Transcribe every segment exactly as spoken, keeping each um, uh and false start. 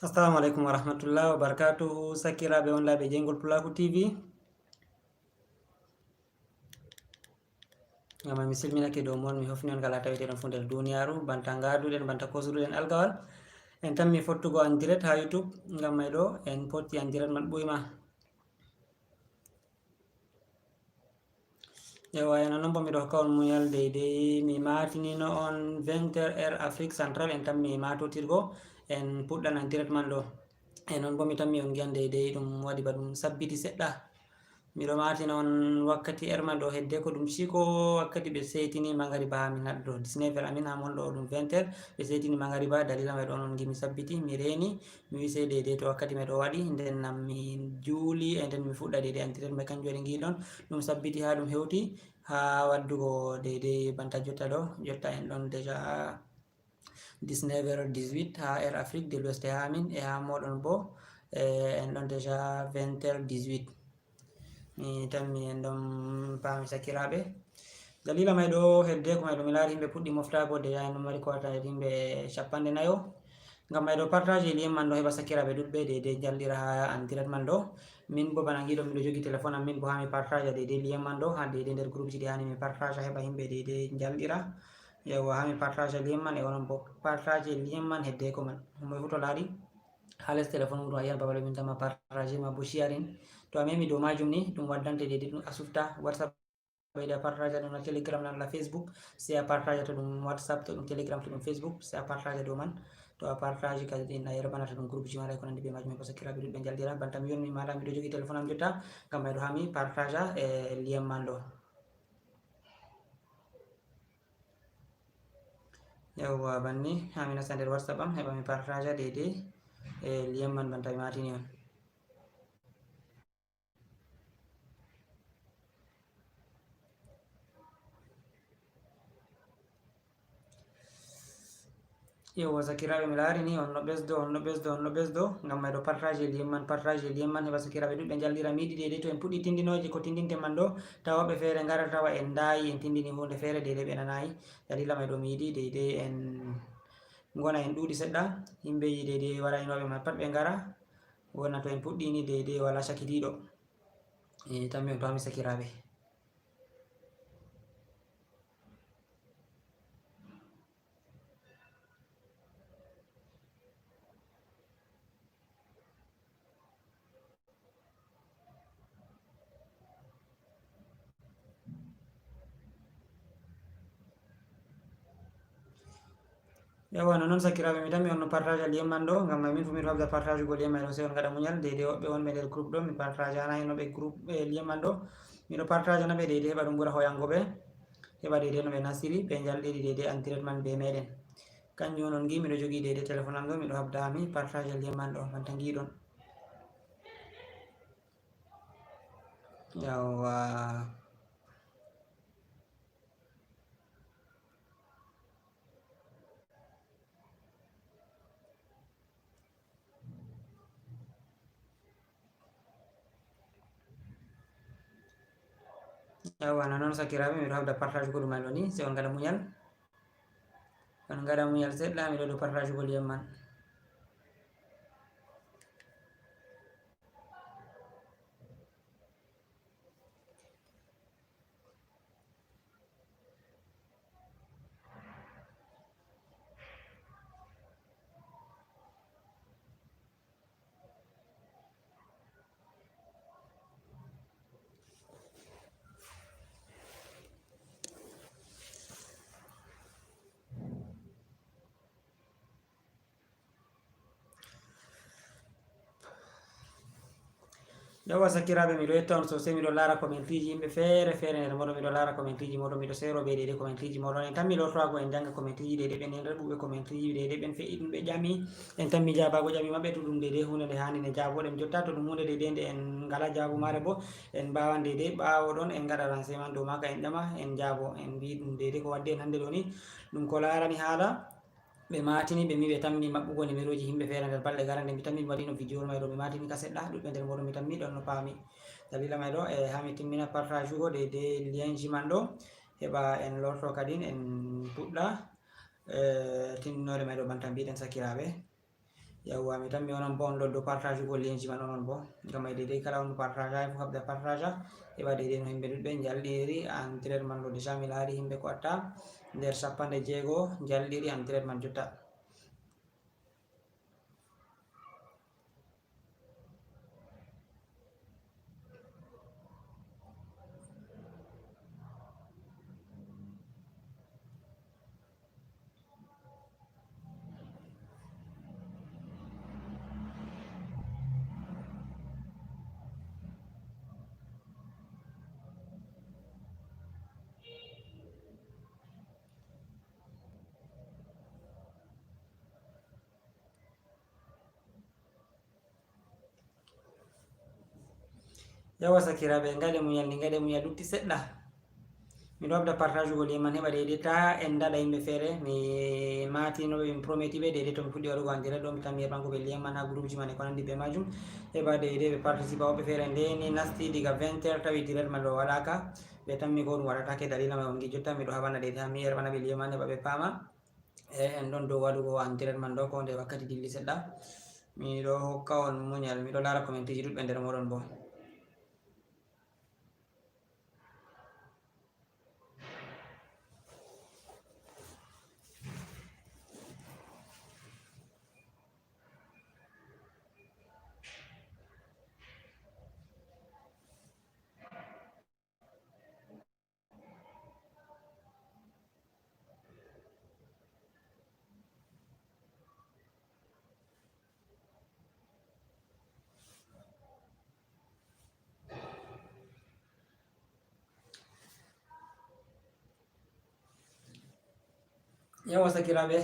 Assalamu alaikum warahmatullahi wabarakatuhu. Sakiraaɓe on laaɓe jeyngol Pulaaku T V. Ngam mi silminake dow mon, mi hofni on kala taweteɗon fuu nder duniyaaru, banta ngaaduɗen, banta kosuɗen alkawal. En tammi fottugo en direct haa YouTube, ngam may ɗo en potti en direct man ɓuyma. Ewa, en non bo miɗo hokka on muñal deydey mi maatinino on vingt heures heure Afrique Centrale, en tammi maatotirgo, en puɗɗan en direct man ɗo. En non bo mi tammi on ngiyan deydey ɗum waɗi ba ɗum sabbiti seɗɗa. Miɗo maatina on wakkati heure man ɗo hedde ko ɗum ciko wakkati ɓe seytini mangariba haa mi naɗɗo dix-neuf heures amin haa mon ɗo ɗum vingt heures. Ɓe seytini mangariba, dalila may ɗon on ngi mi sabbiti, mi reeni, mi wi sey deydey to wakkati may ɗo waɗi, nden nam mi juuli, e nden mi fuɗɗa deydey entraînement, kanjum waɗi ngiɗon ɗum sabbiti haa ɗum hewti haa waddugo deydey banta jotta ɗo. Jotta en ɗon déjà dix-neuf heures dix-huit haa heure Afrique de l'Ouest haa min, e haa moɗon bo, e, en ɗon déjà vingt heures dix-huit. Mi tammi en ɗon paami sakiraaɓe. Dalila may ɗo hedde ko may ɗo mi laari yimɓe puɗɗi moftaago, déjà en ɗon mari ko wata yimɓe cappanɗe nayo. Ngam may ɗo partage e lien man ɗo heɓa sakiraaɓe ɗuɗɓe deydey njalɗira haa an direct man ɗo. Min bo bana ngiɗon miɗo jogi téléphone am min bo haa mi partage deydey lien man ɗo haa deydey nder groupe ji ɗi hani mi partage heɓa yimɓe deydey njalɗira. Yawwa, haa mi partage lien man e onon bo partage lien man hedde ko man. Moy fu to laari haa les téléphone mum ɗum a yiyan babal ɓe mbinta ma partage ma bo sharing. To a memi dow majum ni ɗum waddante deydey ɗum a sufta WhatsApp ɓeyda partage ɗum na Telegram na la Facebook, sey a partage to ɗum WhatsApp, to ɗum Telegram, to ɗum Facebook, sey a partage dow man. To a partage kadi ɗin a yerbanata ɗum groupe ji maɗa e ko nandi be majum, e ko sakiraaɓe ɗuɗɓe njalɗira. Banta mi yonmi maɗa miɗo jogi téléphone am jotta, ngam may ɗo haa mi partage e lien man ɗo. Yawwa, banni haa mi nasta nder WhatsApp am heɓa mi partage deydey e lien man banta mi maatini on. Yewwa, sakiraaɓe, mi laari ni on no ɓesdo, on no ɓesdo, on no ɓesdo. Ngam may ɗo partage lien man, partage lien man, heɓa sakiraaɓe ɗuɗɓe njalɗira. Mi yiɗi deydey to en puɗɗi tindinooje ko tindinten man ɗo, tawa woɓɓe feere ngara tawa en ndaayi, en tindini huunde feere deydey ɓe nanaayi. Dalila may ɗo mi yiɗi deydey en ngona en ɗuuɗi seɗɗa, yimɓe yiɗi deydey wara inooɓe may pat ɓe ngara. Wona to en puɗɗi ni deydey wala sakitiiɗo. E, tammi on paami sakiraaɓe. Yawwa, no non sakiraaɓe, mi tammi on no partage lien man ɗo, ngam may min fu miɗo habda partage go lien may ɗo, sey on ngaɗa muñal, deydey woɓɓe wonɓe nder groupe ɗo, mi partage ana hino ɓe groupe, e, lien man ɗo, miɗo partage na ɓe deydey heɓa ɗum ɓura hoyango ɓe, heɓa deydey no ɓe nasiri, ɓe njalɗiri deydey en direct man be meɗen. Kanjum non ngi miɗo jogi deydey téléphone am ɗo, miɗo habda mi partage lien man ɗo, banta ngiɗon. Yawwa. Yawwa, no non sakiraaɓe, miɗo habda partage ko ɗum may ɗo ni, sey on ngaɗa muñal. On ngaɗa muñal seɗɗa, miɗo ɗo partage ko lien man. Yawwa, sakiraaɓe, miɗo yetta on sosai, miɗo laara kommentiji yimɓe feere feere nder moɗon, miɗo laara kommentiji moɗon, miɗo seero be deydey kommentiji moɗon. En tammi lortoago en janga kommentiji deydey ɓen, en reɓuɓe kommentiji deydey ɓen fe'i ɗum ɓe ƴami, en tammi jaabago ƴami maɓɓe to ɗum deydey huunde nde haani ne jaaboɗen jotta, to ɗum huunde deydey nde en ngala jaabu maare bo en mbawan deydey ɓaawo ɗon en ngaɗa renseignement dow maaka, en ƴama en jaabo, en mbi ɗum deydey ko waddi en hande ɗo ni, ɗum ko laarani haala. Ɓe maatini, ɓe mbi ɓe tammi maɓɓugo numéroji yimɓe feere nder balɗe garande. Mi tammi mi waɗino video may ɗo, mi maatini ka seɗɗa, ɗuɗɓe nder mooɗon mi tammi ɗon no paami. Dalila may ɗo, e haa mi timmina partage ugo deydey lienji man ɗo, heɓa en lorto kadin, en puɗɗa, e, tindinoore may ɗo banta mbiɗen sakiraaɓe. Yawwa, mi tammi onon bo on ɗo dow partage ugol lien ji man onon bo. Ngam ay deydey kala on partage ay fof haɓda partage. Heɓa deydey no yimɓe ɗuɗɓe njalɗiri an traitement ɗo déjà mi laari yimɓe ko atta nder cappanɗe jeego njalɗiri an traitement jotta. Yawa sakiraaɓe, ngaɗe muñal ni, ngaɗe muñal lutti seɗɗa. Miɗo habda partage ugol e man heɓa deydey ta en daɗa yimɓe feere. Mi maatino ɓe, mi prometi ɓe deydey to mi fuɗɗi waɗugo en direct ɗo, mi tammi yerɓango ɓe lien man ha groupe ji man e ko nandi be majum. Heɓa deydey ɓe participa woɓɓe feere nde ni nasti diga vingt heures tawi direct man ɗo waɗaka. Ɓe tammi ko ɗum waɗatake dalila may on gi jotta miɗo haɓana deydey ha mi yerɓana ɓe lien man heɓa ɓe paama. E en ɗon dow waɗugo en direct man ɗo ko nde wakkati dilli seɗɗa. Miɗo hokka on muñal, miɗo laara commenteji ɗuɗɓe nder moɗon bo. Yawa sakiraaɓe,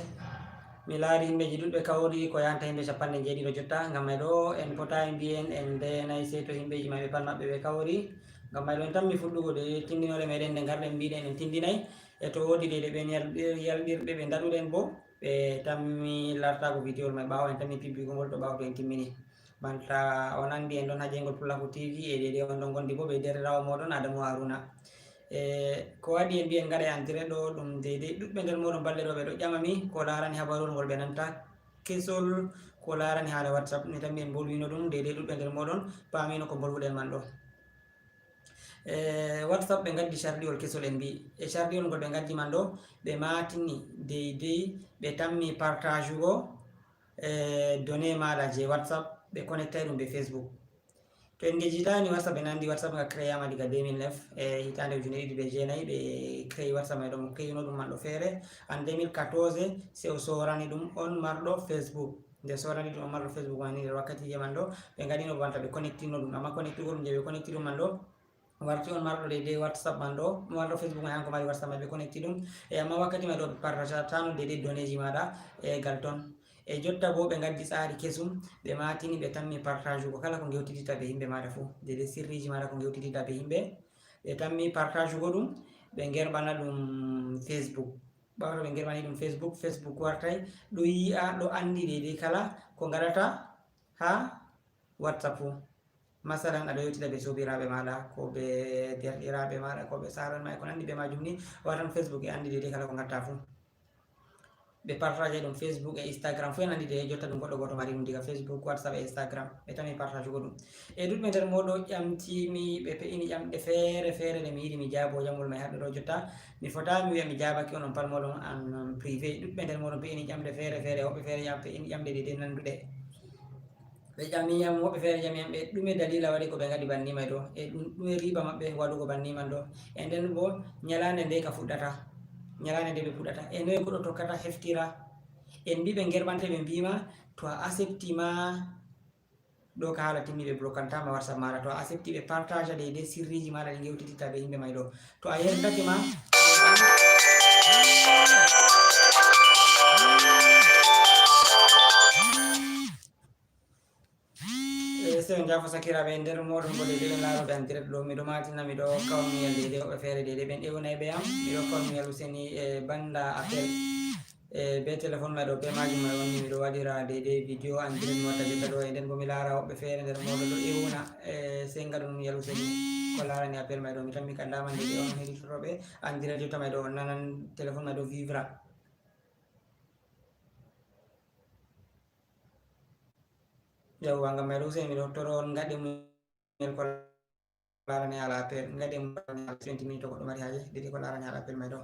mi laari himɓeji ɗuɗɓe kawri ko yahanta himɓe cappanɗe njeeɗiɗo jotta. Ngam may ɗo en potaay mbiyen en ndeenay sey to himɓeji may ɓe pat maɓɓe ɓe kawri. Ngam may ɗo en tammi fuɗɗugo de tindinoore meɗen nde ngarɗen mbiɗen en tindinay. E to woodi deydey ɓen yal-, yalɗirɓe ɓe ndaɗuɗen bo, ɓe tammi lartaago vidéo may ɓaawo en tammi pibbigol ngol to ɓaawo to en timmini. Banta on anndi en ɗon ha jeyngol Pulaaku T V e deydey on ɗon gondi bo be deerɗiraawo mooɗon Adamu Haruna. E ko waɗi en mbiyen ngaɗa en direct ɗo ɗum deydey ɗuɗɓe nder mooɗon balɗe ɗo ɓe ɗo ƴama mi ko laarani habaruwol ngol ɓe nanta kesol, ko laarani haala WhatsApp. Mi tammi en mbolwino ɗum deydey ɗuɗɓe nder mooɗon paamino ko mbolwuɗen man ɗo. E WhatsApp ɓe ngaddi cardiwol kesol en mbi e cardiwol ngol ɓe ngaddi man ɗo ɓe maatini deydey ɓe tammi partage ugo e données maaɗa je WhatsApp ɓe connectay ɗum be Facebook. To en ngejitaani WhatsApp, en anndi WhatsApp nga créama diga deux mille neuf, e hitaande ujune ɗiɗi be jeenayi ɓe créé WhatsApp may ɗo mo créuno ɗum man ɗo feere. En deux mille quatorze se o soorani ɗum on marɗo Facebook. Nde soorani ɗum on marɗo Facebook man ni nder wakkatiije man ɗo ɓe ngaɗino banta ɓe connectino ɗum, amma connectugol ɗum je ɓe connecti ɗum man ɗo warti on marɗo deydey WhatsApp man ɗo, marɗo Facebook man hanko mari WhatsApp man ɓe connecti ɗum. E amma wakkati may ɗo ɓe partageatano deydey données ji maaɗa e gal ton. E jotta bo ɓe ngaddi tsaari kesum, ɓe maatini ɓe tammi partage ugo kala ko ngewtititta be yimɓe maaɗa fuu, deydey sirriiji maaɗa ko ngewtititta be yimɓe. Ɓe tammi partage ugo ɗum, ɓe ngerɓana ɗum Facebook. Ɓaawo to ɓe ngerɓani ɗum Facebook, Facebook wartay ɗo yi'a, ɗo anndi deydey kala ko ngaɗata ha WhatsApp fuu. Masalan, aɗa yewtida be soobiraaɓe maaɗa, ko be deerɗiraaɓe maaɗa, ko be saaro'en ma e ko nanndi be maajum ni, watan Facebook e anndi deydey kala ko ngatta fuu. Ɓe partage ɗum Facebook e Instagram fuu en anndi deydey jotta ɗum goɗɗo gooto mari ɗum diga Facebook, WhatsApp e Instagram. Ɓe tammi partage ugo ɗum. E ɗuɗɓe nder mooɗon ƴamtiimi, ɓe pe'ini ƴamɗe feere feere ɗe mi yiɗi mi jaabo ƴamol may haɓɓe ɗo jotta. Mi fotaa mi wi'a mi jaabaki on, on pat mooɗon en privé. Ɗuɗɓe nder mooɗon pe'ini ƴamɗe feere feere, woɓɓe feere ƴam-, pe'ini ƴamɗe deydey nannduɗe. Ɓe ƴami yam, woɓɓe feere ƴami yam, ɓe ɗume daliila waɗi ko ɓe ngaɗi banni may ɗo? E ɗum, ɗume riiba maɓɓe waɗugo banni man ɗo? E nden bo, nyalaande ndey ka fuɗɗata? Nyalaande ndey ɓe fuɗɗata? E noye goɗɗo tokkata heftira? En mbi ɓe ngerɓante, ɓe mbi ma, to a accepti ma, ɗo ka haala timmi ɓe blokanta ma WhatsApp maaɗa. To a accepti ɓe partage deydey sirriiji maaɗa ɗi ngewtititta be yimɓe may ɗo. To a yerdake ma, e, sey on njaafo sakiraaɓe e nder mooɗon ko deydey ɓe laarooɓe en direct ɗo. Miɗo maatina, miɗo hokka on muñal deydey woɓɓe feere deydey ɓen ewnay ɓe am. Miɗo hokka on muñal useni e banda appel. E be téléphone may ɗo, be majum may wonni miɗo waɗira deydey vidéo en direct mi watta jotta ɗo. E nden bo mi laara woɓɓe feere nder mooɗon ɗo ewna, e sey ngaɗon muñal useni ko laarani appel may ɗo. Mi tammi ka daman deydey on heɗitotoɓe en direct jotta may ɗo, on nanan téléphone may ɗo vibra. Yawwa, ngam may ɗo useni miɗo toro on ngaɗe mumen ko laarani haala appel, ngaɗe mumen ko laarani haala twenty minutes to goɗɗo mari haaje, deydey ko laarani haala appel may ɗo.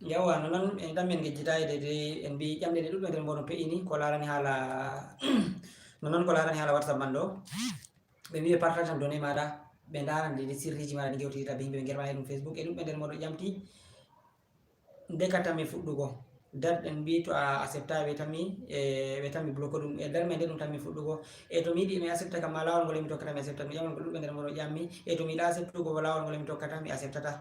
Yawwa, no non en tan min ngejjitaay deydey, en mbi ƴamɗe ɗe ɗuɗɗe nder mooɗon pe'ini ko laarani haala no non ko laarani haala WhatsApp man ɗo. Ɓe mbi ɓe partage tan données maɗa, ɓe ndaran deydey sirriji maɗa ɗi ngewtidita be yimɓe, ɓe ngerɓanay ɗum Facebook e ɗuɗɓe nder mooɗon ƴamti. Ndekata mi fuɗɗugo, dat en mbi to a accepta ɓe tammi e ɓe tammi bloquer ɗum e dar men nde ɗum tammi fuɗɗugo. E to mi yiɗi mi accepta kam ma lawol ngol mi tokkata mi accepta ɗum, ƴamol ngol ɗuɗɓe nder mooɗon ƴammi. E to mi yiɗa acceptugo bo lawol ngol mi tokkata mi acceptata.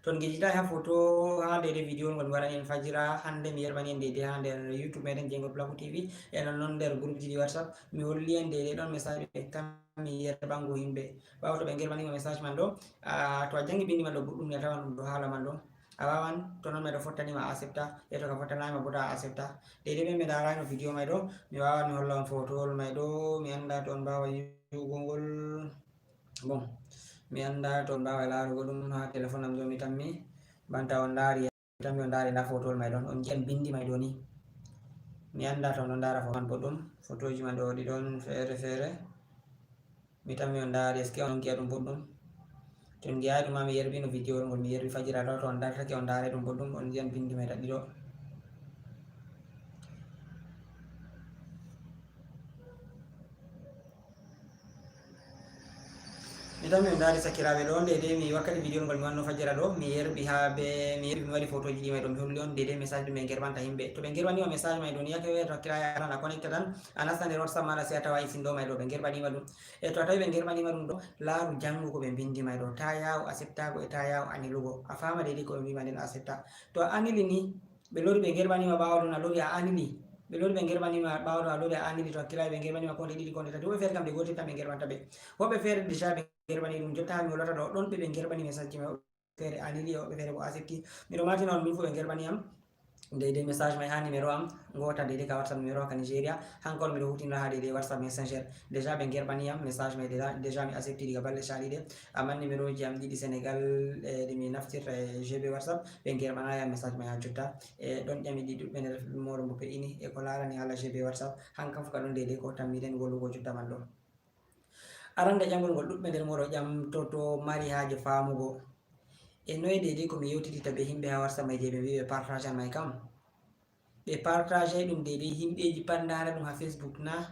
Ton ngejjitaay ha photo ha deydey video ngol mi waɗani en fajira hannde, mi yerɓani en deydey ha nder YouTube meɗen Jeyngol Plaku T V e non non nder groupe ji ɗi WhatsApp. Mi holli en deydey ɗon message ɓe tammi yerɓango yimɓe. Ɓawo to ɓe ngerɓanima message man ɗo, a to a jangi bindi man ɗo boɗɗum ni a tawan ɗum ɗo haala man ɗo. A wawan to non meɗo fottani ma a accepta, e to ka fottanayi ma bo ta a accepta. Deydey ɓe mi ndarayno video may ɗo, mi wawan mi holla on fotowol may ɗo, mi anda to on mbawa yi'ugo ngol. Bon, mi anda to on mbawa larugo ɗum ha téléphone am ɗo mi tammi, banta on ndari, mi tammi on ndari nda fotowol may ɗon, on ngi'an bindi may ɗo ni. Mi anda to on ɗon ndara foto man boɗɗum, fotoji man ɗo ɗi ɗon fere fere. Mi tammi on ndaari, est-ce que on ngi'a ɗum boɗɗum? To on ngi'aay ɗum ma mi yerɓino video ngol mi yerɓi fajira ɗo, to on dartake on ndaare ɗum boɗɗum, on ngi'an bindi may ɗaɗɗi ɗo. Mi tammi on ndaari sakiraaɓe ɗo, nde de mi wakkati video ngol mi wanno fajira ɗo, mi yerɓi haa be, mi yerɓi mi waɗi fotoji ɗi may ɗo mi holli on, nde de message ɗum ɓe ngerɓanta yimɓe. To ɓe ngerɓanima message may ɗo ni, yake weere to hakkilaaɓe a tan a connecte tan, a nasta nder WhatsApp maɗa sey a tawa isin ɗo may ɗo, ɓe ngerɓanima ɗum. E to a tawi ɓe ngerɓanima ɗum ɗo, laaru janngu ko ɓe mbinndi ma e ɗo, ta yaaw acceptaago e ta yaaw anilugo. A faama deydey ko ɓe mbiima nden a accepta. To a anili ni, ɓe lori ɓe ngerɓanima ɓaawo ɗon a lori a anili. Ɓe lori ɓe ngerɓanima ɓaawo ɗon a lori a anili, to hakkilaaɓe ɓe ngerɓanima konde ɗiɗi konde tati. Woɓɓe feere kam nde gootel tan ɓe ngerɓanta ɓe. Woɓɓe feere déjà ɓe ngerɓani ɗum, jotta haa mi hollata ɗo ɗon ɓe ɓe ngerɓani message ji maɓɓe. Feere anili, woɓɓe feere bo accepti. Miɗo maatina on min fuu ɓe ngerɓani yam. Deydey message may haa numéro am ngoota deydey ka WhatsApp numéro ka Nigeria. Hanko on miɗo huutinira haa deydey WhatsApp Messenger. Déjà ɓe ngerɓani yam message may déjà, déjà mi accepti diga balɗe caaliiɗe. Ammaa numéro ji am ɗiɗi Sénégal, e, ɗi mi naftirta e G B WhatsApp, ɓe ngerɓana yam message may haa jotta. E, ɗon ƴami ɗi ɗuɗɓe nder mooɗon bo pe'ini e ko laarani haala G B WhatsApp. Hankam fu ka ɗon deydey ko tammiɗen wolugo jotta man ɗo. Arande ƴamol ngol ɗuɗɓe nder mooɗon ƴamtoto mari haaje faamugo. E noye deydey ko mi yewtidita be yimɓe haa WhatsApp may je ɓe mbi ɓe partage an may kam? Ɓe partage ɗum deydey yimɓeji pat ndaara ɗum haa Facebook na?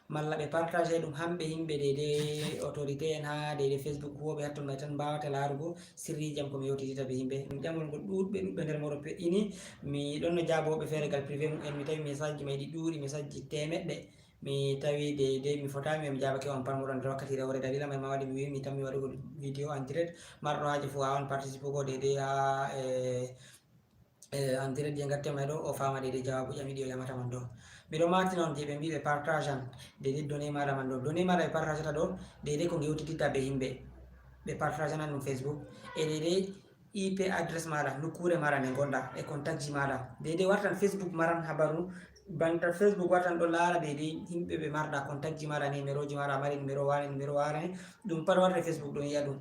Malla ɓe partage ɗum hamɓe yimɓe deydey autorité en haa deydey Facebook huwooɓe hatton may tan mbawata laarugo sirriji am ko mi yewtidita be yimɓe? Ɗum ƴamol ngol ɗuɗɓe ɗuɗɓe nder mooɗon pe'ini. Mi ɗon no jaabo woɓɓe feere gal privé mum en, mi tawi message ji may ɗi ɗuuɗi, message ji teemeɗɗe. Mi tawi deydey mi fotaani mi jaabake on pat moɗon nder wakkati rewre. Dalila may ma waɗi mi wi mi tammi waɗugo video en direct. Marɗo haaje fuu wawan participugo deydey haa e, e en direct je ngatte may ɗo o faama deydey jawaabu ƴami ɗi o ƴamata man ɗo. Miɗo maatina on je ɓe mbi ɓe partage an deydey données maɗa man ɗo. Données maɗa ɓe partageta ɗo deydey ko ngewtititta be yimɓe. Ɓe partage an ɗum Facebook e deydey I P adresse maɗa, nokkuure maɗa nde ngonɗa e contact ji maɗa. Deydey wartan Facebook maran habaru, banta Facebook wartan ɗo laara deydey yimɓe ɓe marɗa, contact ji maɗa, numéro ji maɗa, a mari numéro wane, numéro wane. Ɗum pat warta Facebook ɗon yi'a ɗum.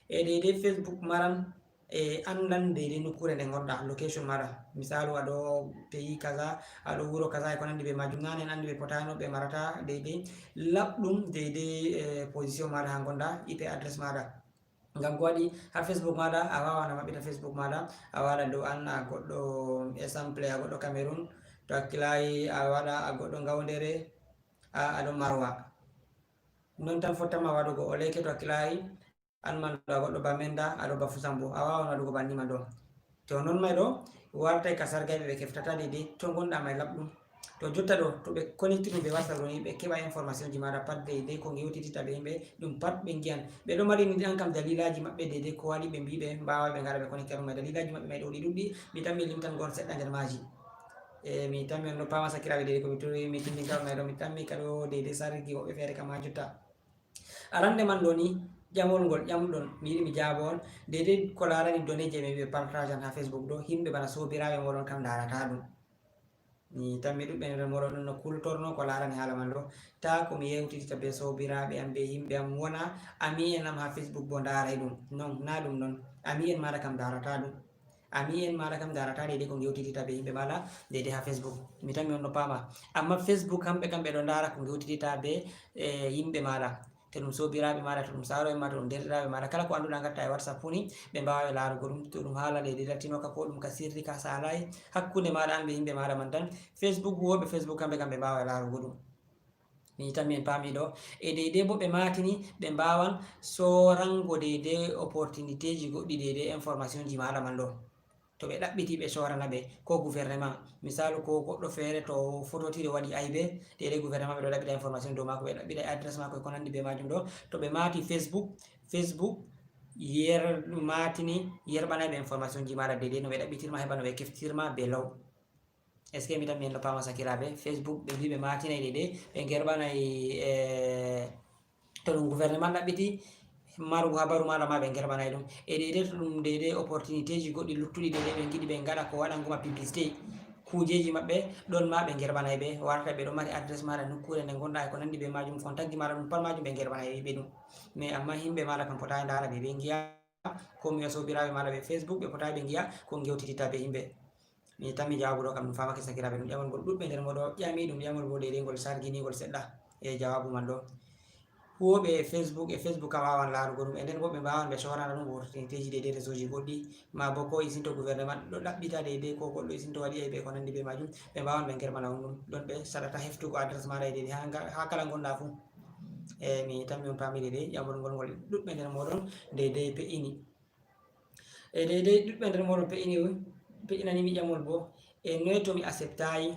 E deydey Facebook maran e andan deydey nokkuure nde ngonɗa, location maɗa. Misaalu aɗo pays kaza, aɗo wuro kaza e ko nandi be majum. Nane en andi ɓe potano ɓe marata deydey laɓɗum deydey, e, position maɗa ha ngonɗa, I P adresse maɗa. Ngam ko waɗi haa Facebook maaɗa, a waawan a maɓɓita Facebook maaɗa, a waɗa dow an a goɗɗo, exemple a goɗɗo Cameroun, to hakkilaay a waɗa a goɗɗo Ngawndere, a, a ɗon Marwa. Non tan fottanma waɗugo, o leyke to hakkilaay an man ɗo a goɗɗo Bamenda, a ɗo Bafusambo, a waawan waɗugo banni man ɗo. To non may ɗo, wartay ka sargayɓe ɓe keftata deydey to ngonɗa may laɓɗum. To jotta ɗo, to ɓe connecti ɗum be WhatsApp ɗo ni, ɓe keɓa information ji maaɗa pat deydey ko ngewtititta be yimɓe, ɗum pat ɓe ngi'an. Ɓe ɗo mari ni an kam dalilaaji maɓɓe deydey ko waɗi ɓe mbi ɓe mbaaway ɓe ngara ɓe connecta ɗum may. Dalilaaji maɓɓe may ɗo ɗi ɗuɗɗi, mi tammi limtan gon seɗɗa nder maaji. E mi tammi on ɗo paama sakiraaɓe deydey ko mi turi mi tindinta on may ɗo, mi tammi ka ɗo deydey sargi woɓɓe feere kam haa jotta. Arande man ɗo ni, ƴamol ngol ƴamɗon, mi yiɗi mi jaabo on, deydey ko laarani données je mi ɓe partage an haa Facebook ɗo, yimɓe bana soobiraaɓe mooɗon kam ndaarata ɗum. Mi tammi ɗuɗɓe nder mooɗon ɗon no kultorno ko laarani haala man ɗo. Taa ko mi yewtidita be soobiraaɓe am, be yimɓe am, wona ami en am haa Facebook bo ndaaray ɗum. Non, naa ɗum non. Ami en maaɗa kam ndaarata ɗum. Ami en maɗa kam darata dede ko gewtitita be yimɓe maɗa dede ha Facebook. Mi tammi on no pama. Amma Facebook kamɓe kamɓe ɗo dara ko gewtitita be e yimɓe maɗa. To ɗum sobiraɓe maɗa, to ɗum saro en ma, to ɗum derɗiraɓe maɗa, kala ko anduɗa gatta e WhatsApp fu ni ɓe mbawa ɓe larugo ɗum. To ɗum hala dede lattinoka ko ɗum ka sirri ka salai hakkunde maɗa an be yimɓe maɗa man tan. Facebook huwoɓe Facebook kamɓe kamɓe mbawa ɓe larugo ɗum. Mi tammi en pami ɗo e dede bo ɓe matini ɓe mbawan sorango dede opportunité ji goɗɗi dede information ji maɗa man ɗo. To ɓe ɗaɓɓiti ɓe sorana ɓe ko gouvernement, misalu ko goɗɗo feere to fototiri waɗi aybe, dede gouvernement ɓe ɗo ɗaɓɓita information dow mako, ɓe ɗaɓɓita adresse mako e ko nandi be majum ɗo. To ɓe mati Facebook, Facebook yer matini yerɓanay ɓe information ji maɗa dede no ɓe ɗaɓɓitirma heɓa no ɓe keftirma be law. Est ce que mi tammi en no pama sakiraɓe? Facebook ɓe mbi ɓe matinay dede ɓe gerɓanay e to ɗum gouvernement ɗaɓɓiti marugo habaru maɗa ma ɓe gerɓanay ɗum e dede to ɗum dede opportunité ji goɗɗi luttuɗi dede ɓe giɗi ɓe gaɗa ko waɗangoma publicité kujeji maɓɓe ɗon ma ɓe gerɓanay ɓe warata ɓe ɗon mari adresse maɗa nokkure nde gonɗa e ko nandi be majum contact ji maɗa ɗum pat majum ɓe gerɓanay ɓe ɗum. Mais amma himɓe maɗa kam potani dara ɓe ɓe giya ko mi sobiraɓe maɗa ɓe Facebook ɓe potani ɓe giya ko gewtititta be yimɓe. Mi tammi jawabu ɗo kam ɗum famake sakiraɓe ɗum ƴamol ngol ɗuɗɓe nder moɗo ƴami ɗum ƴamol bo dede ngol sarginigol seɗɗa e jawabu man ɗo. Huwoɓe e Facebook e Facebook kam wawan larugo ɗum e nden woɓɓe mbawan ɓe sorana ɗum opportunité ji dede réseau ji goɗɗi ma bo ko isinto gouvernement ɗo ɗaɓɓita dede ko goɗɗo isinto waɗi e ɓe ko nandi be majum ɓe mbawan ɓe gerɓana on ɗum ɗon ɓe saɗata heftugo adresse maɗa e dede ha kala gonɗa fu. E mi tammi on pami dede ƴamol ngol ngol ɗuɗɓe nder moɗon dede pe'ini. E dede ɗuɗɓe nder moɗon pe'ini pe'inanimi ƴamol bo e noy to mi acceptayi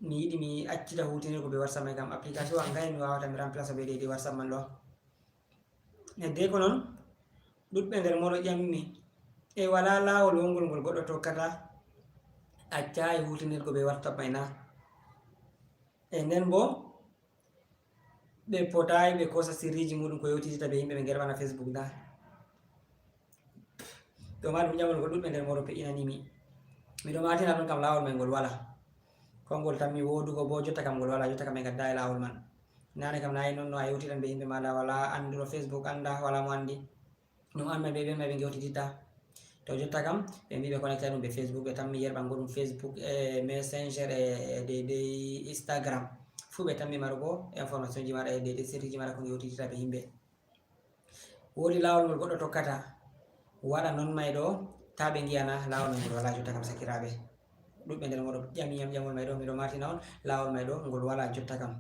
mi yiɗi mi accita hutinirgo be WhatsApp mai ngam application wa ngai mi wawata mi remplace be dede WhatsApp man ɗo. E de ko non ɗuɗɓe nder moɗon ƴammi e wala lawol wongol ngol goɗɗo tokkata accayi hutinirgo be WhatsApp mai na? E nden bo ɓe potayi ɓe kosa sirriji muɗum ko yewtitita be yimɓe ɓe gerɓana Facebook na? Ɗo ma ɗum ƴamol ngol ɗuɗɓe nder moɗon pe'inanimi. Miɗo matina ɗon kam lawol mai ngol wala. Kongol tammi wodugo bo jotta kam ngol wala jotta kam ɓe gadda e lawol man. Nane kam nayi non no a yewtitan be yimɓe maɗa wala anduɗo Facebook anda wala mo andi. Ɗum an mai be ɓen mai ɓe gewtititta. To jotta kam ɓe mbi ɓe connecta ɗum ɓe Facebook ɓe tammi yerɓango ɗum Facebook e Messenger e dedei Instagram. Fu ɓe tammi marugo information ji maɗa e dedei sirriji maɗa ko gewtititta be yimɓe. Wodi lawol ngol goɗɗo tokkata waɗa non mai ɗo ta ɓe ngiyana lawol mai ngol wala jotta kam sakiraɓe. Ɗuɗɓe nder moɗon ƴami yam ƴamol mai ɗo miɗo martina on lawol mai ɗo ngol wala jotta kam.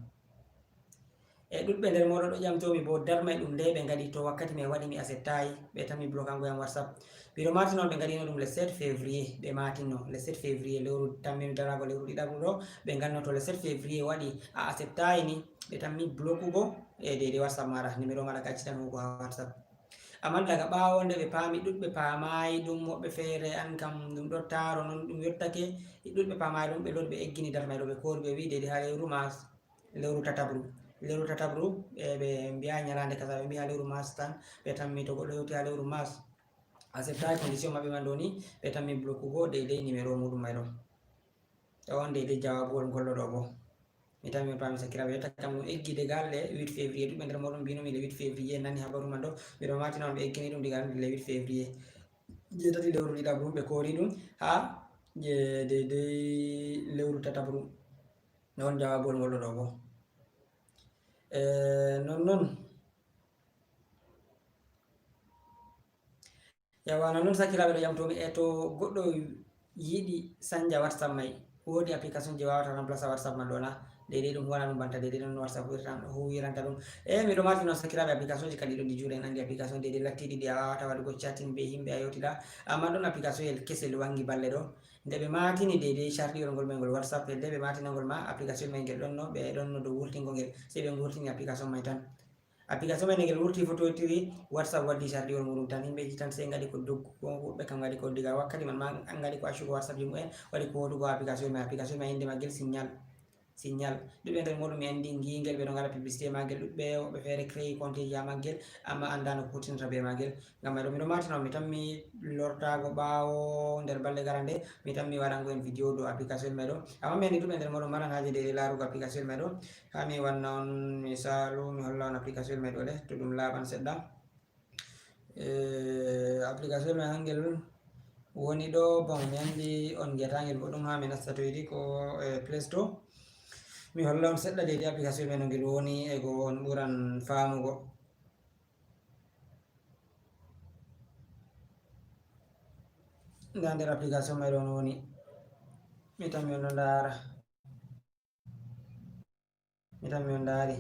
E ɗuɗɓe nder moɗon ɗo ƴamtomi bo darmai ɗum nde ɓe ngaɗi to wakkati mai waɗi mi acceptayi ɓe tammi blokango yam WhatsApp. Miɗo martina on ɓe ngaɗino ɗum le sept février ɓe matinno le sept février lewru tamminu darago lewru ɗiɗaɓru ɗo ɓe ganno to le sept février waɗi a acceptayi ni ɓe tammi blokugo e dede WhatsApp maɗa numéro maɗa ka accitan hugo ha WhatsApp. Amma daga ɓawo nde ɓe paami ɗuɗɓe paamayi ɗum woɓɓe feere an kam ɗum ɗo taaro non ɗum yottake ɗuɗɓe paamayi ɗum ɓe lori ɓe eggini darmai ɗo ɓe kori ɓe wi dede ha lewru mars lewru tatabru lewru tatabru ɓe ɓe mbiya ñalande kasa ɓe mbiya lewru mars tan ɓe tammi to goɗɗo hewti ha lewru mars acceptayi condition maɓɓe man ɗo ni ɓe tammi blokugo deydey numéro muɗum may ɗo. E on deydey jawabuwol ngolɗo ɗo bo. Mi tawi mi paami sakiraaɓe yetta kam ɗum eggi degal le huit février ɗuɓɓe nder moɗon mbinomi le huit février nani habaru man ɗo miɗo matina on ɓe eggini ɗum diga le huit février jeetati lewru ɗiɗaɓru ɓe koori ɗum ha je deydey lewru tatabru. Nde won jawabol ngol ɗo ɗo bo. E non non yawana non sakiraɓe ɗo yamtomi e to goɗɗo yiɗi sanja whatsapp mai wodi application je wawata remplace whatsapp man ɗona deydey ɗum huwana ɗum banta deydey non whatsapp huwiranta ɗum. E miɗo mati non sakiraɓe application ji kadi ɗo ɗi juuɗe en andi application deydey lattiɗi ɗi a wawata waɗugo chatting be yimɓe a yewtida amma ɗon application el kesel wangi balle ɗo. Nde ɓe maatini deydey carɗiwol ngol men ngol whatsapp hedde ɓe maatinangol ma application may ngel ɗonno ɓe ɗonno dow wurtingol ngel sey ɓe ngurtini application may tan. Application may nde ngel wurti fototiri whatsapp waddi carɗiwol muɗum tan yimɓeji tan sey ngaɗi ko doggu woɓɓe kam ngaɗi ko diga wakkati man ma ngaɗi ko accugo whatsapp ji mumen waɗi ko wodugo application may application may innde maggel signal. Signal ɗuɓɓe nder muɗum mi andi ngingel ɓe ɗo ngaɗa publicité magel ɗuɓɓe woɓɓe feere créé compte ji ha maggel amma andano ko hutinirta be magel. Ngam may ɗo miɗo matina on mi tammi lortago ɓawo nder balɗe garande mi tammi waɗango en vidéo dow application may ɗo amma mi andi ɗuɓɓe nder muɗum maran haji deydey larugo application may ɗo. Ha mi wanna on misalu mi holla on application may ɗo le to ɗum laaɓan seɗɗa. Eh, application mai hangel woni ɗo. Bon, mi andi on ngiyata ngel boɗɗum ha mi nasta to yiɗi ko, eh, Play Store. Mi holla on seɗɗa deydey application mai no ngel woni, e go on ɓuran faamugo. Nda nder application mai ɗon woni. Mi tammi on ɗo ndaara. Mi tammi on ndaari.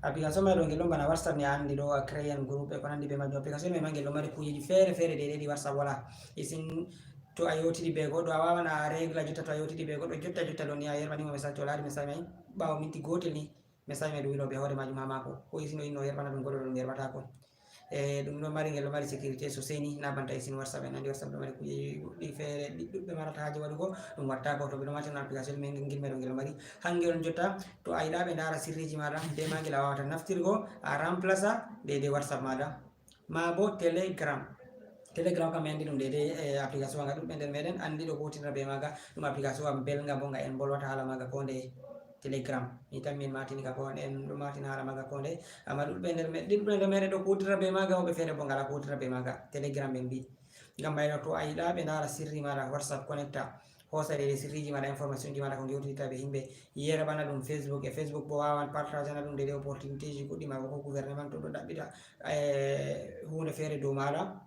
Application mai ɗo ngel ɗon bana WhatsApp ni, a andi ɗo a créer groupe e ko nandi be majum. Application mai ma ngel ɗo mari kujeji fere fere deydey ɗi WhatsApp wala. Isin to a yewtidi be goɗɗo, a wawan a régla jotta to a yewtidi be goɗɗo jotta jotta ɗo ni a yerɓani mo message, to o laari message mai ɓawo minti gotel ni message mai ɗum wino be hoore majum ha maako. Ko isin o inno yerɓana ɗum goɗɗo ɗum yerɓatako. E ɗum ɗo mari, ngel ɗo mari sécurité sosai ni, na banta isin WhatsApp en andi WhatsApp ɗo mari kujeji goɗɗi fere ɗi ɗuɗɓe marata haaje waɗugo ɗum wattako. To ɓe ɗo martina application mai ngel mai ɗo ngel ɗo mari hangel on jotta to a yiɗa ɓe ndaara sirriji maɗa be magel a wawata naftirgo a remplace deydey WhatsApp maɗa. Ma bo Telegram. Telegram kam mi andi ɗum deydey, eh, application wa nga ɗuɗɓe nder meɗen andi ɗo kutinira be maga. Ɗum application wa belga bo nga en bolwata hala maga ko ndeye. Telegram. Mi tammi en matini ka ko en ɗo matina hala maga ko ndeye. Amma ɗuɗɓe nder me-, ɗuɗɓe nder meɗen ɗo kutinira be maga, woɓɓe fere bo ngala kutinira be maga. Telegram ɓe mbi. Ngam mai ɗo to a yiɗa ɓe ndaara sirri maɗa WhatsApp connecta. Hosa deydey sirriji maɗa, information ji maɗa ko ngewtidita be himɓe. Yerɓana ɗum Facebook, e Facebook bo wawan partage na ɗum deydey opportunité ji goɗɗi ma ko gouvernement to ɗo ɗaɓɓita, eh, hunde fere dow maɗa.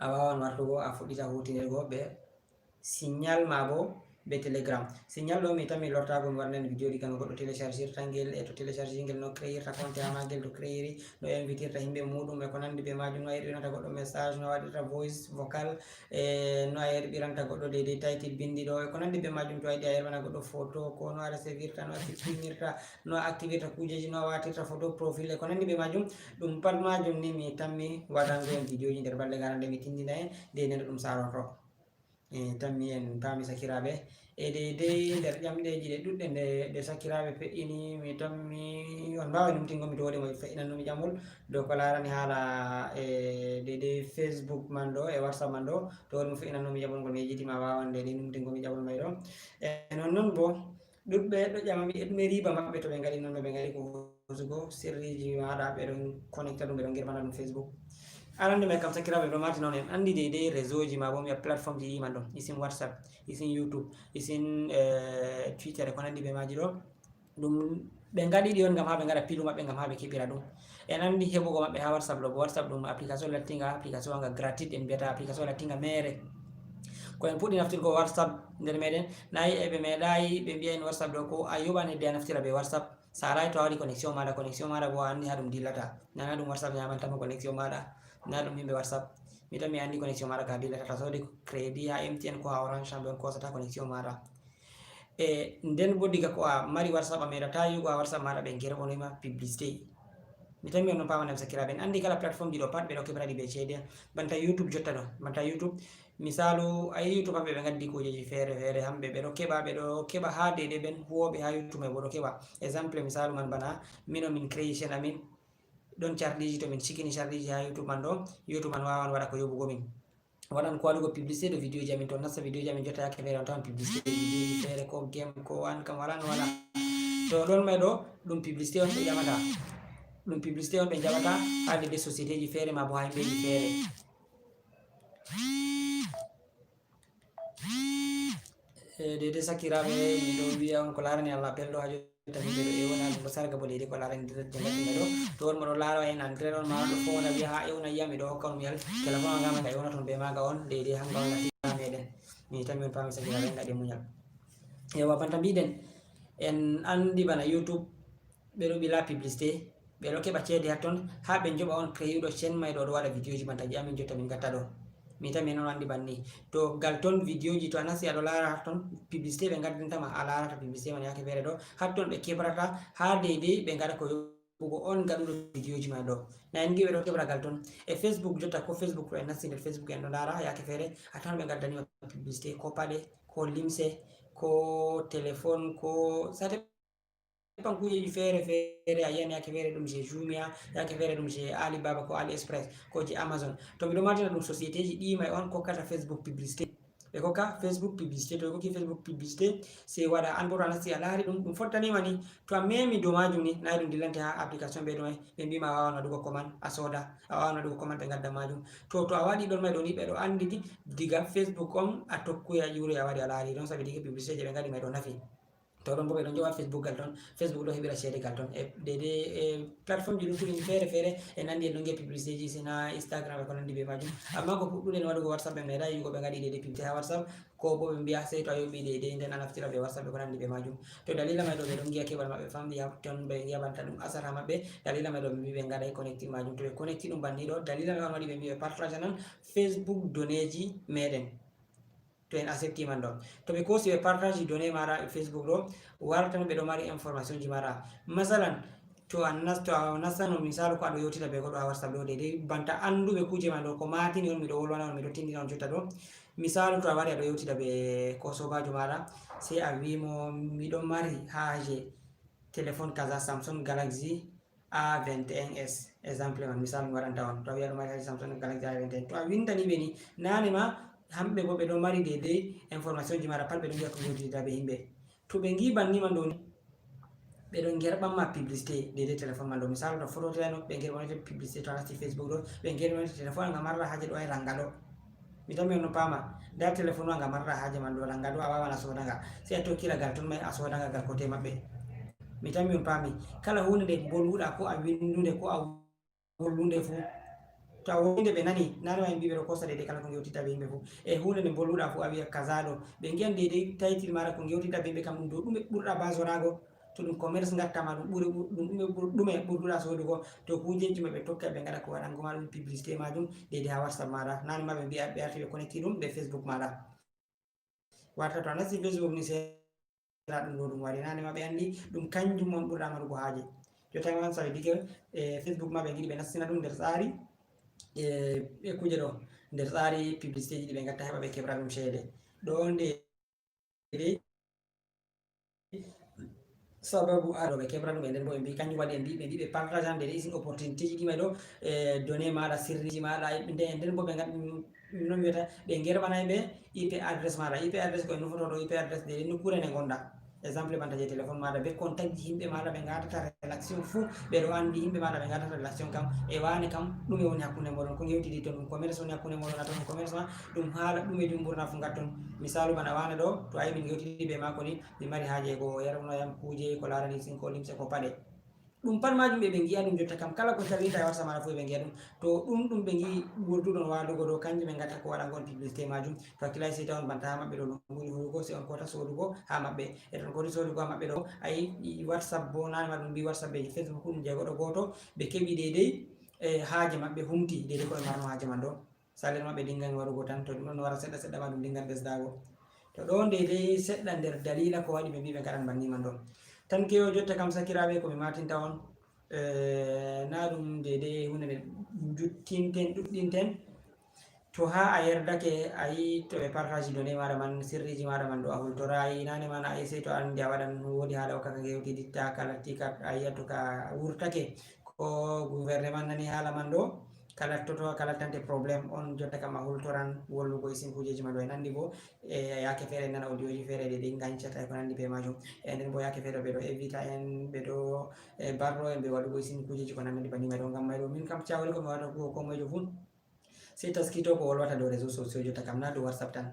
A wawan wartugo a fuɗɗita hutinirgo be Signal ma bo be Telegram. Signal ɗo mi tammi lortago mi waɗanan video ɗi kano goɗɗo téléchargirta ngel e to téléchargir ngel no créirta compte ha magel to créiri, no invitirta himɓe muɗum e ko nandi be majum, no a yerɓiranta goɗɗo message, no a waɗirta voice vocal, e no a yerɓiranta goɗɗo deydey title bindi ɗo e ko nandi be majum. To a yiɗi a yerɓana goɗɗo photo ko no a recevirta, no a supprimirta, no a activirta kujeji, no a watirta photo profil e ko nandi be majum. Ɗum pat majum ni mi tammi waɗango en videoji nder balɗe ngara nde mi tindina en deydey no ɗum sarorto. E tammi en paami sakiraaɓe. E deydey nder ƴamɗeeji ɗe ɗuɗɗe nde, nde sakiraaɓe fe'ini, mi tammi on mbaawa numtingo mi to wodi mo fe'inannumi ƴamol dow ko laarani haala, e deydey Facebook man ɗo e WhatsApp man ɗo, to wodi mo fe'inannumi ƴamol ngol mi yejjiti ma waawan deydey numtingo mi ƴamol may ɗo. E non non bo, ɗuɗɓe ɗo ƴama mi e ɗume riba maɓɓe to ɓe ngaɗi non no ɓe ngaɗi ko hosugo sirriji maɗa, ɓe ɗon connecta ɗum, ɓe ɗon gerɓana ɗum Facebook. Arande mai kam sakiraaɓe ɗo martina on, en andi deydey réseau ji ma bo mi wiya plateforme ji ɗi man ɗon, isin WhatsApp, isin YouTube, isin, eh, Twitter e ko nandi be maji ɗo. Ɗum ɓe ngaɗi ɗi on ngam ha ɓe ngaɗa pilu maɓɓe ngam ha ɓe keɓira ɗum. En andi heɓugo maɓɓe ha WhatsApp ɗo bo, WhatsApp ɗum application lattinga, application wanga gratuite, en mbiyata application lattinga mere. Ko en puɗɗi naftirgo WhatsApp nder meɗen, nayi e ɓe meɗayi ɓe mbiya en WhatsApp ɗo ko a yoɓan hedde a naftira be WhatsApp. Sa alai to a waɗi connexion maɗa, connexion maɗa bo a andi ha ɗum dillata. Nana ɗum WhatsApp nyamantama connexion maɗa, na ɗum yimɓe WhatsApp. Mi tan mi andi connexion maɗa ka dillata, to a sodi crédit ha M T N ko ha Orange, hamɓe on kosata connexion maɗa. E nden bo diga ko a mari WhatsApp a meɗata yi'ugo ha WhatsApp maɗa ɓe gerɓonoyma publicité. Mi tan mi on non pamana mi sakiraaɓe, en andi kala plateforme ji ɗo pat ɓe ɗo keɓra ɗi be ceede. Banta YouTube jotta ɗo, banta YouTube, misalu a yi YouTube hamɓe ɓe gaddi kujeji fere fere, hamɓe ɓe ɗo keɓa, ɓe ɗo keɓa ha deydey ɓen huwoɓe ha YouTube mai bo ɗo keɓa. Exemple misalu man bana min on min créé chaîne amin, ɗon charɗiji to min cikini charɗiji ha YouTube man ɗo, YouTube man wawan waɗa ko yoɓugo min. Waɗan ko waɗugo publicité ɗo vidéo ji amin, to nasta vidéo ji amin jotta yaake fere on tawan publicité vidéo ji fere ko game ko an kam wala no wala. To ɗon mai ɗo ɗum publicité on ɓe ƴamata. Ɗum publicité on ɓe jaɓata ha deydey société ji fere ma bo ha yimɓeji fere. E deydey sakiraaɓe, miɗo wiya on ko laarani Allah appel ɗo ha jotta min ɓe ɗo ewna ɗum ɗo sarga bo deydey ko laarani direct jangatuɓe ɗo. To on mo ɗo laara en en direct on ma ɗo fowna wiya ha ewna yiya miɗo hokka on muyal. Téléphone on ngama nga ewna ton be maga on deydey hanga on lati ha meɗen. Mi tammi on paami sakiraaɓe en ngaɗi muñal. Ewa banta mbiɗen en andi bana YouTube ɓe ɗo ɓila publicité, ɓe ɗo keɓa ceede hatton, ha ɓe joɓa on créuɗo chaîne mai ɗo ɗo waɗa vidéo ji banta je amin jotta min gatta ɗo. Mi tan min on andi banni. To gal ton vidéo ji to a nasti a ɗo laara hatton publicité ɓe gaddantama a laarata publicité man yaake fere ɗo. Hatton ɓe keɓrata ha deydey ɓe gaɗa ko yoɓugo on gaɗuɗo vidéo ji ma ɗo. Na en ngi ɓe ɗo keɓra gal ton. E Facebook jotta ko Facebook to en nasti nder Facebook en ɗo laara yaake fere a tan ɓe gaddanima publicité ko paɗe, ko limse, ko téléphone, ko sate pankujeji fere fere a yiyani yaake fere ɗum je Jumia, yaake fere ɗum je Alibaba ko AliExpress ko je Amazon. To miɗo martina ɗum société ji ɗi mai on kokkata Facebook publicité. Ɓe kokka Facebook publicité, to ɓe kokki Facebook publicité, sey waɗa an bo to a nasti a laari ɗum, ɗum fottanima ni, to a memi dow majum ni, na ɗum dillante ha application ɓe ɗume, ɓe mbima a wawan waɗugo commande a soda, a wawan waɗugo commande ɓe gadda majum. To, to a waɗi ɗon mai ɗo ni, ɓe ɗo andi di, diga Facebook on a tokkuya ƴuuroya a waɗi a laari ɗon, sabi diga publicité je ɓe gaɗi mai ɗo nafi. To ɗon bo ɓe ɗon jowa Facebook gal ton, Facebook ɗo heɓira ceede gal ton. E dede e plateforme ji luttuɗi feere feere e nandi e ɗon ngiya publicité ji sina Instagram e ko nandi be majum. Amma ko puɗɗuɗen waɗugo WhatsApp, ɓe meeɗa yi'ugo ɓe ngaɗi dede publicité ha WhatsApp, ko bo ɓe mbiya sey to a yoɓi dede nden a naftira be WhatsApp e ko nandi be majum. To dalila mai ɗo ɓe ɗon ngiya keɓal maɓɓe famɗi ha ton, ɓe ngiya banta ɗum asara maɓɓe. Dalila mai ɗo ɓe mbi ɓe ngaɗai connecting majum. To ɓe connecti ɗum banni ɗo, dalila mai on waɗi ɓe mbi ɓe partage nan Facebook données ji meɗen. To en accepti man ɗo, to ɓe kosi ɓe partage données maɗa e Facebook ɗo, wartan ɓe ɗo mari information ji maɗa. Masalan, to a nas-, to a nastano, misalu, ko aɗo yewtida be goɗɗo ha WhatsApp ɗo, dede banta anduɓe kuje ma ɗo, ko matini on, miɗo wolwana on, miɗo tindina on jotta ɗo. Misalu, to a wari aɗo yewtida be ko sobajo maɗa, sey a wimo, "Miɗo mari haje téléphone kaza, Samsung Galaxy A vingt et un S." Exemple man, misal mi waɗanta on. To a wi aɗo mari haje Samsung Galaxy A vingt et un, to a windani ɓe ni, nane ma, hamɓe bo ɓe ɗo mari dede information ji maɗa pat, ɓe ɗo ngiya ko yewtida be himɓe. To ɓe ngi banni man ɗo ni, ɓe ɗo ngerɓan ma publicité dede téléphone man ɗo. Misal to fototirano, ɓe ngerɓan ma publicité to a nasti Facebook ɗo, ɓe ngerɓan ma téléphone nga marɗa haje ɗo e ranga ɗo. Mi tammi on no paama, nda téléphone wa nga marɗa haje man ɗo, ranga ɗo, a wawan a soda nga. Sey a tokkira gal ton mai, a soda nga gal kote maɓɓe. Mi tammi on paami, kala hunde nde mbolwuɗa ko a windude ko a wolwunde fu. To a wolwinde ɓe nani, nane ma en mbi ɓe ɗo kosa dede kala ko ngewtitta be yimɓe fu. E hunde nde mbolwuɗa fu a wi'a kaza ɗo. Ɓe ngiyan dede title maɗa ko ngewtitta be yimɓe kam ɗum dow ɗume ɓurɗa bazorago. To ɗum commerce ngatta ma ɗum ɓuri ɓur-, ɗum ɗume ɓur-, ɗume ɓurduɗa sodugo. To kujeji maɓɓe tokka ɓe ngaɗa ko waɗango ma ɗum publicité majum dede ha WhatsApp maɗa. Nane ma ɓe mbi'a ɓe arti ɓe connecti ɗum be Facebook maɗa. Warta to a nasti Facebook ni sey ɗum ɗo ɗum wari. Nane ma ɓe andi ɗum kanjum on ɓurɗa marugo haje. Jotta man sawi dige, e, Facebook ma ɓe ngiɗi ɓe nastina ɗum nder tsari, e, e kuje ɗo, nder tsari publicité ji ɗi ɓe ngatta heɓa ɓe keɓra ɗum ceede. Ɗo nde dei sababu ado ɓe keɓra ɗum e nden bo ɓe mbi kanjum waɗi ɓe mbi ɓe mbi ɓe partage an dede isin opportunité ji ɗi mai ɗo, e, données maɗa, sirriji maɗa, e nde e nden bo ɓe ngaɗ-, non wiyata ɓe ngerɓanay ɓe I P adresse maɗa. I P adresse ko e nufoto ɗo I P adresse dede nokkure nde ngonɗa. Exemple banta je téléphone maɗa be contact ji himɓe maɗa ɓe ngatata relation fu ɓe ɗo andi himɓe maɗa ɓe ngatata relation kam e wane kam ɗume woni hakkunde moɗon, ko ngewtidi ton, ɗum commerce woni hakkunde moɗon, a ton commerce ma ɗum haala ɗume ɗum ɓurna fu ngatton. Misalu bana wane ɗo to ayi min ngewtidi be mako ni mi mari haje ko yarnoyam kuje ko larani sinko limse ko paɗe. Ɗum pat majum ɓe ɓe ngi'a ɗum jotta kam kala ko tawinta e WhatsApp maɗa fu ɓe ngi'a ɗum. To ɗum ɗum ɓe ngi'i wurduɗon walugo ɗo kanjum ɓe ngatta ko waɗa ngon publicité majum. To hakkilay sey tawon banta ha maɓɓe ɗo ɗum ɓuri hurugo sey on kota sodugo ha maɓɓe. E ton koti sodugo ha maɓɓe ɗo ayi WhatsApp bo nane ma ɗum mbi WhatsApp be Facebook ɗum je goɗɗo goto ɓe keɓi deydey e haaje maɓɓe humti deydey ko ɓe marno haaje man ɗo. Salaire maɓɓe dingan warugo tan, to ɗum ɗon wara seɗɗa seɗɗa ma ɗum dingan ɓesdago. To ɗo nde dei seɗɗa nder dalila ko waɗi ɓe mbi ɓe ngaɗan banni man ɗon. Tan kewo jotta kam sakiraɓe ko mi matinta on, eh, na ɗum dede hunde nde juttinten, ɗuɗɗinten. To ha a yerdake a yi to ɓe partage données maɗa man, sirriji maɗa man ɗo a hultorayi, nane man a essaye to a andi a waɗan wodi haala o kaka ngewtiditta kala tika a yiya to ka wurtake ko gouvernement nani haala man ɗo. Kala toto kala tante problème on jotta kam a hultoran wollugo e sinkujeji ma ɗo e nandi bo e yake feere nana audioji feere ɗe ɗi gancata e ko nandi be majum. E nden bo yake feere ɓe ɗo évita en ɓe ɗo e barro en ɓe waɗugo e sinkujeji ko nandi banni mai ɗo ngam mai ɗo min kam cawri ko mi wata kugo ko moyjo fu sey taskito ko wolwata dow réseau sociaux jotta kam na dow WhatsApp tan.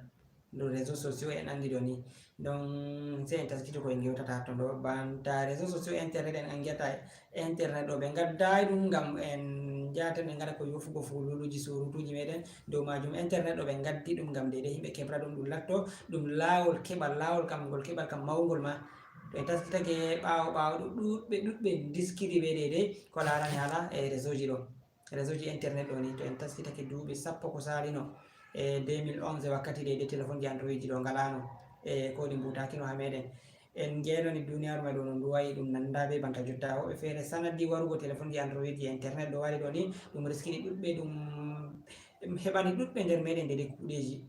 Dow réseau sociaux en andi ɗo ni donc sey en taskito ko en gewtata to ɗo banta réseau sociaux internet en angiyata internet ɗo ɓe gaddayi ɗum ngam en jata en gaɗa ko yofugo fululuji surutuji meɗen dow majum. Internet ɗo ɓe gaddi ɗum ngam dede yimɓe keɓra ɗum ɗum latto ɗum lawol keɓal lawol kam ngol keɓal kam mawgol ma. To en taskitake ɓawo ɓawo ɗo ɗuɗɓe ɗuɗɓe diskiti ɓe dede ko larani hala e réseau ji ɗo. Réseau ji internet ɗo ni to en taskitake duuɓi sappo ko salino e deux mille onze wakkati de de téléphone ji android ji ɗo ngalano e ko ɗi mbutakino ha meɗen. En ngenoni duniyaru mai ɗo no ndu wayi ɗum nanda be banta jotta woɓɓe feere sanadi warugo téléphone ji android ji internet ɗo wari ɗo ni ɗum riskini ɗuɗɓe ɗum heɓani ɗuɗɓe nder meɗen de de kuɗeji.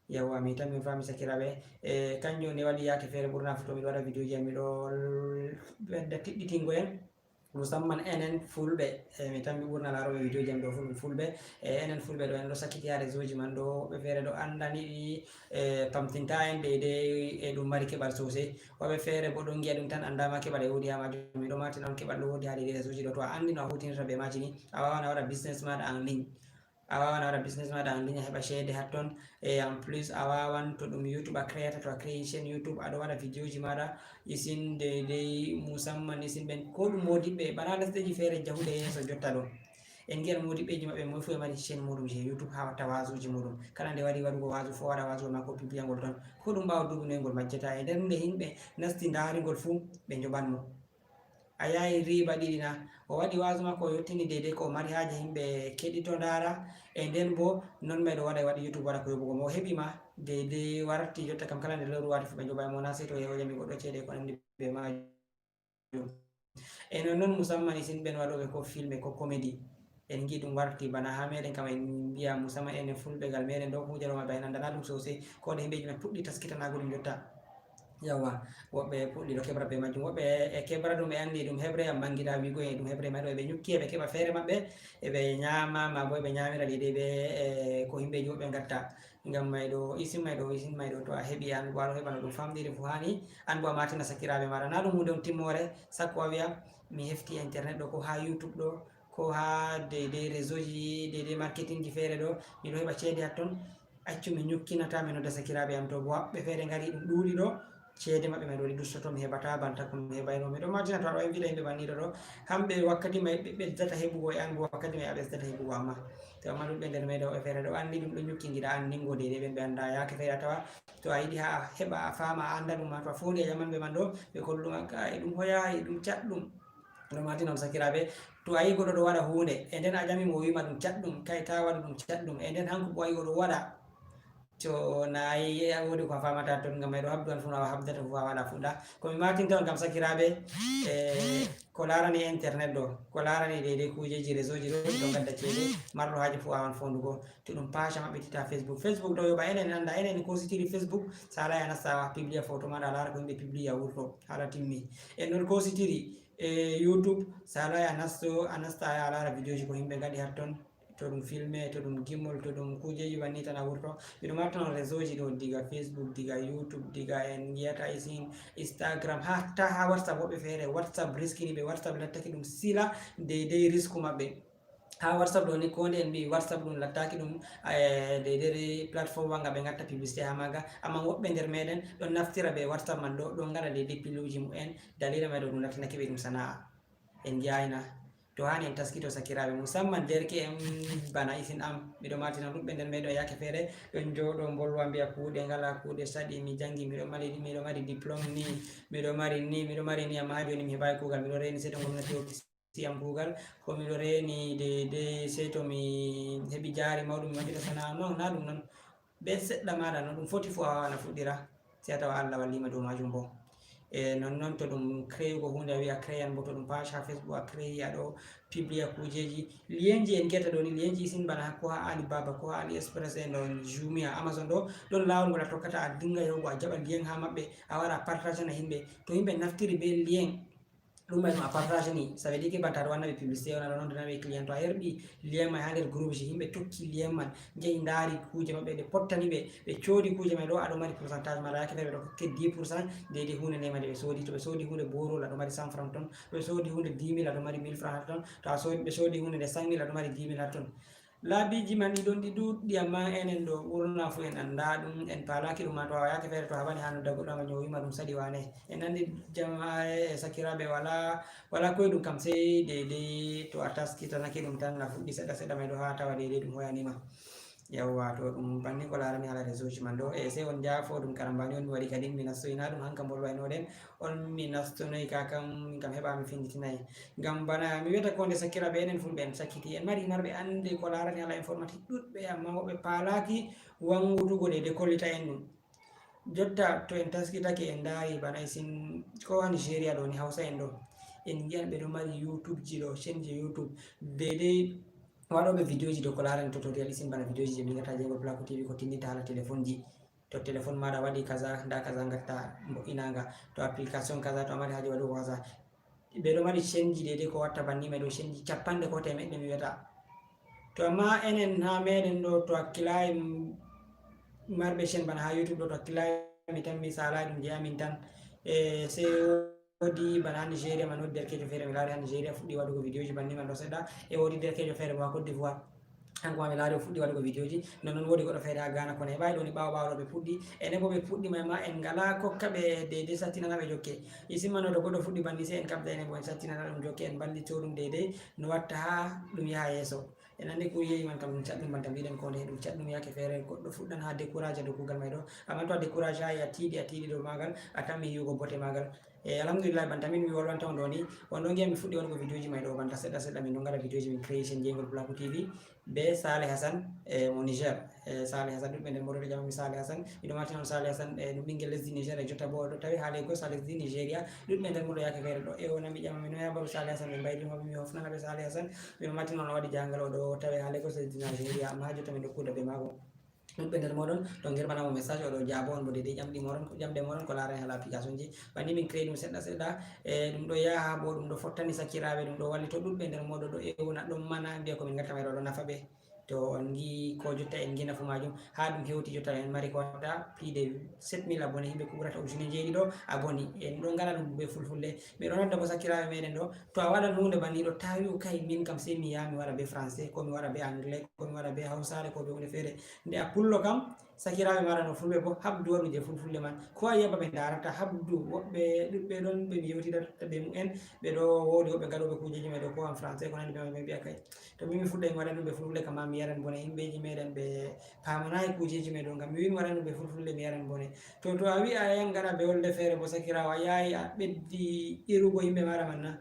Yawwa mi tan min fami sakiraɓe e kanjum nde waɗi yake feere ɓurna fu to miɗo waɗa vidéo ji am miɗo ɓedda tiɗɗitingo en. musamman enen fulɓe, e mi tammi ɓurna laarooɓe vidéo ji am ɗo fof ɗum fulɓe. E enen fulɓe ɗo en ɗo sakkiti ha réseau ji man ɗo, woɓɓe feere ɗo anndani ɗi, e pamtinta en deydey e ɗum mari keɓal sosey. Woɓɓe feere bo ɗon ngiya ɗum tan, anndama keɓal e woodi ha majum. Miɗo martina on keɓal ɗo woodi ha deydey réseau ji ɗo, to a anndi no a hutinirta be maji ni, a wawan a waɗa business maɗa en ligne. A wawan a waɗa business maɗa en ligne, a heɓa ceede hatton. E en plus a wawan to ɗum YouTube a créata, to a créé chaîne YouTube aɗo waɗa vidéo ji maɗa isin deydey, musamman isin ɓen ko ɗum modiɓɓe bana lesɗeji feere jahuɗe yeeso jotta ɗo. En ngiyat modiɓɓeji maɓɓe moy fof e mari chaîne muɗum je YouTube ha watta wasuji muɗum. Kala nde wari waɗugo wasu fof waɗa wasu makko publia ngol ton. Ko ɗum ɓawo duuɓi noy ngol majjata. E nder nde yimɓe nasti ndaari ngol fuu ɓe njoɓan mo. A yahi riba ɗiɗi na? O waɗi wasu makko o yottini deydey ko o mari haaje yimɓe keɗito ndaara. E nden bo non mayɗo waɗa waɗi YouTube waɗa ko yoɓugo mo. O heɓi ma deydey warti jotta kam kala nde lewru wati fuu ɓe njoɓay mo na sey to o jami goɗɗo ceede ko nandi be majum. E non non musamman isin ɓen waɗoɓe ko filme ko comédie. En ngi ɗum warti bana ha meɗen kam en mbiya musamman enen fulɓe gal meɗen ɗo kuje ɗo maɓɓe en andana ɗum sosey. Ko ɗe yimɓeji men puɗɗi taskitanago ɗum jotta. Yawwa, woɓɓe puɗɗi ɗo keɓra be majjum, woɓɓe e keɓra ɗum e anndi ɗum heɓre amma ngiɗa wigo e ɗum heɓre maɗo eɓe ñukki eɓe keɓa feere maɓɓe, eɓe ñaama ma bo eɓe ñamira deydey be e ko yimɓeji woɓɓe ngatta. Ngam mayɗo isin mayɗo isin mayɗo to a heɓi an bo aɗo heɓa no ɗum famɗiri fu hani an bo a matina sakiraaɓe maɗa. Na ɗum hunde on timmoore sakko a wiya mi hefti internet ɗo ko ha YouTube ɗo ko ha deydey réseau ji deydey marketing ji feere ɗo miɗo heɓa ceede hatton. Accu mi ñukkinata mi nodda sakiraaɓe am to bo woɓɓe feere ngari ɗum ɗuuɗi ɗo ceede maɓɓe man waɗi dustoto mi heɓata banta ko mi heɓayno. Miɗo martina to aɗo invita yimɓe banniɗo ɗo hamɓe wakkati may ɓe ɓeddata heɓugo e an bo wakkati may a ɓesdata heɓugo amma. To amma ɗuɗɓe nder meɗen woɓɓe feere ɗo anndi ɗum ɗo ñukki ngiɗa an ningo deydey ɓen ɓe annda yaake feere a tawa to a yiɗi ha a heɓa a faama a annda ɗum ma to a fondi a jaman ɓe man ɗo ɓe kollu ma ka e ɗum hoya e ɗum caɗɗum. Ɗo martina on sakiraaɓe to a yi goɗɗo ɗo waɗa huunde e nden a jami mo o wima ɗum caɗɗum kay ta waɗu ɗum caɗɗum e nden hanko bo a yi oɗo waɗa. To na a yi a woodi ko a famata ton ngam mayɗo habdu an fu no a habdata fu a waɗa fuɗɗa. Ko mi martinta on ngam sakiraaɓe e ko larani internet ɗo ko larani deydey kujeji réseau ji ɗo ɗo gadda ceede marɗo haaji fu wawan fondugo. To ɗum paca maɓɓitita Facebook, Facebook ɗo yoɓa enen anda enen kositiri Facebook. Sa alay a nasta a publia photo maɗa a lara ko yimɓe publia wurto hala timmi. En ɗon kositiri e YouTube. Sa alay a nasto a nasta a lara vidéo ji ko yimɓe gaɗi hatton. To ɗum filme to ɗum gimol to ɗum kujeji banni tan a wurto. Miɗo martano réseau ji ɗo diga Facebook diga YouTube diga en ngiyata isin Instagram hatta ha WhatsApp woɓɓe feere WhatsApp riskini ɓe WhatsApp lattaki ɗum sila deydey risku maɓɓe. Ha WhatsApp ɗo ni ko nde en mbi WhatsApp ɗum lattaki ɗum e deydey plateforme wa nga ɓe gatta publicité ha maga amma woɓɓe nder meɗen ɗon naftira be WhatsApp man ɗo ɗon gaɗa deydey piluji mumen dalila may ɗo ɗum lattinaki ɓe ɗum sana'a. En jayna to hani en taskito sakiraɓe musamman derke en bana isin am miɗo martina ɗuɗɓe nder meɗen yake feere ɗon joɗo mbolwa mbiya kuuɗe ngala kuuɗe saɗi mi jangi miɗo mari miɗo mari diplôme ni miɗo mari ni miɗo mari ni amma ha joni mi heɓayi kuugal miɗo reni seeɗa gomnati office siyam kuugal ko miɗo reeni deydey sey to mi heɓi jaari mawɗum mi waɗira sana'a non na ɗum non. Be seɗɗa maɗa no ɗum foti fu a wawan a fuɗɗira sey a tawa Allah wallima dow majum bo. E non non to ɗum créyugo hunde a wiya créyan bo to ɗum page ha Facebook a créyi aɗo publia kujeji lienji en geta ɗo ni lienji isin bana ko ha Alibaba ko ha AliExpress e no Jumia Amazon ɗo ɗon lawol ngol a tokkata a dinga yahugo a jaɓa lien ha maɓɓe a wara a partagana yimɓe to yimɓe naftiri be lien. Ɗum may ɗum a partage ni ça veut dire que banta aɗa wanna ɓe publicité on aɗa nondana ɓe client to a herɓi lien may ha nder groupe ji yimɓe tokki lien man jehi ndaari kuuje maɓɓe ɗe pottani ɓe ɓe coodi kuuje may ɗo aɗo mari pourcentage maɗa yake feere ɓe ɗo hokke dix pour cent deydey hunde nde made ɓe soodi to ɓe soodi hunde borol aɗo mari cent franc ton to ɓe soodi hunde dix mille aɗo mari mille franc ton to a soodi ɓe soodi hunde nde cinq mille aɗo mari dix mille ton. Laabiiji man ɗi ɗon ɗi ɗuuɗɗi amma enen ɗo ɓurna fuu en anndaa ɗum en paalaaki ɗum maa to a wayaaki feere to a haɓani haa nodda goɗɗo ama ñoowima ɗum saɗi waane en anndi jamaare e sakiraaɓe walaa walaa koye ɗum kam sey deydey to a taskitanake ɗum tan na fuɗɗi seɗɗa seɗɗa may ɗo haa tawa deydey ɗum hoyaniima. Yawwa to ɗum banni ko laarani haala réseau ji man ɗo e sey on njaafo ɗum karambani on mi waɗi kadi mi nastoyina ɗum hanka mbolwaynoɗen on mi nastonoy ka kam min kam heɓa mi finditinayi. Ngam bana mi wiyata ko nde sakkiraaɓe enen fulɓe en sakkiti en mari marɓe annde ko laarani haala informatique ɗuɗɓe amma woɓɓe paalaaki wanngutugo de de kollita en ɗum. Jotta to en taskitake en ndaari bana isin ko ha Nigeria ɗo ni hawsa en ɗo en ngiyan ɓe ɗo mari YouTube ji ɗo chaîne ji YouTube deydey waɗoɓe vidéo ji dow ko laarani tutoriel isin bana vidéo ji je min ngata jeego Placo TV ko tinninta haala téléphone ji. To téléphone maɗa waɗi kaza nda kaza gatta mbo'inanga to application kaza to a mari haaji waɗugo kaza. ɓe ɗo mari chaîne ji deydey ko watta banni, ma ɗo chaîne ji capanɗe ko temeɗɗe mi wiyata. To amma enen ha meɗen ɗo to hakkilay marɓe chaîne bana ha YouTube ɗo to hakkilay mi tan mi salay ɗum je amin tan. E sey wodi bana ha Nigeria man wodi derkejo feere mi laari ha Nigeria fuɗɗi waɗugo vidéo ji banni man ɗo seɗɗa. E wodi derkejo feere bo ha Côte d'Ivoire. Kanko ma mi laari o fuɗɗi waɗugo vidéo ji. Non non wodi goɗɗo feere ha Ghana kono heɓayi ɗoni ɓawo ɓawo ɗo ɓe puɗɗi. Enen bo ɓe puɗɗi may ma en ngala kokka ɓe deydey sattinana ɓe jokke. Isimma no to goɗɗo fuɗɗi banni sey en kaɓda enen bo en sattinana ɗum jokke en mballito ɗum deydey no watta ha ɗum yaha yeeso. En andi ko yeeyi man kam ɗum caɗɗum man tam mbiɗen ko nde ɗum caɗɗum yake feere goɗɗo fuɗɗan ha décourage dow kuugal may ɗo. Amma to a décourage ha a tiiɗi a tiiɗi dow maagal a tammi yiwugo bote maagal. E alhamdulillah banta min mi wolwanta on ɗo ni on ɗo ngiya mi fuɗɗi waɗugo vidéo ji may ɗo banta seɗɗa seɗɗa min ɗo ngaɗa vidéo ji min création jeygol Pulaaku T V be Saleh Hassan e mo Niger. E Saleh Hassan ɗuɗɓe nder moɗo ɓe ƴamami Saleh Hassan miɗo martina on Saleh Hassan e ɗum ɓinngel lesdi Niger e jotta bo oɗo tawi ha Lagos ha lesdi Nigeria. Ɗuɗɓe nder moɗo yake feere ɗo e wona mi ƴamami no habaru Saleh Hassan ɓe mbaydi mo mi hofnana ɓe Saleh Hassan. Miɗo martina on o waɗi jangal oɗo tawi ha Lagos lesdi Nigeria amma ha jotta min ɗo kuuda be maako. Ɗuɗɓe nder moɗon ɗon gerɓanamo message oɗo jaabo on bo deydey ƴamɗi moɗon ƴamɗe moɗon ko larani hala application ji. Banni min créé ɗum seɗɗa seɗɗa e ɗum ɗo yaha bo ɗum ɗo fottani sakkiraɓe ɗum ɗo wallito ɗuɗɓe nder moɗo ɗo ewna ɗon mana mbiya komin gatta mayɗo ɗo nafa ɓe. To on gi ko jotta en gi nafu majum ha ɗum hewti jotta en mari ko watta plus de sept mille abonné yimɓe ko ɓurata ujune jeeɗiɗo abonné en ɗo ngala ɗum be fulfulde. Miɗo nodda bo sakkiraɓe meɗen ɗo to a waɗan hunde banniɗo ta wi'u kay min kam sey mi yaha mi waɗa be français ko mi waɗa be anglais ko mi waɗa be hawsare ko be hunde feere. Nde a pullo kam sakiraaɓe mara no fulɓe bo habdu waɗu je fulfulde man ko a yiya ba ɓe ndarata habdu woɓɓe ɗuɗɓe ɗon ɓe mi yewtidata be mumen. Ɓe ɗo wodi woɓɓe gaɗoɓe kujeji may ɗo ko en français ko nandi be may ɓe mbiya kay to min mi fuɗɗay mi waɗa ɗum ɓe fulfulde kam ma mi yaran bone yimɓeji meɗen ɓe pamanayi kujeji may ɗo ngam mi wi mi waɗa ɗum ɓe fulfulde mi yaran bone. To to a wi a yan gaɗa be wolde feere bo sakiraawo a yayi a ɓeddi irugo yimɓe mara man na.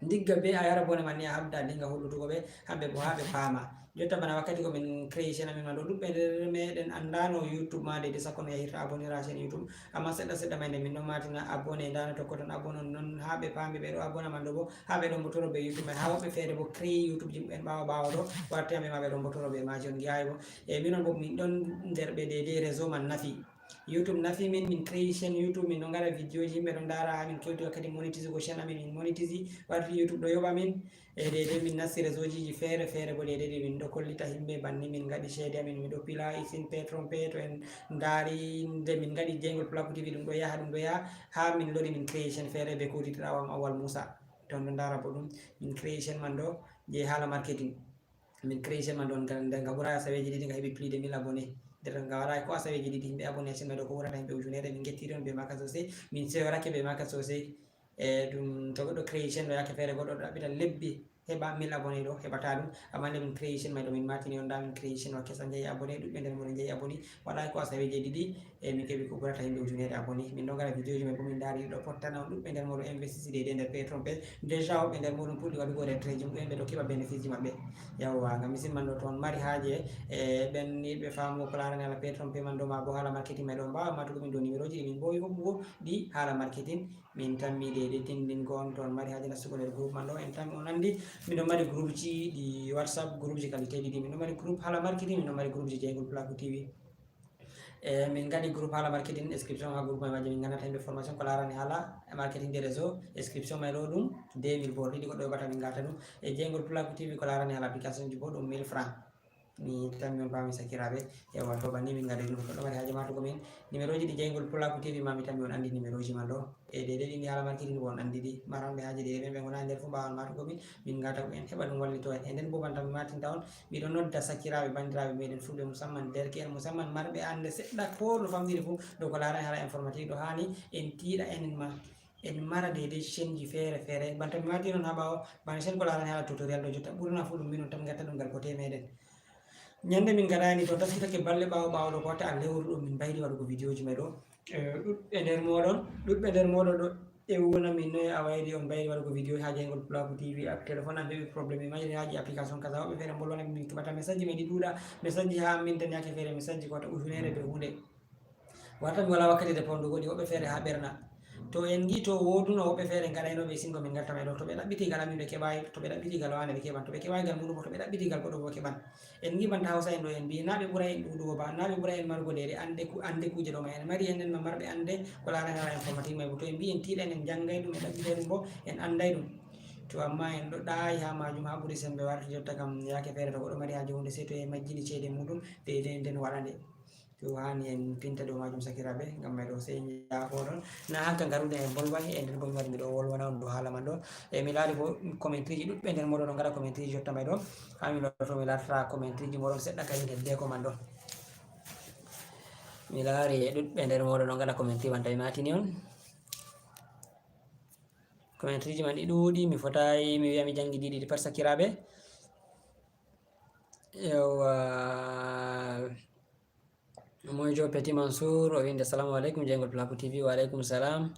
Ndigga be a yara bone man ni a habda dinga hollutugo ɓe hamɓe bo ha ɓe paama. Jotta bana wakkati ko min création amin ma ɗo ɗuɗɓe nder meɗen andano YouTube ma deydey sakko no yahirta abonnera chaîne YouTube. Amma seɗɗa seɗɗa may nde min ɗon matina abonné ndano tokkoton abonné on non ha ɓe paami ɓe ɗo abonné man ɗo bo ha ɓe ɗon mbotoro be YouTube man ha woɓɓe feere bo créé YouTube ji mumen ɓawo ɓawo ɗo warti hamɓe ma ɓe ɗon mbotoro be maji on giyayi bo. E minon bo min ɗon nder ɓe deydey réseau man nafi. YouTube nafi min min créé chaîne YouTube min ɗo ngaɗa vidéo ji yimɓe ɗo ndara ha min kewti wakkati monétise go chaîne amin min monétise warti YouTube ɗo yoɓa min. E deydey min nasti réseau jiji feere feere bo deydey ɗi min ɗo kollita yimɓe banni min ngaɗi ceede amin miɗo pila isin petron pe to en ndari nde min ngaɗi jeygol Pulaaku T V ɗum ɗo yaha ɗum ɗo yaha ha min lori min créé chaîne feere be kowtitirawo am Awal Moussa. To on ɗo ndara bo ɗum min créé chaîne man ɗo je hala marketing. Min créé chaîne man ɗon nder nga ɓura asaweji ɗiɗi nga heɓi plus de mille abonnés. Nder nga waɗa ko asaweji ɗiɗi yimɓe abonnés chaîne man ɗo ko ɓurata yimɓe ujunere min gettiri on be maka sosai min seyorake be maka sosai. E ɗum to goɗɗo créé chaîne ɗo yake feere goɗɗo ɗo ɗaɓɓita lebbi heɓa mille abonnés ɗo heɓata ɗum. Amma nde min créé chaîne may ɗo min matini on nda min créé chaîne wa kesa jeyi abonnés ɗuɗɓe nder moɗo jeyi abonnés waɗa ko asaweji ɗiɗi. E min keɓi ko ɓurata yimɓe ujunere abonnés min ɗo ngaɗa vidéo ji men bo min ndari ɗo pottana on ɗuɗɓe nder moɗo investisi deydey nder petron pe déjà woɓɓe nder muɗum puɗɗi waɗugo retrait ji mumen ɓe ɗo keɓa bénéfice ji maɓɓe. Yawwa ngam mi simman ɗo to on mari haaje e ɓen yiɗɓe faamugo ko larani hala petron pe man ɗo ma bo hala marketing may ɗo mbawa matugo min dow numéro ji ɗi min mbowi huɓɓugo ɗi hala marketing. Min tammi deydey tindingo on to on mari haaje nastugo nder groupe man ɗo en tammi on andi. Miɗo mari groupe ji ɗi whatsapp groupe ji qualité ɗiɗi miɗo mari groupe hala marketing miɗo mari groupe ji jeygol Pulaaku T V. E min ngaɗi groupe hala marketing inscription ha groupe may majje min ngannata himɓe formation ko larani hala marketing de réseau inscription may ɗo ɗum deux mille bor ɗiɗi goɗɗo yoɓata min ngata ɗum. E jeygol Pulaaku T V ko larani hala application ji bo ɗum mille franc. Mi tammi on pami sakiraɓe. Ewa to banni min ngaɗa ɗum goɗɗo mari haaje matugo min numéro ji ɗi jeygol Pulaaku T V ma mi tammi on andi numéro ji man ɗo. E deydey ɗi mi hala marketing bo on andi ɗi maranɓe haaje ɗi e ɓen ɓe gona nder fu mbawan matugo min. Min ngata ko en heɓa ɗum wallito en e nden bo banta mi matinta on. Miɗo nodda sakiraaɓe banndiraaɓe meɗen fulɓe musamman derke'en musamman marɓe annde seɗɗa ko no famɗiri fof ɗo ko laarani haala informatique ɗo haani en tiiɗa enen ma en mara deydey chaîne ji feere feere banta mi maati noon haa ɓaawo bana chaîne ko laarani haala tutoriel ɗo jotta ɓurna fof ɗum minon tan gatta ɗum ngal kote meɗen. Ñande min ngaɗani to taskitake balle ɓaawo ɓaawo ɗo ko watta a lewru ɗo min mbaydi waɗugo vidéo ji may ɗo. E ɗuɗɓe nder moɗon ɗuɗɓe nder moɗon ɗo e wona min noye a wayri on mbayri waɗugo vidéo ha jeygol Pulaaku T V app téléphone am heɓi problème e mayri haji application kaza woɓɓe feere mbolwana min keɓata message ji men ɗi ɗuuɗa message ji ha min tan yake feere message ji ko wata ujunere be hunde. Wata mi wala wakkati de pondugo ɗi woɓɓe feere ha ɓerna. To en ngi to wooduno woɓɓe feere gaɗaynoɓe singo min ngalta may ɗo, to ɓe ɗaɓɓiti gal amin ɓe keɓayi, to ɓe ɗaɓɓiti gal wane ɓe keɓan, to ɓe keɓayi gal muɗum bo, to ɓe ɗaɓɓiti gal goɗɗo bo keɓan. En ngi banta Hausa en ɗo, en mbi na ɓe ɓuray en ɗuɗugo ba, na ɓe ɓuray en marugo deede ande ku-, ande kuje ɗo ma. En mari enen ma marɓe ande ko larani haala informatique may bo. To en mbi en tiiɗan en janngay ɗum, en ɗaɓɓitay ɗum bo, en anday ɗum. To amma en ɗo ɗaayi ha majum ha ɓuri sembe warti jotta kam, yaake feere to goɗɗo mari haaje hunde sey to e majjini ceede muɗum, deede nden waɗa nde. To hani en pinta dow majum sakiraaɓe, ngam may ɗo sey njaafoɗon. Na hanka ngaruɗen en bolway, e nder bo mi wari mi ɗo wolwana on dow haala man ɗo. E mi laari bo commentaire ji ɗuɗɓe nder moɗon ɗo ngaɗa commentaire ji jotta may ɗo. Ha mi lorto mi larta commentaire ji moɗon seɗɗa kadi nder deko man ɗo. Mi laari e ɗuɗɓe nder moɗon ɗo ngaɗa commentaire man tawi matini on. Commentaire ji man ɗi ɗuuɗi, mi fotayi mi wi'a mi jangi ɗiɗi ɗi pat sakiraaɓe. Yawwa. Moyjo Petit Mansour, o windi, "Assalamu alaikum, jeyngol Plaku T V." Wa alaikum salam.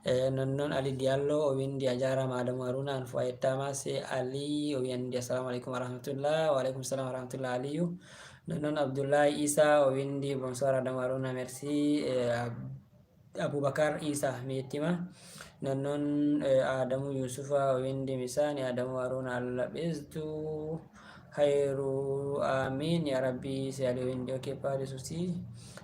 E, non non Ali Diallo, o windi, "A jarama Adamu Haruna, an fu a yettama." Se Ali, o windi, "Assalamu alaikum wa rahmatullah." Wa alaikum salam wa rahmatullah, Aliyu. Non non Abdullahi Isa, o windi, "Bonsoir Adamu Haruna, merci." E, Ab-, Abubakar Isa, mi yettima. Non non, e, Adamu Yusufa, o windi, "Mi sani Adamu Haruna, Allah ɓesdu hayru, amin ya rabbi." Se Ali o windi, "Ok, pas de souci."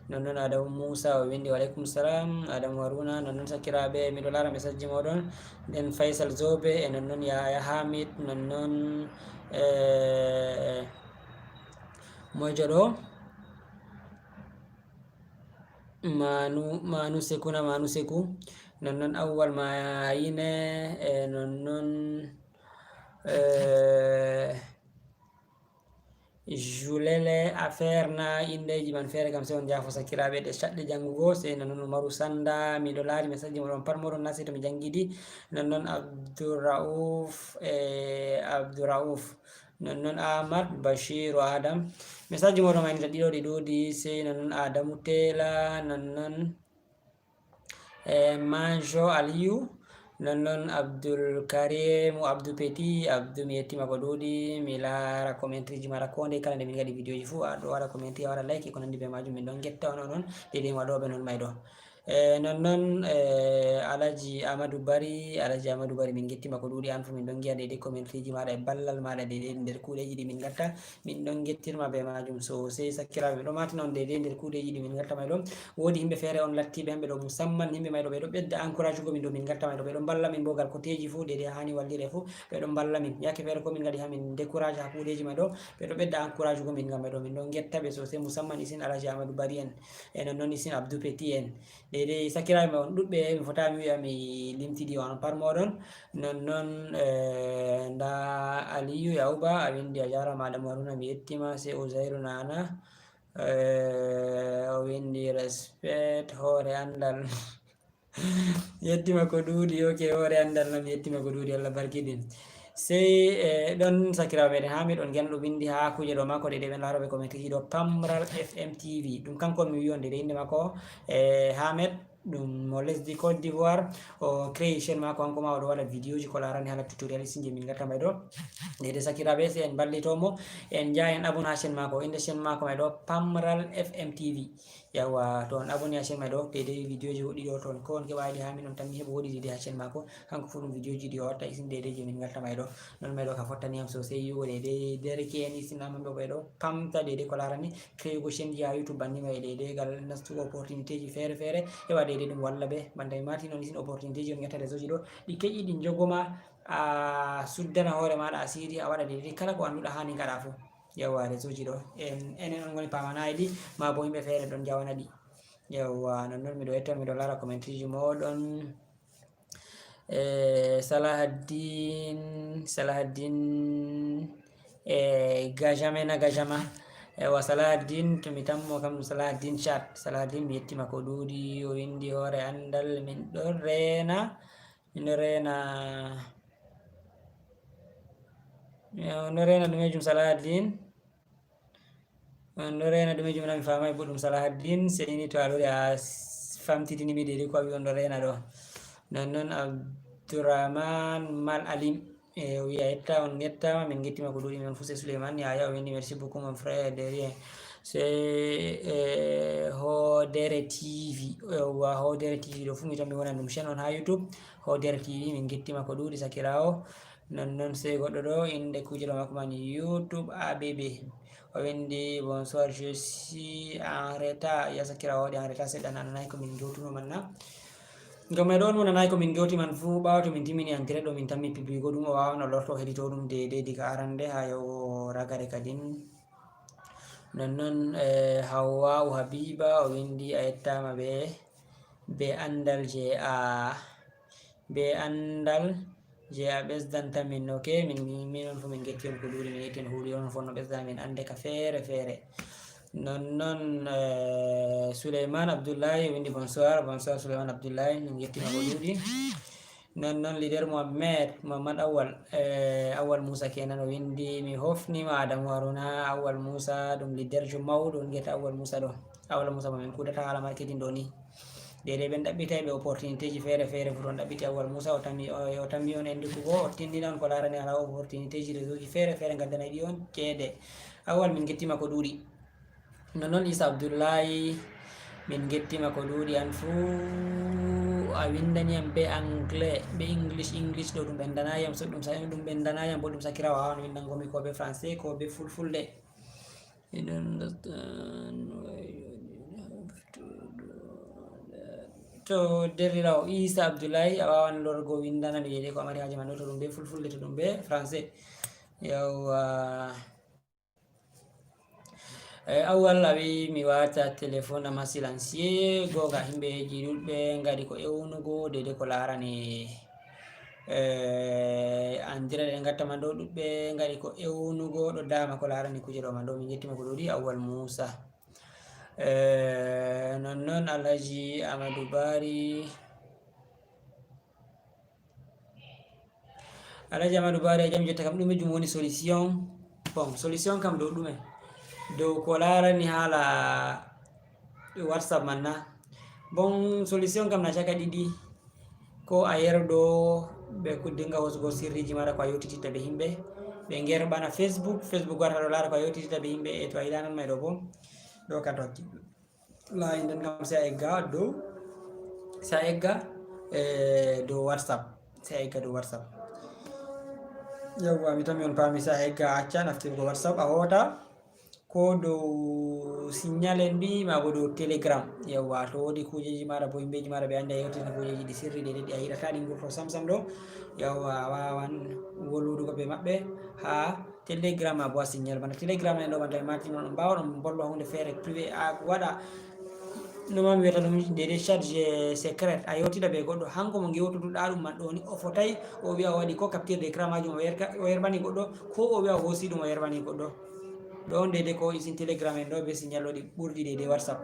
Non non Adamu Musa o windi, "Wa alaikum salam Adamu Haruna." Non non sakiraaɓe, miɗo laara message ji moɗon. Nden Faisal Zobe, e non non Yahaya Hamid, non non, e, moyjo ɗo? Manu, Manu Seku na, Manu Seku. Non non Awwal Mayine, e non non, e, Julele Affaire na, indeji man feere kam, sey on jaafo sakiraaɓe, ɗe caɗɗe janngugo. Sey non non Umaru Sanda, miɗo laari message ji moɗon pat moɗon na, sey to mi janngi ɗi. Non non Abdouraouf, e Abdouraouf. Non non Ahmad Bashiru Adam. Message moɗon mayni ɗiɗo ɗi ɗuuɗi, sey non non Adamu Tela, non non, e, Manjo Aliyu, non non Abdul Karimu, Abdou Petit, Abdou, mi yettima ko ɗuuɗi, mi laara commentaire ji maɗa ko ndey kala nde min ngaɗi video ji fu, a ɗo waɗa commentaire, a waɗa like, e ko nandi be majum, min ɗon ngetta on, onon, deydey waɗoɓe non may ɗo. E, non non, e, Alaji Amadou Bari, Alaji Amadou Bari, min ngettima ko ɗuuɗi, an fu min ɗon ngi'a deydey commentaire ji maɗa e ballal maɗa deydey nder kuuɗeji ɗi min ngatta, min ɗon ngettirma be majum sosai sakiraaɓe. Miɗo matina on deydey nder kuuɗeji ɗi min ngatta may ɗo. Woodi himɓe feere on lattiɓe himɓe ɗo, musamman himɓe may ɗo, ɓe ɗo ɓedda encourage ugo min ɗo min ngatta may ɗo, ɓe ɗo mballa min bo gal ko teeji fu, deydey hani wallire fu, ɓe ɗo mballa min. Yaake feere ko min ngaɗi ha min décourage ha kuuɗeji may ɗo, ɓe ɗo ɓedda encourage ugo min ngam may ɗo, min ɗon ngetta ɓe sosai, musamman isin Alaji Amadou Bari en, e non non isin Abdou Petit en. Deydey sakiraaɓe on ɗuɗɓe, mi fota mi wi'a mi limtidi on par moɗon. Non non, e, nda Aliyu Yauba, a windi, "A jarama Adamu Haruna, mi yettima." Se Uzairu Nana, e, o windi, "Respect hoore andal." Yettima ko ɗuuɗi, ok, hoore andal nam, yettima ko ɗuuɗi, Allah barkiɗin. Sey, e, ɗon sakiraaɓe meɗen Hamid on ngenɗo windi ha kuje ɗo makko, ɗe, ɗe ɓen laaroɓe ko min tigi ɗo, Pamral F M T V. Ɗum kanko on mi wi on de, de innde makko, e, Hamed, ɗum mo lesdi Côte d'Ivoire. O créé chaîne makko, hanko ma o ɗo waɗa vidéo ji ko larani hala tutoriel isin je min gatta may ɗo. De, de sakiraaɓe, se en mballito mo, en jaa en abonné ha chaîne makko. Innde chaîne makko may ɗo, Pamral F M T V. Yawwa, to on abonné ha chaîne may ɗo, deydey vidéo ji woɗɗi ɗo, to on ko on keɓa ɗi ha min on tammi heɓa woɗɗi deydey ha chaîne makko. Kanko fu ɗum vidéo ji ɗi o watta isin deydey je min ngalta may ɗo. Non may ɗo ka fottani am sosai yiwugo deydey dereke en isin amma ɓe ɓe ɗo pamta deydey ko larani créugo chaîne ji ha YouTube banni may deydey gal nastugo opportunité ji feere feere. Heɓa deydey ɗum walla ɓe banta mi mati non isin opportunité ji on gatta réseau ji ɗo. Ɗi keƴi ɗi jogoma a suddana hoore maɗa asiri a waɗa deydey kala ko annduɗa hani gaɗa fu. Yawwa, réseau ji ɗo. En, enen on ngoni pamanayi ɗi, ma bo himɓe feere ɗon jawana ɗi. Yawwa, non non miɗo yetton, miɗo lara commentaire ji moɗon. E, Salahaddin, Salahaddin, e, Gajame na Gajama. Yawwa, Salahaddin, to mi tammo kam ɗum Salahaddin Chat. Salahaddin, mi yettima ko ɗuuɗi, o windi hoore andal, min ɗon reena, min ɗon reena, min ɗon reena ɗumejum Salahaddin. On ɗo reena ɗumejum na mi faamay boɗɗum Salahaddin, sey ni to a lori a s-, famtitini mi deydey ko a wi on ɗo reena ɗo. Non non Abdourahman Mal Alim, e, o wi a yetta, on ngettama, min ngettima ko ɗuuɗi, min fu se Souleymane Yaya o windi merci beaucoup mon frère de rien. Se e hoodere tv, yewwa, hoodere tv ɗo fuu mi tan mi wonan ɗum chaîne on haa youtube. Hoodere tv, min gettima ko ɗuuɗi sakiraawo. Non non, sey goɗɗo ɗo, innde kuuje ɗo makko man youtube abb. O winndi: "Bonsoir, je suis en retard." Ya sakiraawo, waɗi en retard seɗɗa, nananaay ko min ngewtuno man na? Ngam e ɗon mo nanaay ko min ngewti man fuu, ɓaawo to min timmini en direct ɗo, min tammi publigo ɗum, o waawan o lorto o heɗito ɗum deydey diga arande haa yahugo ragare kadin. Non non, eh, Hawwa'u Habiba o winndi: "A yettaama be, be anndal je a, be anndal je a ɓesdanta min." Ok, min, min, min on fuu min ngetti on ko ɗuuɗi, min yetti on huuɗi on fuu no ɓesda min annde ka feere feere. Non non, eh, Souleymane Abdoulaye o winndi: "Bonsoir." Bonsoir Souleymane Abdoulaye, min ngettima ko ɗuuɗi. Non non, leader Mohamed, Mohamed Awal, eh, Awal Moussa kenan o winndi: "Mi hofnima Adamu Haruna." Awal Moussa ɗum leaderjo mawɗo on, ngeta Awal Moussa ɗo. Awal Moussa mo min kuudata haala marketing ɗo ni. Deydey ɓen ɗaɓɓitay ɓe opportunité ji feere feere fuu, to on ɗaɓɓiti Awal Moussa, o tammi, o, o tammi on e ndukugo, o tindina on ko laarani haala opportunité ji, réseau ji feere feere ngaddanay ɗi on ceede. Awal, min ngettima ko ɗuuɗi. Non non, Issa Abdoulaye, min ngettima ko ɗuuɗi. An fuu a winndani yam be anglais, be English, English ɗo ɗum ɓenndanaay yam, so ɗum sa-, ɗum ɓenndanaay yam, bo ɗum sakiraawo a waawan winndango mi ko be français, ko be fulfulde. You don't understand why you have to do that. To derɗiraawo Issa Abdoulaye, a waawan lorgo winndanami deydey ko a mari haaje man ɗo, to ɗum be fulfulde, to ɗum be français. Yawwa. Eh, Awal, a wi'i mi waata téléphone am haa silencieux. Googa, himɓeji ɗuɗɓe ngaɗi ko ewnugo deydey ko laarani, eh, anndira ɗe ngatta man ɗo, ɗuɗɓe ngaɗi ko ewnugo ɗo dama ko laarani kuuje ɗo man ɗo. Min ngettima ko ɗuuɗi, Awal Moussa. Eh, non non, Alhaji Amadou Bari. Alhaji Amadou Bari, a jam jotta kam, ɗume jum woni solution? Bon, solution kam dow ɗume? Dow ko laarani haala WhatsApp man na? Bon, solution kam na caka ɗiɗi. Ko a yero ɗo ɓe kuddinga hoosugo sirriji maɗa ko a yewtititta be himɓe. Ɓe ngerɓana Facebook, Facebook warta ɗo laara ko a yewtititta be himɓe, e to a yiɗanan may ɗo bo. Ɗo ka tokki. Layi nden kam, si a egga dow, si a egga, eh, dow WhatsApp, si a egga dow WhatsApp. Yawwa, mi tammi on paami, si a egga a acca naftirgo WhatsApp, a hoota ko dow Signal en mbi, maa bo dow Telegram. Yawwa, to woodi kuujeji maɗa bo himɓeji maɗa ɓe anndi a yewtina kuujeji ɗi sirri ɗe, ɗe ɗi a yiɗata ɗi ngurto sam sam ɗo. Yawwa, a waawan wolwudugo be maɓɓe haa Telegram maa bo a Signal. Bana Telegram en ɗo, bana to en maatino, on mbaawan on mbolwa huunde feere privé, a waɗa no ma mi wiyata ɗum, deydey chat je secret, a yewtida be goɗɗo, hanko mo ngewtuduɗa ɗum man ɗo ni, o fotay o wi'a o waɗi ko capture d'écran majum, o yerka, o yerbani goɗɗo, ko o wi'a o hoosi ɗum o yerbani goɗɗo. Ɗo on deydey ko isin Telegram en ɗo be Signal ɗo ɗi ɓurdi deydey WhatsApp.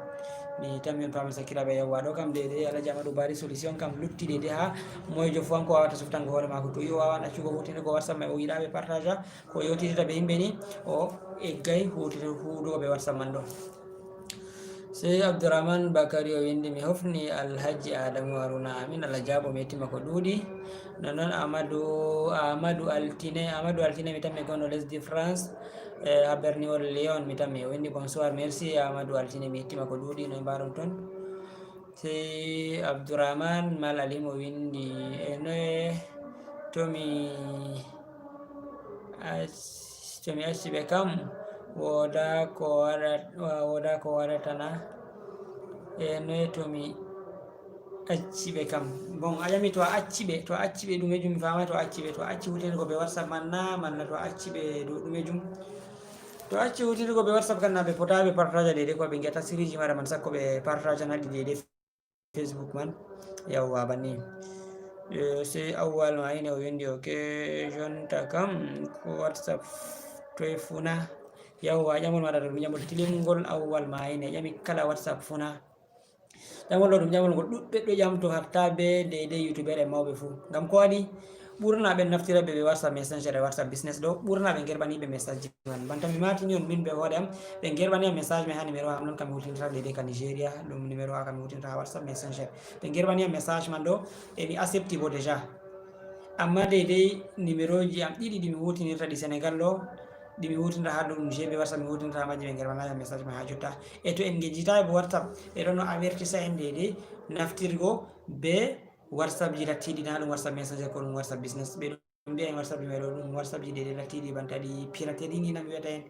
Mi tammi on paami sakiraaɓe, yawwa. Ɗo kam deydey Alhaji Amadou Bari solution kam lutti deydey haa moyjo fuu hanko waawata suftango hoore maako. To o waawan accugo huutinirgo WhatsApp may o yiɗa ɓe partager ko o yewtidata be himɓe ni, o eggay huuti-, huudugo be WhatsApp man ɗo. Sey Abdourahmane Bakary o winndi: "Mi hofni Alhaji Adamu Haruna." Amin, Allah jaabo, mi yettima ko ɗuuɗi. Non non, Amadou, Amadou Altine, Amadou Altine, mi tammi gonɗo lesdi France, eh, haa berniwol Lyon, mi tammi. O winndi: "Bonsoir, merci Amadou Altine, mi yettima ko ɗuuɗi, noy mbaɗon ton?" Sey Abdourahmane Mal Alim o winndi: "E noye to mi ac-, to mi acci ɓe kam, wooda ko waɗa-, wa-, wooda ko waɗata na? E noye to mi acci ɓe kam?" Bon, a ƴami to a acci ɓe, to a acci ɓe ɗume jum mi faamaay, to a acci ɓe, to a acci huutinirgo be WhatsApp man na, man na to a acci ɓe dow ɗume jum? To a acci huutinirgo be WhatsApp kan na, ɓe potaay ɓe partager deydey ko ɓe ngi'ata sirriji maɗa man, sakko ɓe partager na ɗi deydey Facebook man. Yawwa, banni. Eh, sey Awwal Maine o winndi: "Ok, jonta kam ko WhatsApp toye fuu na?" Yawwa, ƴamol maɗa ɗo ɗum ƴamol tilingol, Awwal Maine ƴami kala WhatsApp fuu na? Ƴamol ɗo ɗum ƴamol ngol ɗuɗɓe ɗo ƴamto, hatta be deydey YouTuber en mawɓe fuu. Ngam ko waɗi? Ɓurna ɓen naftirayɓe be WhatsApp Messenger e WhatsApp Business ɗo, ɓurna ɓe ngerɓani ɓe message ji man. Banta mi maatini on min be hoore am, ɓe ngerɓani am message may haa numéro am non kam mi huutinirta deydey ka Nigeria, ɗum numéro am kam mi huutinirta haa WhatsApp Messenger. Ɓe ngerɓani am message man ɗo, e mi accepti bo déjà. Amma deydey numéro ji am ɗiɗi ɗi mi huutinirta ɗi Senegal ɗo, ɗi mi hutinta ha ɗum G B WhatsApp mi hutinta ha majji ɓe ngerɓanayam message ma ha jotta. E to en ngejjitayi bo WhatsApp, ɓe ɗon no avertisa en deydey naftirgo be WhatsApp ji lattiɗi na ɗum WhatsApp Messenger ko ɗum WhatsApp Business. Ɓe ɗon mbiya en WhatsApp ji may ɗo ɗum WhatsApp ji deydey lattiɗi banta ɗi piraterie ni na mi wiyata en.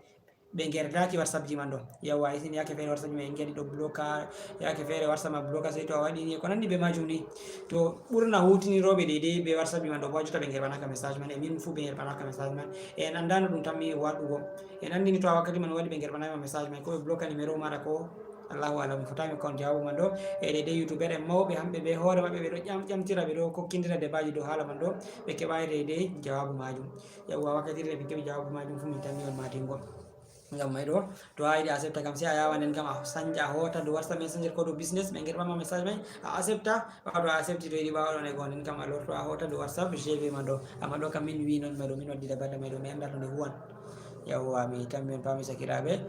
Ɓe ngerdaki WhatsApp ji man ɗo. Yawwa, isin yake feere WhatsApp ji may en ngiya ɗi ɗo bloka, yake feere WhatsApp ma bloka sey to a waɗi ni e ko nandi be majum ni. To ɓurna hutinirooɓe deydey be WhatsApp ji man ɗo bo a jotta ɓe ngerɓanaka message man e min fuu ɓe ngerɓanaka message man. E en andaano ɗum tan mi waɗugo. En andini to a wakkati man waɗi ɓe ngerɓanayma message man ko ɓe bloka numéro maɗa ko Allahu alam, mi fotayi mi hokka on jawaabu man ɗo. E deydey youtubeur en mawɓe hamɓe be hoore maɓɓe ɓe ɗo ƴam-, ƴamtira, ɓe ɗo kokkindira debaji dow haala man ɗo, ɓe keɓayi deydey jawaabu majum. Yawwa, wakkati nde min keɓi jawaabu majum fuu min tammi on matingo. Ngam may ɗo, to a yiɗi a septa kam, sey a yawa nden kam a sanja a hoota dow WhatsApp Messenger ko dow business, ɓe ngerɓanma message may, a accepta, ɓaawo to a accepti to yiɗi ɓaawo ɗon e goo nden kam a lorto a hoota dow WhatsApp G B man ɗo. Amma ɗo kam min wi non may ɗo, min waddi dabare may ɗo, mi annda to nde huwan. Yawwa, mi tammi on paami sakiraaɓe.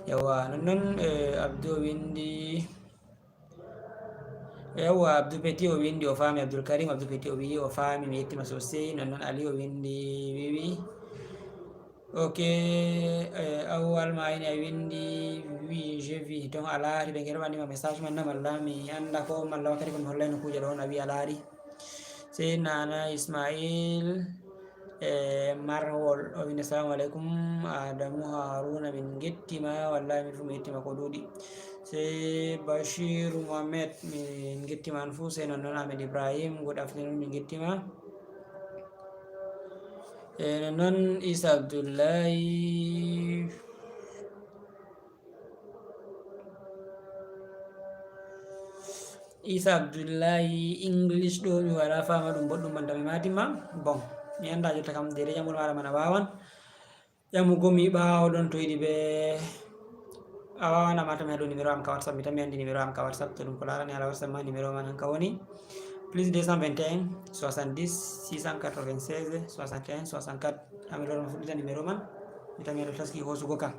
Yawwa, nonnon, eh, Abdou o windi, yawwa, Abdou Petit o windi o faami, Abdoul Karim Abdou Petit o wi'i o faami, mi yettima sosai. Nonnon Ali o windi wiwi. Ok, eh, Awwal ma ini a windi oui, je vis. Donc a laari ɓe ngerɓanima message man na malla mi annda ko malla wakkati ko mi hollay nokkuuje ɗo on a wi a laari. Sey Nana Ismail, eh, Marwol o windi assalamu alaikum, Adamu Haruna min gettima, wallahi min fu mi gettima ko ɗuuɗi. Sey Bashiru Mohammed min gettima an fu, sey nonnon Ahmed Ibrahim, good afternoon min gettima. E nonnon Isa Abdullahi. Isa Abdullahi, English ɗo mi wala fama ɗum boɗɗum banta mi matima. Bon, mi anda jotta kam dede jangol maɗa man a wawan. Ƴamugo mi ɓaawo ɗon to yiɗi be a wawan a mata mi ha dow numéro am ka WhatsApp, mi tan mi andi numéro am ka WhatsApp, to ɗum ko larani hala WhatsApp ma numéro man hanka woni plus deux cent vingt et un soixante-dix six cent quatre-vingt-seize soixante et un soixante-quatre. Ami lorma fuɗɗita numéro man, mi tan mi aɗo taski hosugo ka.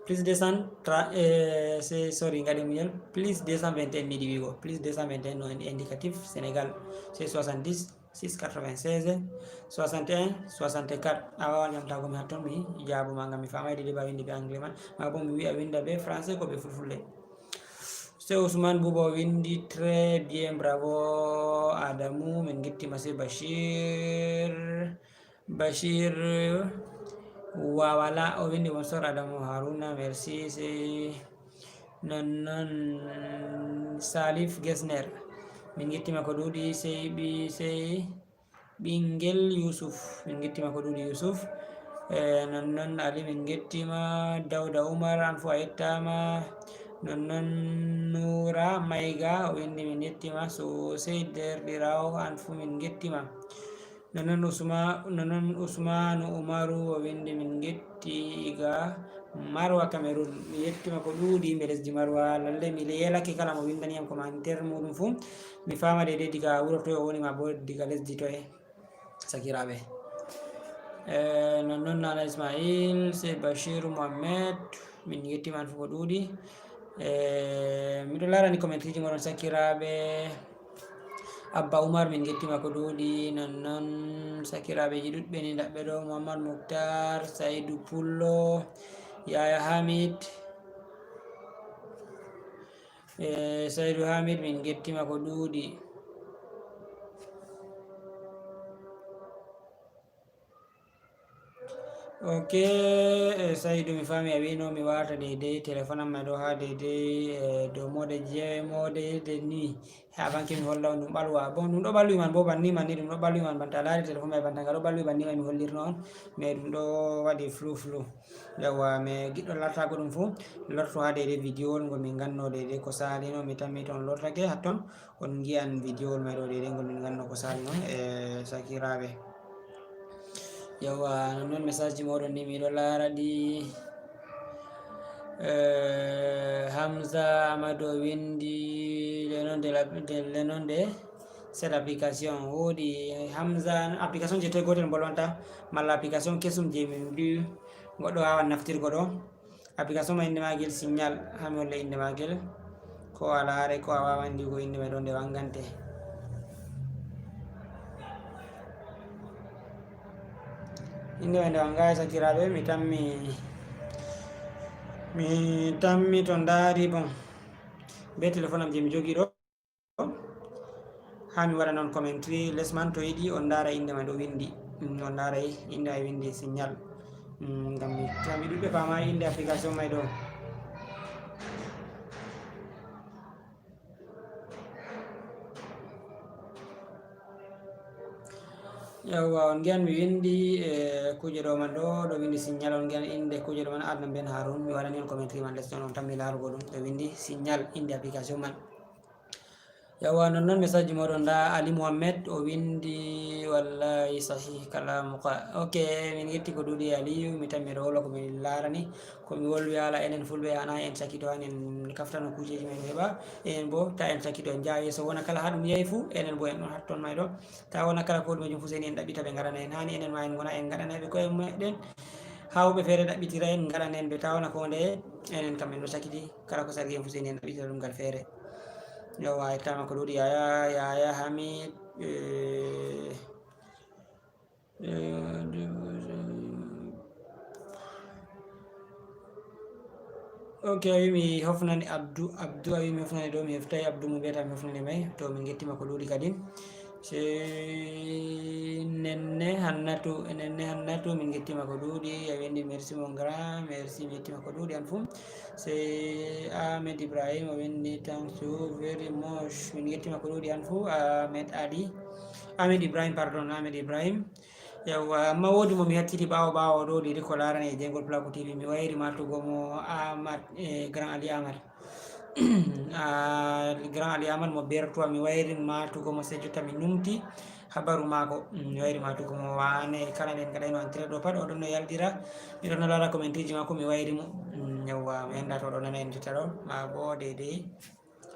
Plus deux cent trente, eh, c'est, sorry, ngaɗe muñal, plus deux cent vingt et un mi yiɗi wigo, plus deux cent vingt et un no indicatif Sénégal, c'est soixante-dix six quatre-vingt-seize soixante et un soixante-quatre. A wawan ƴamtago mi hatton mi jaabu ma ngam mi famay dede ba windi be anglais man, ma bo mi wi'a winda be français ko be fulfulde. Sey Ousmane Bouba o windi très bien, bravo Adamu, min gettima. Sey Bashir, Bashir Wawala o windi bonsoir Adamu Haruna, merci. Sey nonnon Salif Gesner, min gettima ko ɗuuɗi. Sey ɓi-, sey ɓingel Yusuf, min gettima ko ɗuuɗi Yusuf. E nonnon Ali min gettima, Dauda Umar an fu a yettama. Nonnon Nura Maiga o windi min gettima sosai derɗirawo an fu min gettima. Nonnon Usma-, nonnon Usmanu Umaru o windi min getti iga Marwa Cameroun. Mi yettima ko ɗuuɗi yimɓe lesdi Marwa. Lalle mi yelake kala mo windani yam commentaire muɗum fu. Mi fama dede diga wuro toye o woni ma bo diga lesdi toye. Sakiraɓe. Eh, nonnon Nana Ismail, sey Bashiru Mohammed, min gettima an fu ko ɗuuɗi. Eh, miɗo larani commentaire ji moɗon sakiraɓe. Abba Umar, min gettima ko ɗuuɗi. Nonnon sakiraɓeji ɗuɗɓe ni ndaɓɓe ɗo, Muhammad Muktar, Saidu Pullo, Yaya Hamid. Eh, Saidu Hamid, min gettima ko ɗuuɗi. Ok, eh, Saidu, mi fami a wino mi wata deydey téléphone am ma ɗo ha deydey, eh, dow mode jewe mode de ni. Ha banki mi holla on ɗum ɓalwa. Bon, ɗum ɗo ɓalwi man bo banni man ni, ɗum ɗo ɓalwi man banta a laari téléphone ma banta nga ɗo ɓalwi banni man mi hollirno on. Mais ɗum ɗo waɗi flou flou. Yawwa, mais giɗɗo lartago ɗum fu, lorto ha deydey vidéo ngol min ganno deydey ko salino, mi tammi to on lortake hatton. On ngi'an vidéowol may ɗo deydey ngol min ganno ko sali non, e sakiraaɓe. Yawwa, non non message ji moɗon ni miɗo laara ɗi. Eh, Hamza Amadou o windi le nom de la, de, le nom de cette application. Woodi Hamza application je toy gotel mbolwanta malla application kesum je min mbi goɗɗo wawan naftirgo ɗo. Application ma innde maagel Signal, haa mi holla innde maagel. Ko a laare, ko a waawan wi'ugo innde may ɗo nde wanngante. Inde wayde on ngaay sakiraaɓe, mi tammi, mi tammi to ndaari, bon, be téléphone am je mi jogi ɗo. Haa mi waɗa noon commentary les man, to yiɗi on ndaara inde ma ɗo windi. Mm, on ndaara inde ma windi signal. Mm, ngam mi tammi ɗuɗɓe paama inde application may ɗo. Yawwa, on ngiyan mi windi, eh, kuuje ɗo man ɗo, ɗo windi signal, on ngiyan inde kuuje ɗo man, Adnan Ben Harun, mi waɗani on commentary man les ɗon, on tammi laarugo ɗum, ɗo windi signal, inde application man. Yawwa, non non message ji moɗon, nda Ali Mohammed, o windi, "Wallahi sahih kalamuka." Ok, min ngetti ko ɗuuɗi Aliyu, mi tammi ɗo wolo ko mi laarani, ko mi wolwi ala enen fulɓe, hana en sakito, han en kaftano kuujeji men heɓa, enen bo ta en sakito, en jaa yeeso, wona kala ha ɗum yahi fu, enen bo en ɗon hatton may ɗo. Ta wona kala ko ɗume jum Fuseni en ɗaɓɓita ɓe ngaɗana en. Hani enen ma en ngona en ngaɗanayɓe koye meɗen. Ha woɓɓe feere ɗaɓɓitira en ngaɗana en ɓe. Ta wona ko nde enen kam en ɗo sakiti kala ko sargi en Fuseni en ɗaɓɓitira ɗum ngal feere. Yawwa, ettama ko ɗuuɗi Yaya, Yaya Hamid, eh, eh, ok, a wi mi hofnani Abdou, Abdou, a wi mi hofnani ɗo, mi heftay Abdou mo mbiyata mi hofnani may, to min ngettima ko ɗuuɗi kadi. Sey Nenne Hannatu, Nenne Hannatu, min ngettima ko ɗuuɗi, a windi merci mon grand, merci, mi yettima ko ɗuuɗi an fuu. Sey Ahmed Ibrahim, o windi thanks you very much, min ngettima ko ɗuuɗi an fuu, Ahmed Ali, Ahmed Ibrahim, pardon, Ahmed Ibrahim. Yawwa, amma woodi mo mi hacciti ɓaawo ɓaawo ɗo, ɗiɗi ko laarani e jeyngol Placo T V, mi wayri matugo mo Amat, eh, Grand Ali Amat. Ah, Grand Ali Amat mo Bertois, mi wayri matugo mo, sey jotta mi numti habaru maako. Mm, mi wayri matugo mo waane, kala nden ngaɗayno entrée ɗo pat, o ɗon no yaldira. Mi ɗon no laara commentaire ji maako, mi wayri mo. Mm, yawwa, mi annda to o ɗon nana en jotta ɗo, maa bo deydey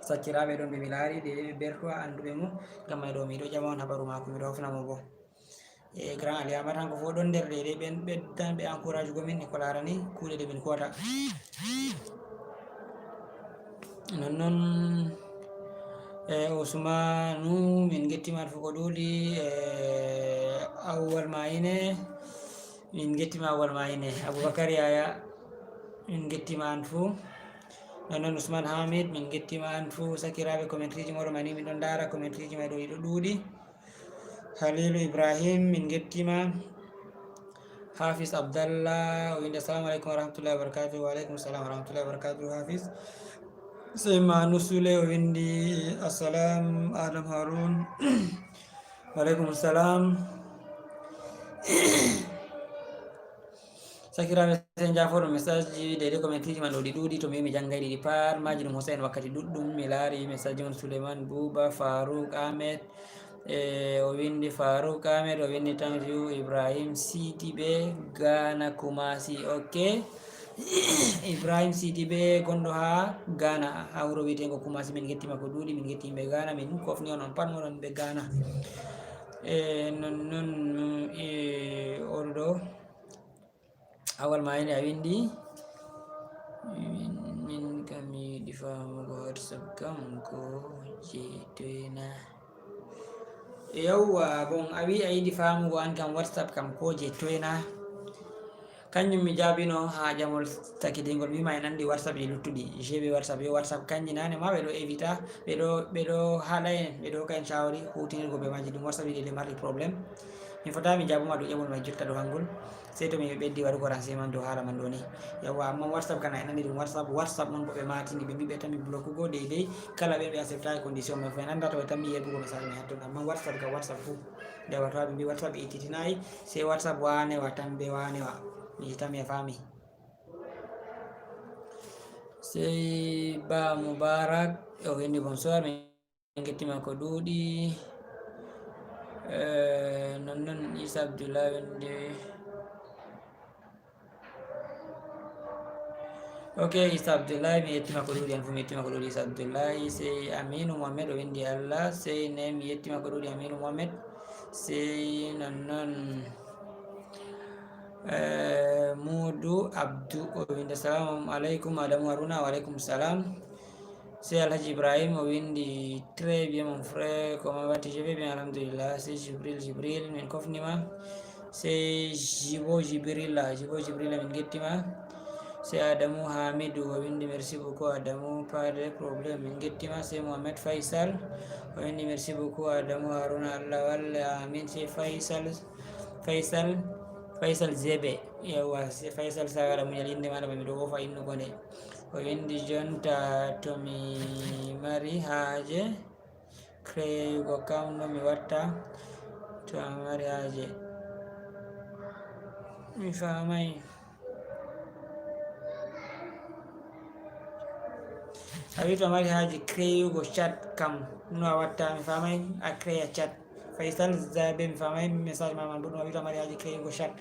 sakkiraaɓe ɗon ɓe mi laari, deydey ɓe Bertois annduɓe mo, ngam may ɗo mi ɗo ƴama on habaru maako, mi ɗo hofna mo bo. E Grand Ali Amat, hanko fof ɗon nder ɗe, ɗe ɓen ɓeddan ɓe encourage go min e ko laarani kuuɗe ɗe min kuwata. Non non, e Ousmane, min ngettima an fof ko ɗuuɗi, e Awwal Mayine, min ngettima Awwal Mayine, Aboubacar Yaya, min ngettima an fof. Non non Ousmane Hamid, min ngettima an fof, sakiraaɓe, commentaire ji moɗon mani, min ɗon ndaara commentaire ji ma ɗo, ɗiɗo ɗuuɗi. Halilu Ibrahim, min ngettima. Hafiz Abdallah, o windi, "Assalamu alaikum warahmatullahi wabarakatuh." Wa alaikum salam warahmatullahi wabarakatuh, Hafiz. Sey Manu Sule, o windi, "Assalam, Adam Harun." Wa alaikum salam. Sakiraaɓe, sey njaafoɗon message ji, deydey commentaire ji man ɗo ɗi ɗuuɗi, to mi wi mi janngay ɗi, ɗi par maaji ɗum Hussein wakkati ɗuɗɗum. Mi laari message ji mon Suleiman Buba, Farouk Ahmed, e o windi Farouk Ahmed, o windi thank you Ibrahim Sidibe, Ghana Kumasi, ok. Ibrahim Sidibe gonɗo ha Ghana, ha wuro wiyetengo Kumasi, min ngettima ko ɗuuɗi, min ngetti yimɓe Ghana, min kofni on, on pat moɗon ɓe Ghana. E non non, e oɗo ɗo, Awal ma ene a windi. Min, min kam mi yiɗi faamugo WhatsApp kam ko je toy na. Yawwa, bon, a wi a yiɗi faamugo an kam WhatsApp kam ko je toy na. Kanjum mi jaabino ha jamol sakkitingol, mi wima en andi WhatsApp ji luttuɗi, G B WhatsApp, yo WhatsApp kanji nane ma ɓe ɗo evita, ɓe ɗo, ɓe ɗo haɗa en, ɓe ɗo hokka en shawari hutinirgo be maji, ɗum WhatsApp ji ɗi marɗi problème. Mi fota mi jaabuma dow ƴamol mai jotta dow hangol. Sey to mi ɓeddi waɗugo renseignement dow haala man ɗo ni. Yawwa, amma WhatsApp kana en andi ɗum WhatsApp, WhatsApp on bo ɓe matini, ɓe mbi ɓe tammi blokugo deydey kala ɓe ɓe acceptaki condition mai fu. En anda to ɓe tammi yeɓugo message mai hatton, amma WhatsApp ka WhatsApp fu. Nde wato ɓe mbi WhatsApp ɓe ittitinayi, sey WhatsApp wane wa tambe wane wa. Mi tammi a faami. Sey Ba Mubarak, o windi, "Bonsoir, min ngettima ko ɗuuɗi." Eh, non non Isa Abdullah windi. Ok, Isa Abdullahi, mi yettima ko ɗuuɗi, an fu mi yettima ko ɗuuɗi, Isa Abdullahi. Sey Aminu Mohammed, o windi, "Allah." Sey ne, mi yettima ko ɗuuɗi, Aminu Mohammed. Sey non non, eh, Mudu Abdu, o windi, "Assalamu alaikum, Adamu Haruna." Wa alaikum salam. Sey Alhaji Ibrahim, o windi, "Très bien mon frère, comment vas-tu?" Je vais bien, alhamdulillah. Sey Jibril, Jibril, min kofnima. Sey Jibo Jibrila, Jibo Jibrila, min ngettima. Sey Adamu Hamidu, o windi: "Merci beaucoup Adamu, pas de problème." Min ngettima. Sey Mohamed Faisal, o windi: "Merci beaucoup Adamu Haruna, Allah walle, amin." Sey Faisal, Faisal, Faisal Zebe, yawwa, sey Faisal Sawara Muñal, innde maɗa ma miɗo wofa innugo nde. O windi: "Jonta to mi mari haaje créeyugo kam no mi watta to mi mari haaje?" Mi faamay. A wi to a mari haaje créeyugo chat kam no a watta? Mi faamay a créeya chat. Faisal Zabe, mi faamay message ma man boɗɗum. A wi to a mari haaje créeyugo chat,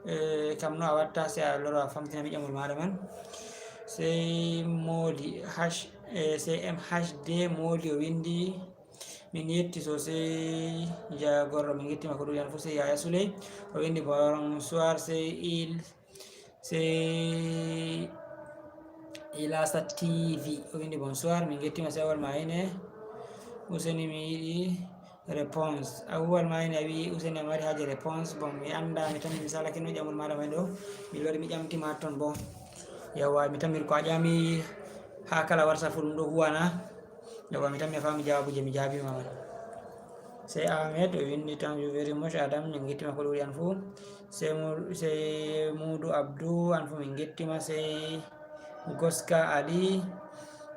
eh, kam no a watta? Sey a loro a famtina mi ƴamol maɗa man. Sey Modi H, eh, C M H D Modi, o windi: "Min yetti sosey jagorɗo, min ngettima ko ɗuuɗi an fof." Sey Yaya Souley, o windi: "Bonsoir." Sey Il, sey Ilasa T V, o windi: "Bonsoir, min ngettima." Sey Awal Mayine Useni, mi yiɗi réponse. Awal Mayine, a wi Useni a mari haaje réponse. Bon, mi annda, mi tammi mi salake no ƴamol maɗa may ɗo. Mi lori mi ƴamtima ton bo. Yawwa, mi tammi ko a ƴami ha kala WhatsApp ɗum ɗo huwana. Yawwa, mi tammi a faami jawaabu je mi jaabima man. Sey Ahmed, o windi: "Thank you very much Adam, min ngettima ko ɗuuɗi an fuu." Sey Mu-, sey Muudu Abdu, an fuu min ngettima. Sey Goska Ali,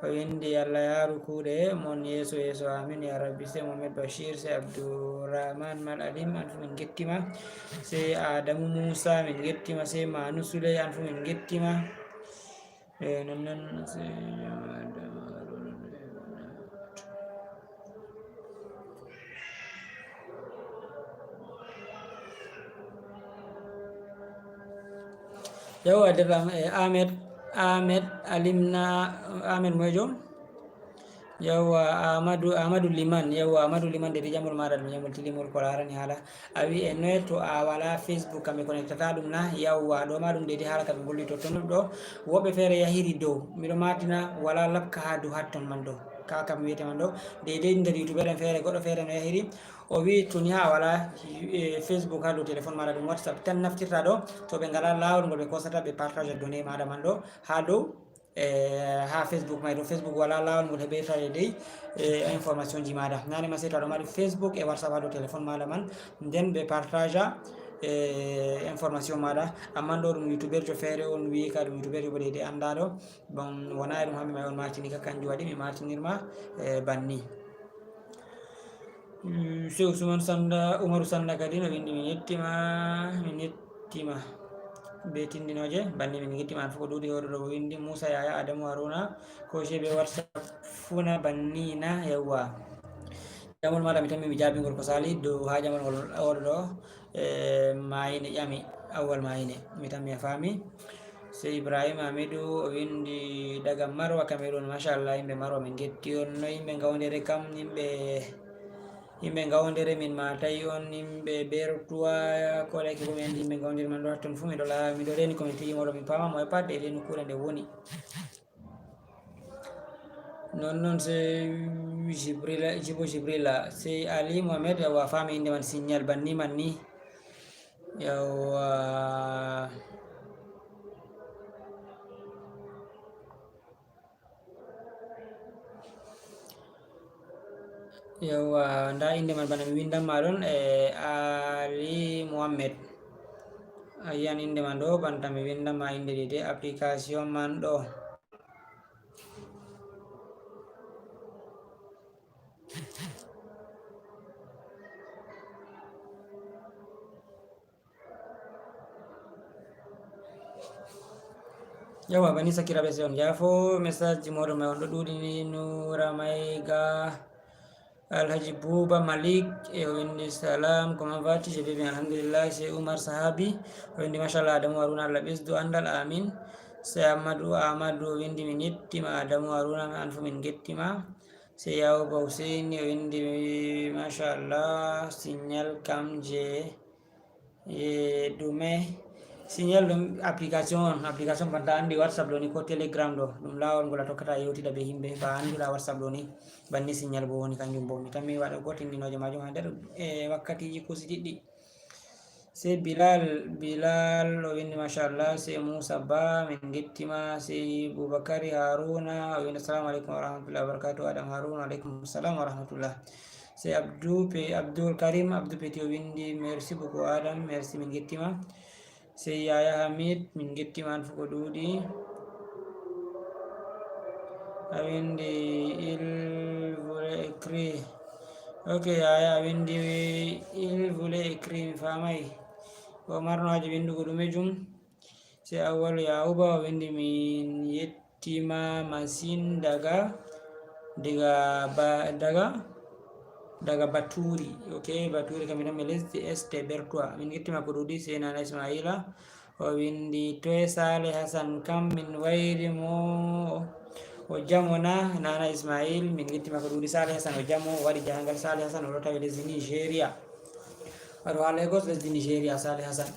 o windi: "Allah yaaru kuuɗe mon yeeso yeeso, amin ya rabbi." Sey Mohamed Bashir, sey Abdourahman Mal Alim, an fuu min ngettima. Sey Adamu Musa, min ngettima. Sey Manu Suley, an fuu min ngettima. E non non, sey Yawwa, derɗam, e Ahmed, Ahmed Alimna, Ahmed moyjo? Yawwa, Amadou, Amadou Liman, yawwa, Amadou Liman, de ƴamol maɗa ɗum, ƴamol tilimol ko larani haala. A wi e noye to a wala Facebook kam ɓe connectata ɗum na? Yawwa, ɗo ma ɗum de haala kam ɓe golli to ton ɗo. Woɓɓe feere yahiri dow, miɗo matina wala labka ha dow hatton man dow. Ka kam wiyete man ɗo, de de nder YouTube ɗen feere, goɗɗo feere no yahiri. O wi to ni ha a wala, eh, Facebook ha dow téléphone maɗa, ɗum WhatsApp tan naftirta ɗo, to ɓe ngala lawol ngol ɓe kosata ɓe partage données maɗa man ɗo ha dow, eh, ha Facebook may ɗo. Facebook wala lawol ngol heɓirta e dey, eh, information ji maɗa. Nane ma sey to aɗo mari Facebook e WhatsApp ha dow téléphone maɗa man, nden ɓe partage, eh, information maɗa. Amma ɗo ɗum youtuberjo feere on wi ka ɗum youtuberjo bo dey dey andaɗo. Bon, wona e ɗum hammi may on martini ka kanjum waɗi mi martinirma, eh, banni. Mm, Sey Usman Sanda, Umaru Sanda kadi no windi: "Min yettima, min yettima." Be tindinooje, banni min ngettima an fof ko ɗuuɗi hoore ɗo o windi. Musa Yaya Adamu Haruna, ko je be WhatsApp funa banni na, yawwa. Jamol maɗa mi tammi mi jaabingol ko sali dow ha jamol ngol oɗo ɗo, e, Mayine ƴami, Awwal Mayine. Mi tammi a faami. Sey Ibrahima Hamidou o windi daga Marwa, Cameroun. Machallah, yimɓe Marwa, min ngetti on. No yimɓe Ngawndere kam, yimɓe, yimɓe Ngawndere, min maatayi on. Yimɓe Bertois, ko leyki ko mi anndi yimɓe Ngawndere man ɗo hatton fuu, miɗo laa-, miɗo reeni ko mi fii moɗo, mi paama mo e pat e ley nokkuure nde woni. Non non, sey Jibrila, Jibo Jibrila, sey Ali Mohamed, yawwa, a faami innde man, Signal, banni man ni. Yawwa. Yawwa, nda innde man bana mi windan ma ɗon, e Ali Mohammed. A yiyan innde man ɗo, banta mi windan ma innde ɗiɗi application man ɗo. Yawwa, bani sakiraaɓe, sey on njaafo. Message ji mooɗon may on ɗo ɗuuɗi ni. Nura Mayga, Alhaji Buuba Malik, e o winndi: "Salam, comment vas-tu?" Je vais bien, alhamdulillah. Sey Umar Sahabi, o winndi: "Machallah, Adamu Haruna, Allah ɓesdu anndal, amin." Sey Amadou Amadou, o winndi: "Min yettiima, Adamu Haruna, an fuu min ngettiima." Sey Yahuba Huseyni, o winndi: "Machallah, signal kam je." E ɗume? Signal ɗum application on, application banta anndi WhatsApp ɗo ni ko Telegram ɗo, ɗum laawol ngol a tokkata yewtida be yimɓe, ba anndira WhatsApp ɗo ni, banni signal bo woni kanjum bo. Mi tammi waɗa gotinɗinooje maajum haa nder e wakkatiiji kusitiɗɗi. Sey Bilal, Bilal o winndi, "Machallah." Sey Muusa Ba, min ngettima. Sey Bubakari Haruna o winndi, "Assalamu aleykum wa rahmatullahi wa barakatuh." Adam Haruna, "Aleykum salam wa rahmatullah." Sey Abdou Pe-, Abdoul Karim, Abdou Petit o winndi, "Merci beaucoup Adam." Merci, min ngettima. Sey Yaya Hamid, min ngettima an fof ko ɗuuɗi. A winndi, "Il voulait écrire." Ok, Yaya a winndi, "Il voulait écrire", mi faamay. O marno haaji winndugo ɗume jum? Sey Awwal Yahuba o winndi, "Min yettima masin daga, diga ba-, daga, daga Baturi." Ok, Baturi kam mi lesdi Est Bertois. Min ngettima ko ɗuuɗi. Sey Nana Ismaila o winndi, "Toye Sale Hassan kam min wayri mo, o jamo na?" Nana Ismail, min ngettima ko ɗuuɗi. Sale Hassan o jamo, o waɗi jahangal. Sale Hassan o ɗo tawi lesdi Nigeria. Waɗo ha Lagos, lesdi Nigeria, Sale Hassan.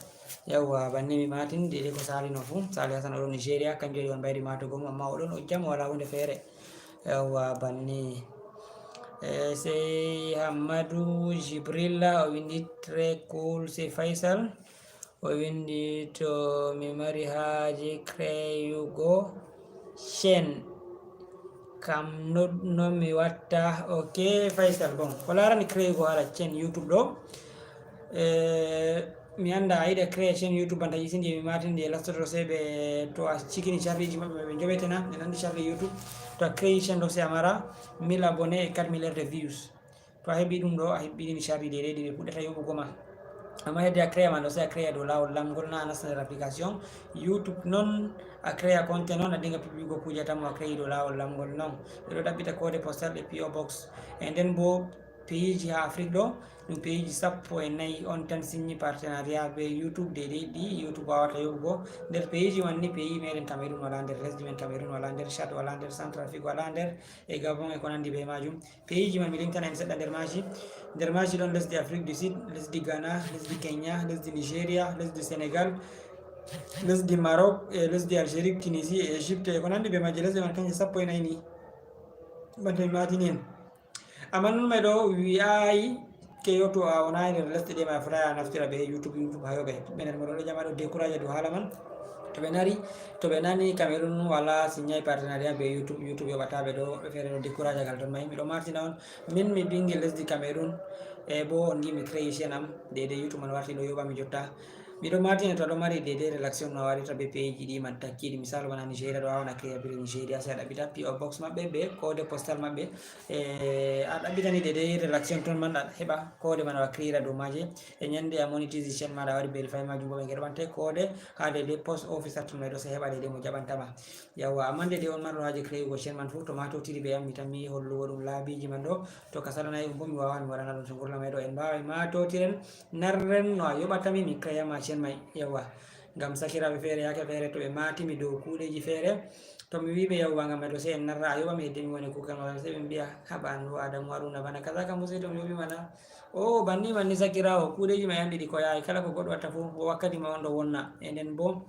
Yawwa, banni mi matin, dede ko Sali no fu. Sali Hassan o ɗo Nigeria, kanjum waɗi on mbayri matugo mo, amma o ɗon o jam, wala hunde feere. Yawwa, banni. E, sey Hammadu Jibrilla, o winndi, "Très cool." Sey Faisal, o winndi, "To mi mari haaje créeyugo chaîne, kam no, no mi watta?" Ok, Faisal, bon, ko laarani créeyugo haala chaîne YouTube ɗo, e, mi annda a yiɗa créer chaîne YouTube banta yisindi mi matindi e lastoto sey ɓe, to a cikini charliji maɓɓe ɓe njoɓete na, en anndi charli YouTube. To a créer chaîne ɗo sey a mara mille abonnés et quatre mille heures de views. To a heɓi ɗum ɗo, a heɓɓini charli deydey ɗi ɓe puɗɗata yoɓugo ma. Amma hedde a créer ma ɗo, sey a créer dow laawol lamgol na, a nasta nder application YouTube noon, a créer compte noon, a dinga publiugo kuuje tan mo a créer dow laawol lamgol noon. Ɓe ɗo ɗaɓɓita code postal e P O Box. E nden bo, pays ji ha Afrique ɗo, ɗum pays ji sappo e nayi on tan signi partenariat be YouTube, deydey ɗi YouTube wawata yoɓugo. Nder pays ji man ni, pays meɗen Cameroun wala nder, lesdi men Cameroun wala nder, Chad wala nder, Centrafrique wala nder, e Gabon e ko nandi be majum. Pays ji man mi limtana en seɗɗa nder maji. Nder maji ɗon lesdi Afrique du Sud, lesdi Ghana, lesdi Kenya, lesdi Nigeria, lesdi Sénégal, lesdi Maroc, e lesdi Algérie, Tunisie, e Égypte, e ko nandi be maji. Lesdi man kanje sappo e nayi ni. Bante mi matini en. Amma non may ɗo wi'aay ke yo to a wonaay nder lesɗe ɗe ma fota a naftira be YouTube, YouTube hayoɓe. Ɓe nder mo ɗo jama ɗo décourage dow haala man. To ɓe nari, to ɓe nani Cameroun wala signay partenariat be YouTube, YouTube yoɓata ɓe ɗo, ɓe feere ɗo décourage gal ton may. Miɗo martina on, min mi ɓingel lesdi Cameroun, e bo on ngi mi créé chaîne am, deydey YouTube man warti ɗo yoɓa mi jotta. Miɗo martina to aɗo mari deydey relation no a waɗirta be pays ji ɗi man takkiɗi. Misal bana Nigeria ɗo a wona créé be Nigeria, sey a ɗaɓɓita P O Box maɓɓe be code postal maɓɓe. E, a ɗaɓɓitani deydey relation ton man, a heɓa code man a créera dow maje. E ñande a monétise chaîne maɗa a waɗi vérifié majum bo ɓe ngeɗoɓante code ha deydey post office ton may ɗo sey heɓa deydey mo jaɓantama. Yawwa, amma deydey on marɗo haaje créugo chaîne man fu, to ma totiri be am, mi tammi hollugo ɗum laabiji man ɗo. To ka salanay ɗum bo mi wawan mi waɗana ɗum sungurla may ɗo. En mbaway ma totiren, narren no a yoɓata mi, mi créa ma chaîne may. Yawwa. Ngam sakiraaɓe feere, yaake feere, to ɓe maati mi dow kuuɗeji feere, to mi wi'i ɓe yawwa ngam ɓe ɗo, sey en narra a yoɓa mi, hedde mi woni kuugal ma, sey ɓe mbi'a, "Haba an ɗo Adamu Haruna bana kaza kam bo sey to mi yoɓi ma na?" O, banni man ni sakiraawo, kuuɗeji ma en ɗiɗi ko yaawi, kala ko goɗɗo watta fu, o wakkati ma on ɗo wonna. E nden bo,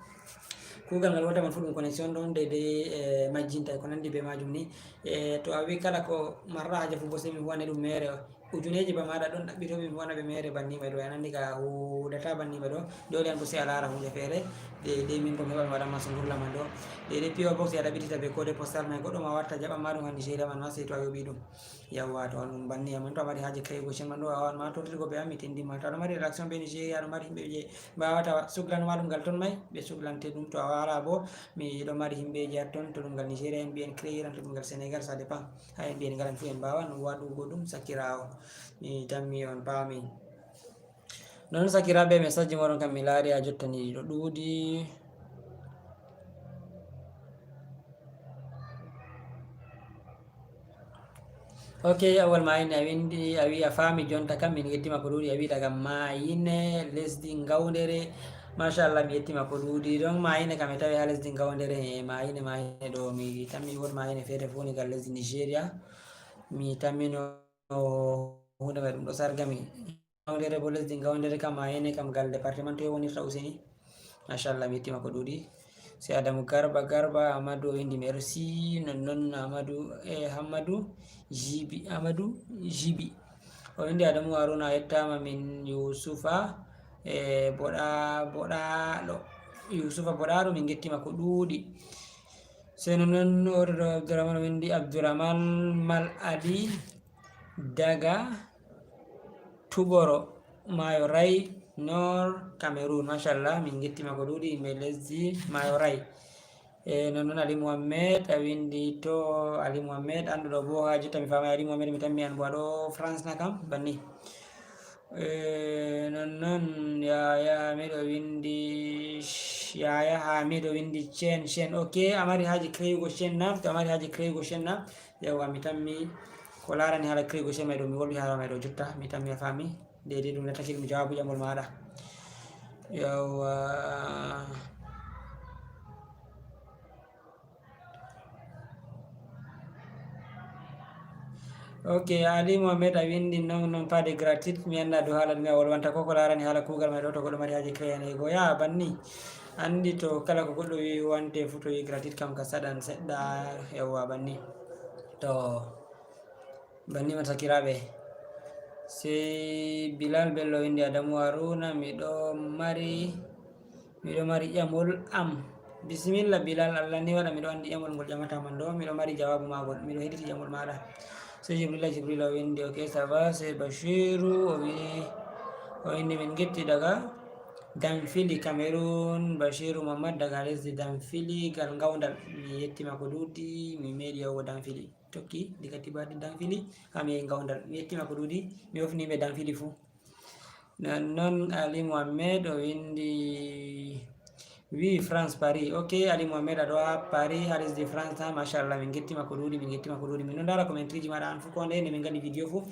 kuugal ngal watta man fu ɗum connexion ɗon deydey, e, majjinta e ko nandi be majum ni. E, to a wi'i kala ko marra haaje fu bo sey mi huwane ɗum meere, ujuneji ba maɗa ɗon ɗaɓɓito mi huwana ɓe meere banni ma ɗo, en andi ka huudata banni ma ɗo, dole an bo sey a laara hunde feere, de, de min bo mi heɓa mi waɗan ma sungurla man ɗo. Deydey P O Box a ɗaɓɓitita be code postal may, goɗɗo ma watta jaɓan ma ɗum ha Nigeria man ma sey to a yoɓi ɗum. Yawwa, to on ɗum banni, amma to a mari haaje créugo chaîne man ɗo, a wawan ma totirgo be am, mi tindi ma. To aɗo mari relation be Nigeria, aɗo mari himɓe je mbawata suglan ma ɗum ngal ton may, ɓe suglante ɗum. To a wala bo, miɗo mari himɓeji ha ton, to ɗum ngal Nigeria en mbiyen créiran, to ɗum ngal Sénégal, ça dépend. Ha en mbiyen ngalan fu en mbawan waɗugo ɗum sakiraawo. Mi tammi on paami. Non sakiraaɓe, message ji moɗon kam mi laari ha jottani ɗiɗo ɗuuɗi. Ok, Awal Mayine, a windi, a wi a faami jonta kam, min ngettima ko ɗuuɗi, a wi daga Mayine, lesdi Ngawdere. Machallah, mi yettima ko ɗuuɗi. Donc, Mayine kam e tawi ha lesdi Ngawdere, e Mayine, Mayine ɗo, mi tammi won Mayine feere fu ni gal lesdi Nigeria. Mi tammino hunde may ɗum ɗo sargami. Ngawdere bo lesdi Ngawdere kam, Mayine kam gal département toye wonirta useni? Machallah, mi yettima ko ɗuuɗi. Sey Adamu Garba, Garba, Amadou o windi merci, non non Amadou, e Hamadou, Jibi, Amadou, Jibi. O windi Adamu Haruna a yettama, min Yusufa, e boɗa boɗaɗo, yusufa boɗaɗo, min gettima ko ɗuuɗi. Seno noon oɗo ɗo abdourahman o windi abdourahman mal adi daga tuɓoro mayo ray nor cameroun, machallah min gettima ko ɗuuɗi yimɓe lesdi mayo ray. E noon noon ali mohammed a windi to ali mohammed anduɗo bo ha jotta mi famay ali mohammed mi tammi an bo aɗo france na kam banni. E noon noon yaya hamido windi yaya hamido windi chaine chaine ok a mari haji créyugo chaine na to a mari haji créyugo chaine na. Yewwa mi tammi ko larani haala créyugo chaine may ɗo mi wolwi haala may ɗo jotta mi tammi a fami. Deydey ɗum nettaki ɗum jawaabu ƴamol maɗa. Yewwa. Ok ali mohammed a windi non non pas de gratuit mi anda do haala ɗum e wolwanta ko ko larani haala kugal may ɗo to goɗɗo mari haji créanego ya banni. Andi to kala ko goɗɗo wi wante fu to wi gratuit kam ka saɗan seɗɗa. Yewwa banni to banni ma sakiraɓe. Sey bilal bello windi adamu haruna miɗo mari miɗo mari ƴamol am. Bisimilla bilal allah ni waɗa miɗo andi ƴamol ngol ƴamata man ɗo miɗo mari jawabu magol miɗo heɗiti ƴamol maɗa. Sey jibrila jibrila o windi ok ça va sey bashiru o wi o windi min getti daga danfili cameroun bashiru mamadou daga lesdi danfili gal gawdal mi yettima ko ɗuuɗi mi meeɗi yahugo danfili. Tokki diga tibade danfili ha mi yehi gawdal mi yettima ko ɗuuɗi. Mi hofni ɓe danfili fuu. Noon noon ali mohammed o windi wi france paris ok ali mohammed aɗo ha paris ha lesdi france ha machallah min gettima ko ɗuuɗi min gettima ko ɗuuɗi min ɗo ndara commentriji maɗa an fuu ko nde nde min gadi vidéo fuu.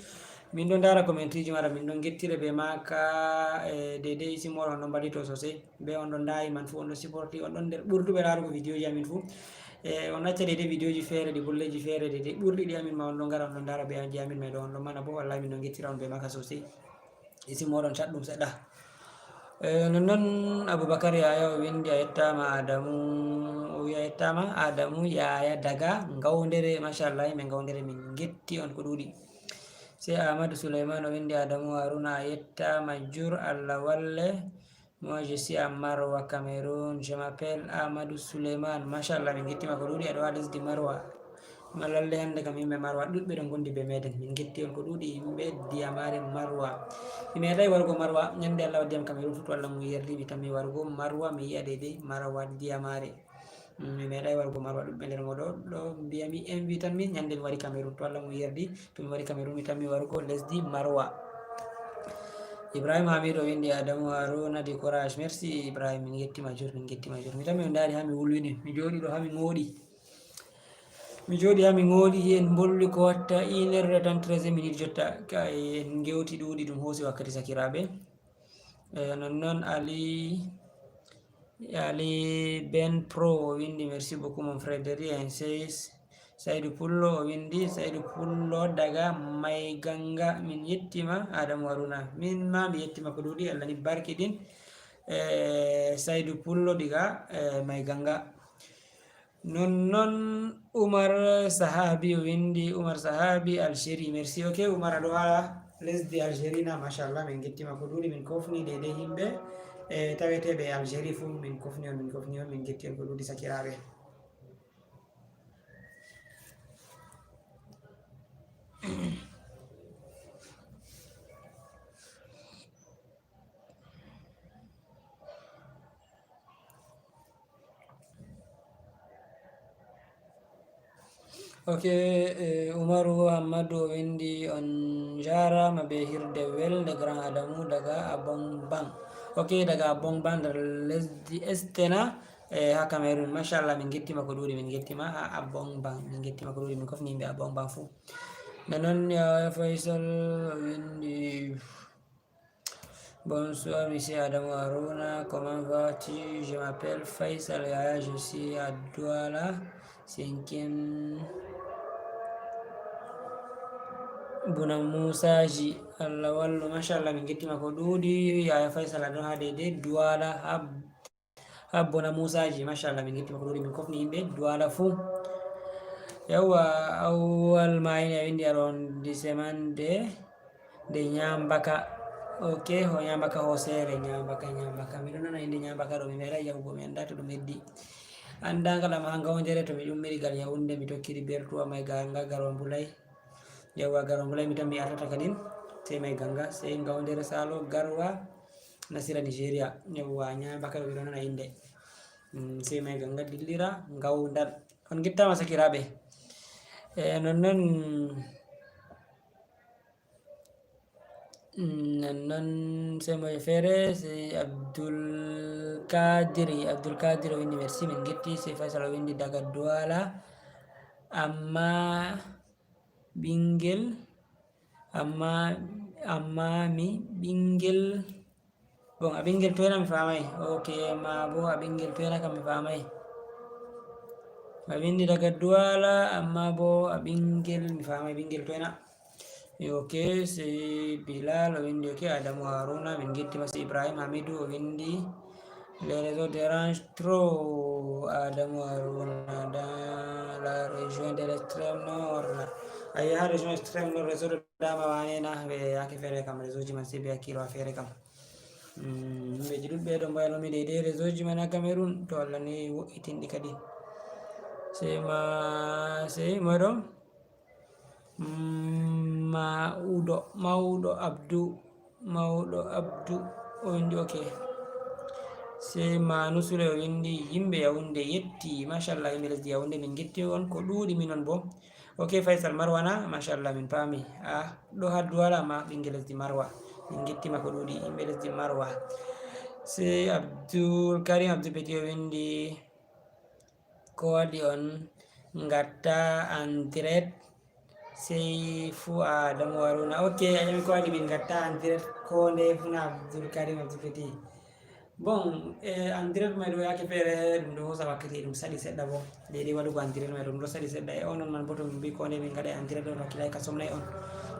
Min ɗo ndara commentriji maɗa min ɗon gettire be maka e deydey simoɗo on ɗon mballito sosey. Be on ɗon ndayi man fuu on ɗon supporti on ɗon nder ɓurduɓe laarugo vidéoji amin fuu. E on acca deydey vidéoji feere ɗi bolleji feere deydey ɓurɗi ɗi amin ma on ɗon ngara on ɗon ndara be aji amin may ɗo on ɗon mana bo wallahi min ɗon gettira on be maka sosey. Isi moɗon cat ɗum seɗɗa. E nonnon aboubacar yaya o windi a yettama adamu o wi a yettama adamu yaya daga gawdere machallah min gawdere min getti on ko ɗuuɗi. Sey amadou souleyman o windi adamu haruna a yettama jur allah walle. Moi je suis à Marwa Cameroun, je m'appelle Amadou Souleymane. Machallah min gettima ko ɗuuɗi aɗo ha lesdi Marwa. Ma lalle hannde kam yimɓe Marwa ɗuɗɓe ɗo gondi be meɗen min getti on ko ɗuuɗi yimɓe diyamare Marwa. Mi meeɗay warugo Marwa ñande Allah waddiyam Cameroun fuu to Allah mum yerdi mi tammi warugo Marwa mi yi'a deydey Marwa diyamare. Mi meeɗay warugo Marwa ɗuɗɓe nder moɗo ɗo mbiyami invite an min ñande mi wari Cameroun to Allah mum yerdi. To mi wari Cameroun mi tammi warugo lesdi Marwa. Ibrahim Hamidu o windi Adamu Haruna du courage. Merci Ibrahim, min gettima jur, min gettima jur. Mi tammi on ndaari ha mi wulwini, mi jooɗi ɗo ha mi mooɗi. Mi jooɗi ha mi mooɗi en mbolwi ko watta une heure de temps treize minutes jotta. Kay en gewti ɗuuɗi ɗum hoosi wakkati sakiraaɓe. Eh, nonnon Ali Ali Ben Pro o windi merci beaucoup mon frère de rien sey Saydou Pullo o windi Saydou Pullo daga Mayganga min yettima Adamu Haruna min ma mi yettima ko ɗuuɗi Allah ni barki ɗin. Eh, Saydou Pullo diga eh, Mayganga. Nonnon Umar Sahabi o windi Umar Sahabi Algérie merci ok Umar aɗo ha lesdi Algérie na machallah min gettima ko ɗuuɗi min kofni deydey yimɓe e taweteɓe e Algérie fuu min kofni on min kofni on min getti on ko ɗuuɗi sakiraaɓe. Ok, eh, Umaru Hammadu o windi on njaaraama be hirde welnde Grand Adamu daga Abong Bang. Ok, daga Abong Bang nder lesdi Estena eh, ha Cameroun. Machallah min gettima ko ɗuuɗi min gettima ha Abong Bang min gettima ko ɗuuɗi min kofni yimɓe Abong Bang fuu. Nde noon Yahaya Faisal o windi Bonsoir, monsieur Adam Haruna. Comment vas-tu? Je m'appelle Faisal Yaya, je suis à Douala, cinquième. Buna Musaji, Allah wallu, machallah, min gettima ko ɗuuɗi. Yaya Faisal aɗo ha deydey Douala ha ha bona musaji machallah min gettima ko ɗuuɗi min kofni yimɓe duwala fuu. Yawwa awwal ma ini a windi arrondissement de de ñambaka. Ok, ho ñaambaka hooseere, ñaambaka, ñaambaka. Miɗo nana innde ñaambaka ɗo, mi meeɗay yahugo, mi anndaa to ɗum heddii. Anndaa ngal am haa Ngawndere to mi ummiri gal Yawunnde, mi tokkiri Bertuwa may Ganga, Garwa Mbulay. Yawwa, Garwa Mbulay mi tan mi artata kadin, sey may Ganga, sey Ngawndere Saalo, Garwa, Nasira Nigeria. Yawwa, ñaambaka ɗo miɗo nana innde. Mm, sey may Ganga dillira Ngawndal. On ngittaama sakiraaɓe. E, non non, mm, non non, sey moye feere, sey Abdul Kadiri, Abdul Kadiri o winndi merci, min ngetti, sey Faysal o winndi daga Duwala, amma ɓinngel, amma, amma mi ɓinngel, bon, a ɓinngel toyna mi faamay, ok, ma bo a ɓinngel toyna kam mi faamay. A winndi daga Duwala, amma bo a ɓinngel mi faamay, ɓinngel toyna. Ok, sey Bilal o winndi, ok, Adamu Haruna, min ngetti ma, sey Ibrahim Hamidu o winndi, les réseaux dérangent trop, Adamu Haruna, dans la région de l'extrême nord. A yaha région extrême nord, réseau ɗo dama wane na, ɓe yaake feere kam, réseau ji man sey ɓe hakkilo haa feere kam. Mm, yimɓeji ɗuɗɓe ɗo mbayno mi deydey réseau ji man haa Cameroun, to Allah ni wo'itinɗi kadi. Sey ma, sey moy ɗo? Mm, Mawɗo, Mawɗo Abdu, Mawɗo Abdu, o winndi, ok. Sey Manu Sule o winndi, yimɓe Yawunnde yetti, machallah, yimɓe lesdi Yawunnde min ngetti on, ko ɗuuɗi minon bo. Ok, Faysal Marwa na, machallah, min paami. Ah, ɗo haa Duwala ma, ɓinngel lesdi Marwa. Min ngetti ma ko ɗuuɗi, yimɓe lesdi Marwa. Sey Abdul Karim Abdul Petit o winndi, ko waɗi on ngatta en direct sey fuu Adamu Haruna? Ok, a ƴami ko waɗi min ngatta en direct ko ndeye fuu na, Abdul Karim Abdul Petit. Bon, e, en direct may ɗo yaake feere ɗum ɗo hoosa wakkati, ɗum saɗi seɗɗa bo. Deydey waɗugo en direct may ɗo, ɗum ɗo saɗi seɗɗa. E onon man bo to min mbi ko ndeye min ngaɗa en direct ɗo, hakkilay ka somnay on.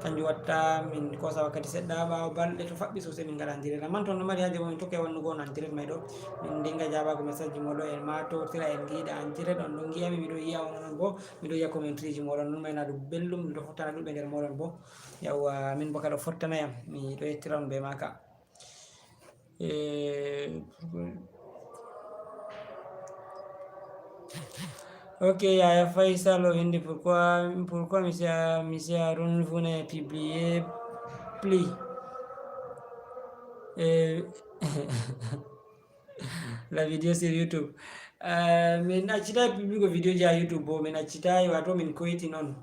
Kanjum watta min koosa wakkati seɗɗa, ɓaawo balɗe to faɓɓi sosey min ngaɗa en direct. Amman to on ɗo mari haaje bo min tokkay wannugo on en direct may ɗo. Min dinga jaabaago message ji mooɗon, en ma towtira, en ngiɗa en direct, on ɗo ngi'a mi, miɗo yi'a on, onon bo miɗo yi'a commentaire ji mooɗon. Ɗum may na ɗum belɗum, ɗum ɗo fottana ɗuɗɓe nder mooɗon bo. Yawwa, min bo ka ɗo fottana yam, miɗo yettira on bee maaka. Eh, ok, Yaya Faisal o winndi, pourquoi, pourquoi monsieur, monsieur Haroun, vous ne publiez plus, eh, la vidéo sur YouTube? Eh, min accitaay publigo vidéo ji haa YouTube bo, min accitaay, waato min koyiti non.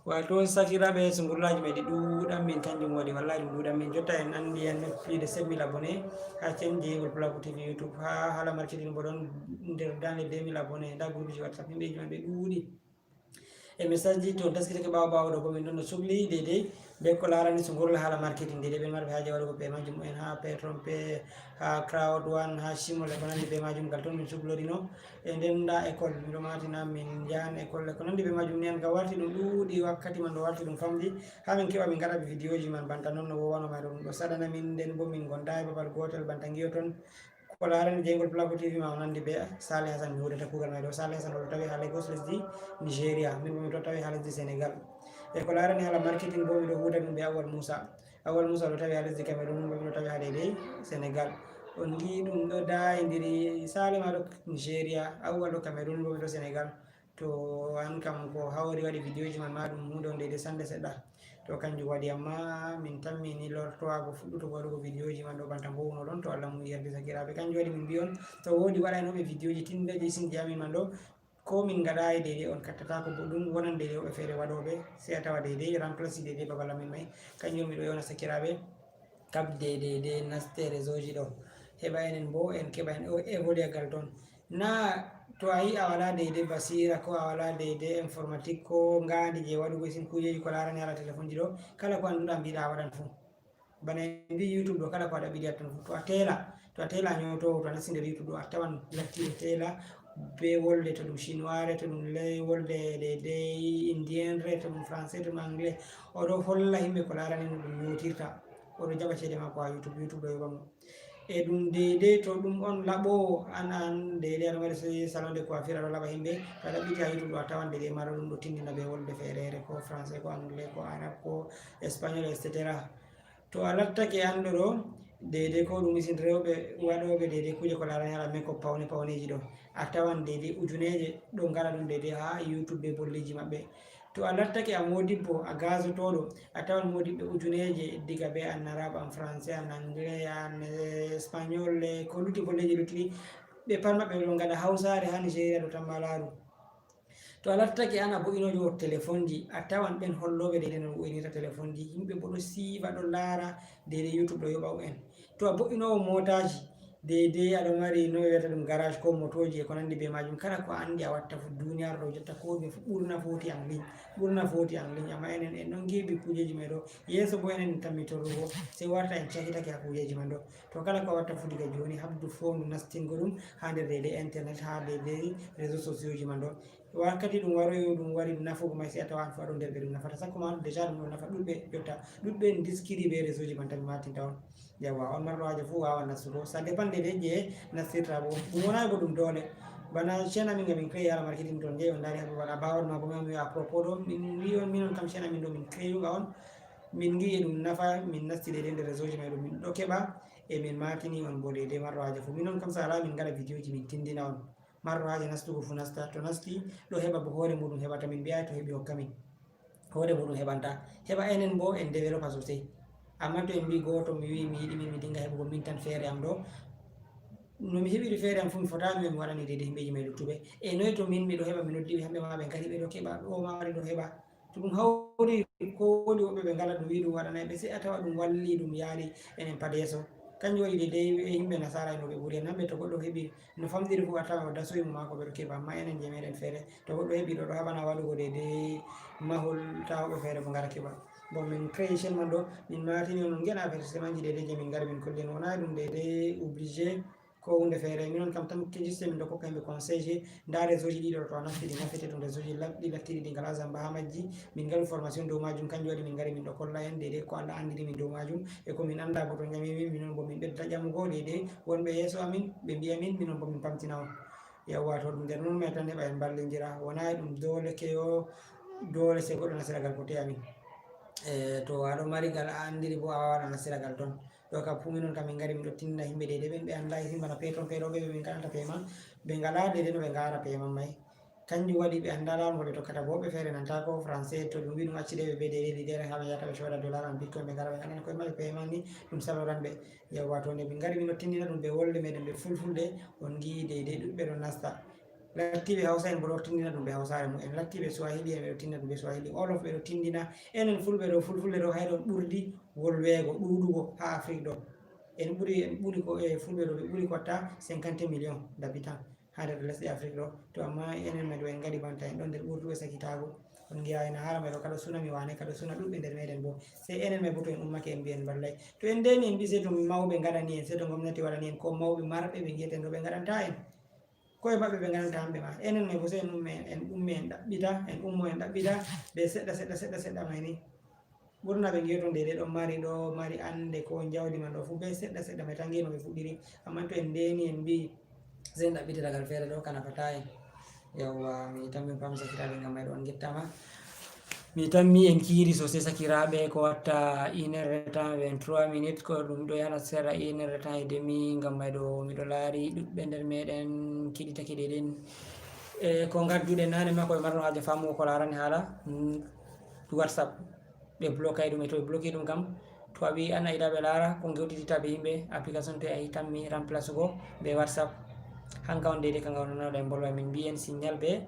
Waato sakiraaɓe, sungurlaaji may ɗi ɗuuɗan min, kanjum waɗi, wallahi ɗum ɗuuɗan min. Jotta en anndi en plus de sept mille abonnés haa chaîne Jeygol Pulaaku T V YouTube, haa haala marketing bo ɗon nder daande deux mille abonnés. Ndaa groupe ji WhatsApp, yimɓeji man ɓe ɗuuɗi. E message ji to taskitake ɓaawo ɓaawo ɗo, ko min ɗon no sukli deydey be ko laarani sungurla haala marketing, deydey ɓen marɓe haaje waɗugo paiement ji mumen haa Pay Trompe, haa Crowd One, haa Shimol e ko nanndi be maajum, ngal ton min suklorino. E nden ndaa école, miɗo maatina min njahan école e ko nanndi be maajum. Ni an ka warti ɗum ɗuuɗi, wakkati man ɗo warti ɗum famɗi, haa min keɓa min ngaɗa vidéo ji man banta non no wowano may ɗo, ɗum ɗo saɗana min, nden bo min gonda e babal gootel banta ngi'oton. Ko laarani Jeygol Pulaaku T V ma o nanndi be Saleh Hassan, mi huudata kuugal may ɗo. Saleh Hassan o ɗo tawi haa Lagos, lesdi Nigeria, min bo mi ɗo tawi haa lesdi Senegal. E ko laarani haala marketing bo, miɗo huuda ɗum be Awal Musa. Awal Musa ɗo tawi haa lesdi Cameroun, min bo miɗo tawi haa deydey Senegal. On ngi'i ɗum ɗo daayindiri, Saleh ma ɗo Nigeria, Awal ɗo Cameroun, min bo miɗo Senegal. To an kam ko hawri waɗi vidéo ji man ma ɗum huunde on deydey sannde seɗɗa. To kanjum waɗi, amma min tammi ni lortowaago fuɗɗutugo waɗugo vidéo ji man ɗo banta mbowuno ɗon, to Allah mum yerdi sakiraaɓe. Kanjum waɗi min mbi on, to woodi waɗaynooɓe vidéo ji tinndooji sinji amin man ɗo, ko min ngaɗaayi deydey on kattataako, bo ɗum wonan deydey woɓɓe feere waɗooɓe, sey a tawa deydey remplace deydey babal amin may. Kanjum miɗo yewna sakiraaɓe, kaɓde deydey naste réseau ji ɗo, heɓa enen bo en keɓa en o évoluer gal ton. Na to a yi a wala deydey basira, ko a wala deydey informatique, ko ngaandi je waɗugo isin kujeji ko laarani haala téléphone ji ɗo, kala ko annduɗa mbiɗa a waɗan fuu. Bana en mbi YouTube ɗo, kala ko a ɗaɓɓi a yattan fuu. To a teela, to a teela ñootowo, to a nasti nder YouTube ɗo, a tawan lattiiɗo teela be wolde, to ɗum chinois re, to ɗum ley wolde deydey indien re, to ɗum français, to ɗum anglais. Oɗo holla himɓe ko laarani no ɗum ñootirta. Oɗo jaɓa ceede maako haa YouTube, YouTube ɗo yoɓa mo. E ɗum deydey to ɗum on laɓoowo, an, an deydey aɗa mari se-, salon de coiffure, aɗo laɓa himɓe, to a ɗaɓɓiti haa YouTube ɗo, a tawan deydey maɗa ɗum ɗo tindina be wolde feereere, ko français, ko anglais, ko arab, ko espagnol, et cetera. To a lattake anɗo ɗo, deydey ko ɗum isin rewɓe waɗooɓe deydey kuuje ko laarani haala makeup pawne pawneeji ɗo. A tawan deydey ujuneeje ɗo ngaɗa ɗum deydey haa YouTube e bolleeji maɓɓe. To a lattake a moodibbo, a gaazotooɗo, a tawan moodibɓe ujuneeje diga be an Arab, an Français, an Anglais, an, eh, Espagnol, eh, ko lutti bolleeji luttuɗi. Ɓe pat maɓɓe ɓe ɗon ngaɗa Hawsaare haa Nigeria ɗo tan ma laaru. To a lattake an a bo'inoojo telefonji, a tawan ɓen hollooɓe deydey no ɓe bo'inirta telefonji. Yimɓe bo ɗo siiva, ɗo laara, deydey YouTube ɗo yoɓa en. To a bo'inoowo mootaaji, deydey aɗa mari no ɓe wiyata ɗum garage ko motooji e ko nanndi be maajum. Kala ko a anndi a watta fu, duniyaaru ɗo jotta ko ɗume fu ɓurna foti en ligne, ɓurna foti en ligne. Amma enen en ɗon ngiiɓi kuujeeji men ɗo. Yeeso bo enen en tammi torrugo, sey warta en cakitake haa kuujeeji men ɗo. To kala ko a watta fu diga jooni, habdu foondu nastingo ɗum haa nder deydey internet, haa deydey réseaux sociauxji men ɗo. Wakkati ɗum waroyo, ɗum wari nafugo ma, sey a tawa an fu a ɗon nder ɓe ɗum nafata. Sakko ma déjà ɗum ɗon nafa ɗuɗɓe jotta, ɗuɗɓe ndiskidi be réseauxji man tan maatinta on. Yawwa, on marɗo haaje fu waawan nastugo. Ça dépend de je nastirta bo. Ɗum wonay bo ɗum doole. Bana chaîne amin nga min créé haala marketing ton, jeyi on ndaari haɓe waɗa bawon ma bo mi on mi à propos ɗo, min wi on minon kam chaîne amin ɗo min créé nga on. Min ngi e ɗum nafa, min nasti deydey nder réseauxji may ɗo min ɗo keɓa, e min maatini on bo deydey marɗo haaje fu. Minon kam sala min ngaɗa vidéoji min tindina on. Marɗo haaje nastugo fu nasta, to nasti ɗo heɓa bo hoore muɗum heɓata, min mbi'ay to heɓi hokka min. Hoore muɗum heɓanta. Heɓa enen bo en développé sosai. Amma to en mbi gooto mi wi mi yiɗi min mi dinga heɓugo min tan feere am ɗo. No mi heɓiri feere am fu mi fota mi mi waɗani deydey himɓeeji may luttuɓe. E noy to min miɗo heɓa mi noddi ɓe hamɓe ma ɓe ngari ɓe ɗo keɓa, o ma wari ɗo heɓa. To ɗum hawri ko woni woɓɓe ɓe ngala ɗum wi ɗum waɗanay ɓe, sey a tawa ɗum walli ɗum yaari enen pad yeeso. Kanjum waɗi deydey e yimɓe nasaara en no ɓe ɓuri en. Hamɓe to goɗɗo heɓi no famɗiri fu a tawa o dasoyi mo maako ɓe ɗo keɓa, amma enen je meɗen feere. To goɗɗo heɓi ɗo ɗo haɓana waɗugo deydey mahol tawa ɓe feere mo ngara keɓa. Bon, min créé chaîne man ɗo, min maatini on, on ngi'an avertissement ji deydey je min ngari min kolli en. Wona ɗum deydey obligé ko hunde feere. Minon kam tan ke juste min ɗo kokka himɓe conseil je, nda réseau ji ɗiɗo to a nasti ɗi nafete ɗum réseau ji lab-, ɗi lattiɗi ɗi ngala zamba ha majji. Min ngaɗu formation dow majum, kanjum waɗi min ngari min ɗo kolla en deydey ko Allah andini min dow majum e ko min anda bo to ƴami min, minon bo min ɓedda ƴamugo deydey wonɓe yeeso amin, ɓe mbi'a min, minon bo min pamtina on. Yawwa, to ɗum nder non mai tan heɓa en mballindira, wona e ɗum doole keyo, doole sey goɗɗo nasira gal ko teya min. E, to aɗo mari gal a andiri bo a wawan a nasira gal ton. Ɗo kam fu minon kam min ngari min ɗo tinna himɓe deydey ɓen ɓe andayi, himɓe bana peton peɗoɓe ɓe min ngaɗanta paiement, ɓe ngala deydey no ɓe ngara paiement mai. Kanjum waɗi ɓe anda lawol ngol ɓe tokkata bo ɓe feere nanta ko français to ɗum wi ɗum acci deydey be deydey leader ha ɓe yahata ɓe cooda dollar an bitcoin ɓe ngara ɓe ngaɗana koye maɓɓe paiement ni ɗum saloran ɓe. Yawwa, to nde min ngari min ɗo tindina ɗum be wolde meɗen ɓe fulfulde, on ngi'i deydey ɗuɗɓe ɗon nasta. Lattiiɓe Hausa en bo ɗo tindina ɗum be Hausaare mu'en. Lattiiɓe Swahili en ɓe ɗo tindina ɗum be Swahili. Wolof ɓe ɗo tindina. Enen Fulɓe ɗo, Fulfulde ɗo hayre on ɓurdi wolweego, ɗuuɗugo ha Afrique ɗo. En ɓuri, en ɓuri ko, e Fulɓe ɗo ɓe ɓuri ko watta cinquante millions d'habitants ha nder lesɗe Afrique ɗo. To amma enen men ɗo en ngaɗi banta en ɗon nder ɓurduɓe sakitaago. On ngi'a en haala may ɗo kala suna mi wane, kala suna ɗuɗɓe nder meɗen bo. Sey enen men bo to en ummake en mbi'en ballay. To en ndeni en mbi sey to mawɓe ngaɗani en, sey to gomnati waɗani en, ko mawɓe marɓe ɓe ngi'eten ɗo ɓe ngaɗanta en. Koye maɓɓe ɓe ngaɗanta hamɓe ma. Enen may bo sey en umme en, en umme en ɗaɓɓita, en ummo en ɗaɓɓita be seɗɗa, seɗɗa, seɗɗa, seɗɗa may ni. Ɓurna ɓe ngi'oton deydey ɗon mari ɗo, mari ande ko jawdi man ɗo fu be seɗɗa, seɗɗa may tan ngi'no ɓe fuɗɗiri. Amma to en ndeni en mbi sey en ɗaɓɓita dagal feere ɗo, ka nafata en. Yawwa, mi tammi pam sakitaaɓe ngam may ɗo on ngettama. Mi tammi en kiiri sosai sakiraaɓe, ko watta une heure de temps, vingt-trois minutes, ko ɗum ɗo yana seeɗa, une heure de temps et demi, ngam may ɗo miɗo laari ɗuɗɓe nder meɗen kiɗitake ɗe ɗen. E ko ngadduɗen nane ma ko ɓe marno haaje famugo ko laarani haala, mm, WhatsApp. Ɓe blokay ɗum, e to ɓe bloki ɗum kam, to a wi an a yiɗa ɓe laara ko gewtititta be yimɓe, application to a yi tammi remplace go be WhatsApp. Hanka on deydey kanga on nanoɗa en bolwa min mbiyen Signal be,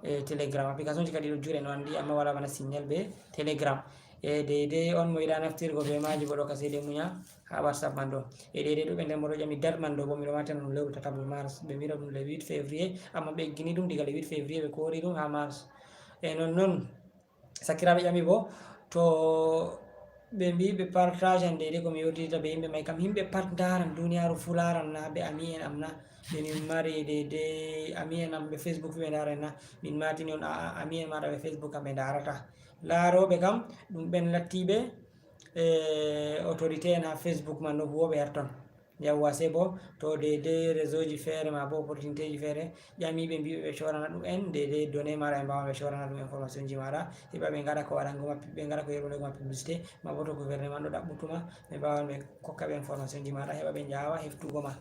e, Telegram. Application ji kadi ɗo jure no andi, amma wala bana Signal be Telegram. E deydey on mo yiɗa naftirgo be maaji bo ɗo ka sey de muña ha WhatsApp man ɗo. E deydey ɗuɓɓe nder mo ɗo ƴami date man ɗo bo miɗo watana ɗum lewru tataɓo mars. Ɓe mbiɗa ɗum le huit février, amma ɓe eggini ɗum diga le huit février ɓe kori ɗum ha mars. E non non sakiraaɓe ƴami bo to ɓe mbi ɓe partage an deydey ko mi yewtidita be yimɓe may kam, yimɓe pat ndaran duniyaaru fu laran na ɓe ami en am na, ɓe min mari deydey ami en am ɓe Facebook fu ɓe ndaran na, min matini on a, a, ami en maɗa ɓe Facebook kam ɓe ndarata. Laaroɓe kam ɗum ɓen lattiɓe, e, autorité en ha Facebook man no huwoɓe her ton. Yawwa, c'est bon. To deydey réseau ji feere ma bo opportunité ji feere, ƴami ɓe, mbiɓe ɓe corana ɗum en, deydey données maɗa ɓe mbawa ɓe corana ɗum information ji maɗa, heɓa ɓe ngaɗa ko waɗango ma, ɓe ngaɗa ko yerɓugo ma publicité, ma bo to gouvernement ɗo ɗaɓɓutuma, ɓe mbawan ɓe kokka ɓe information ji maɗa, heɓa ɓe njawa heftugo ma.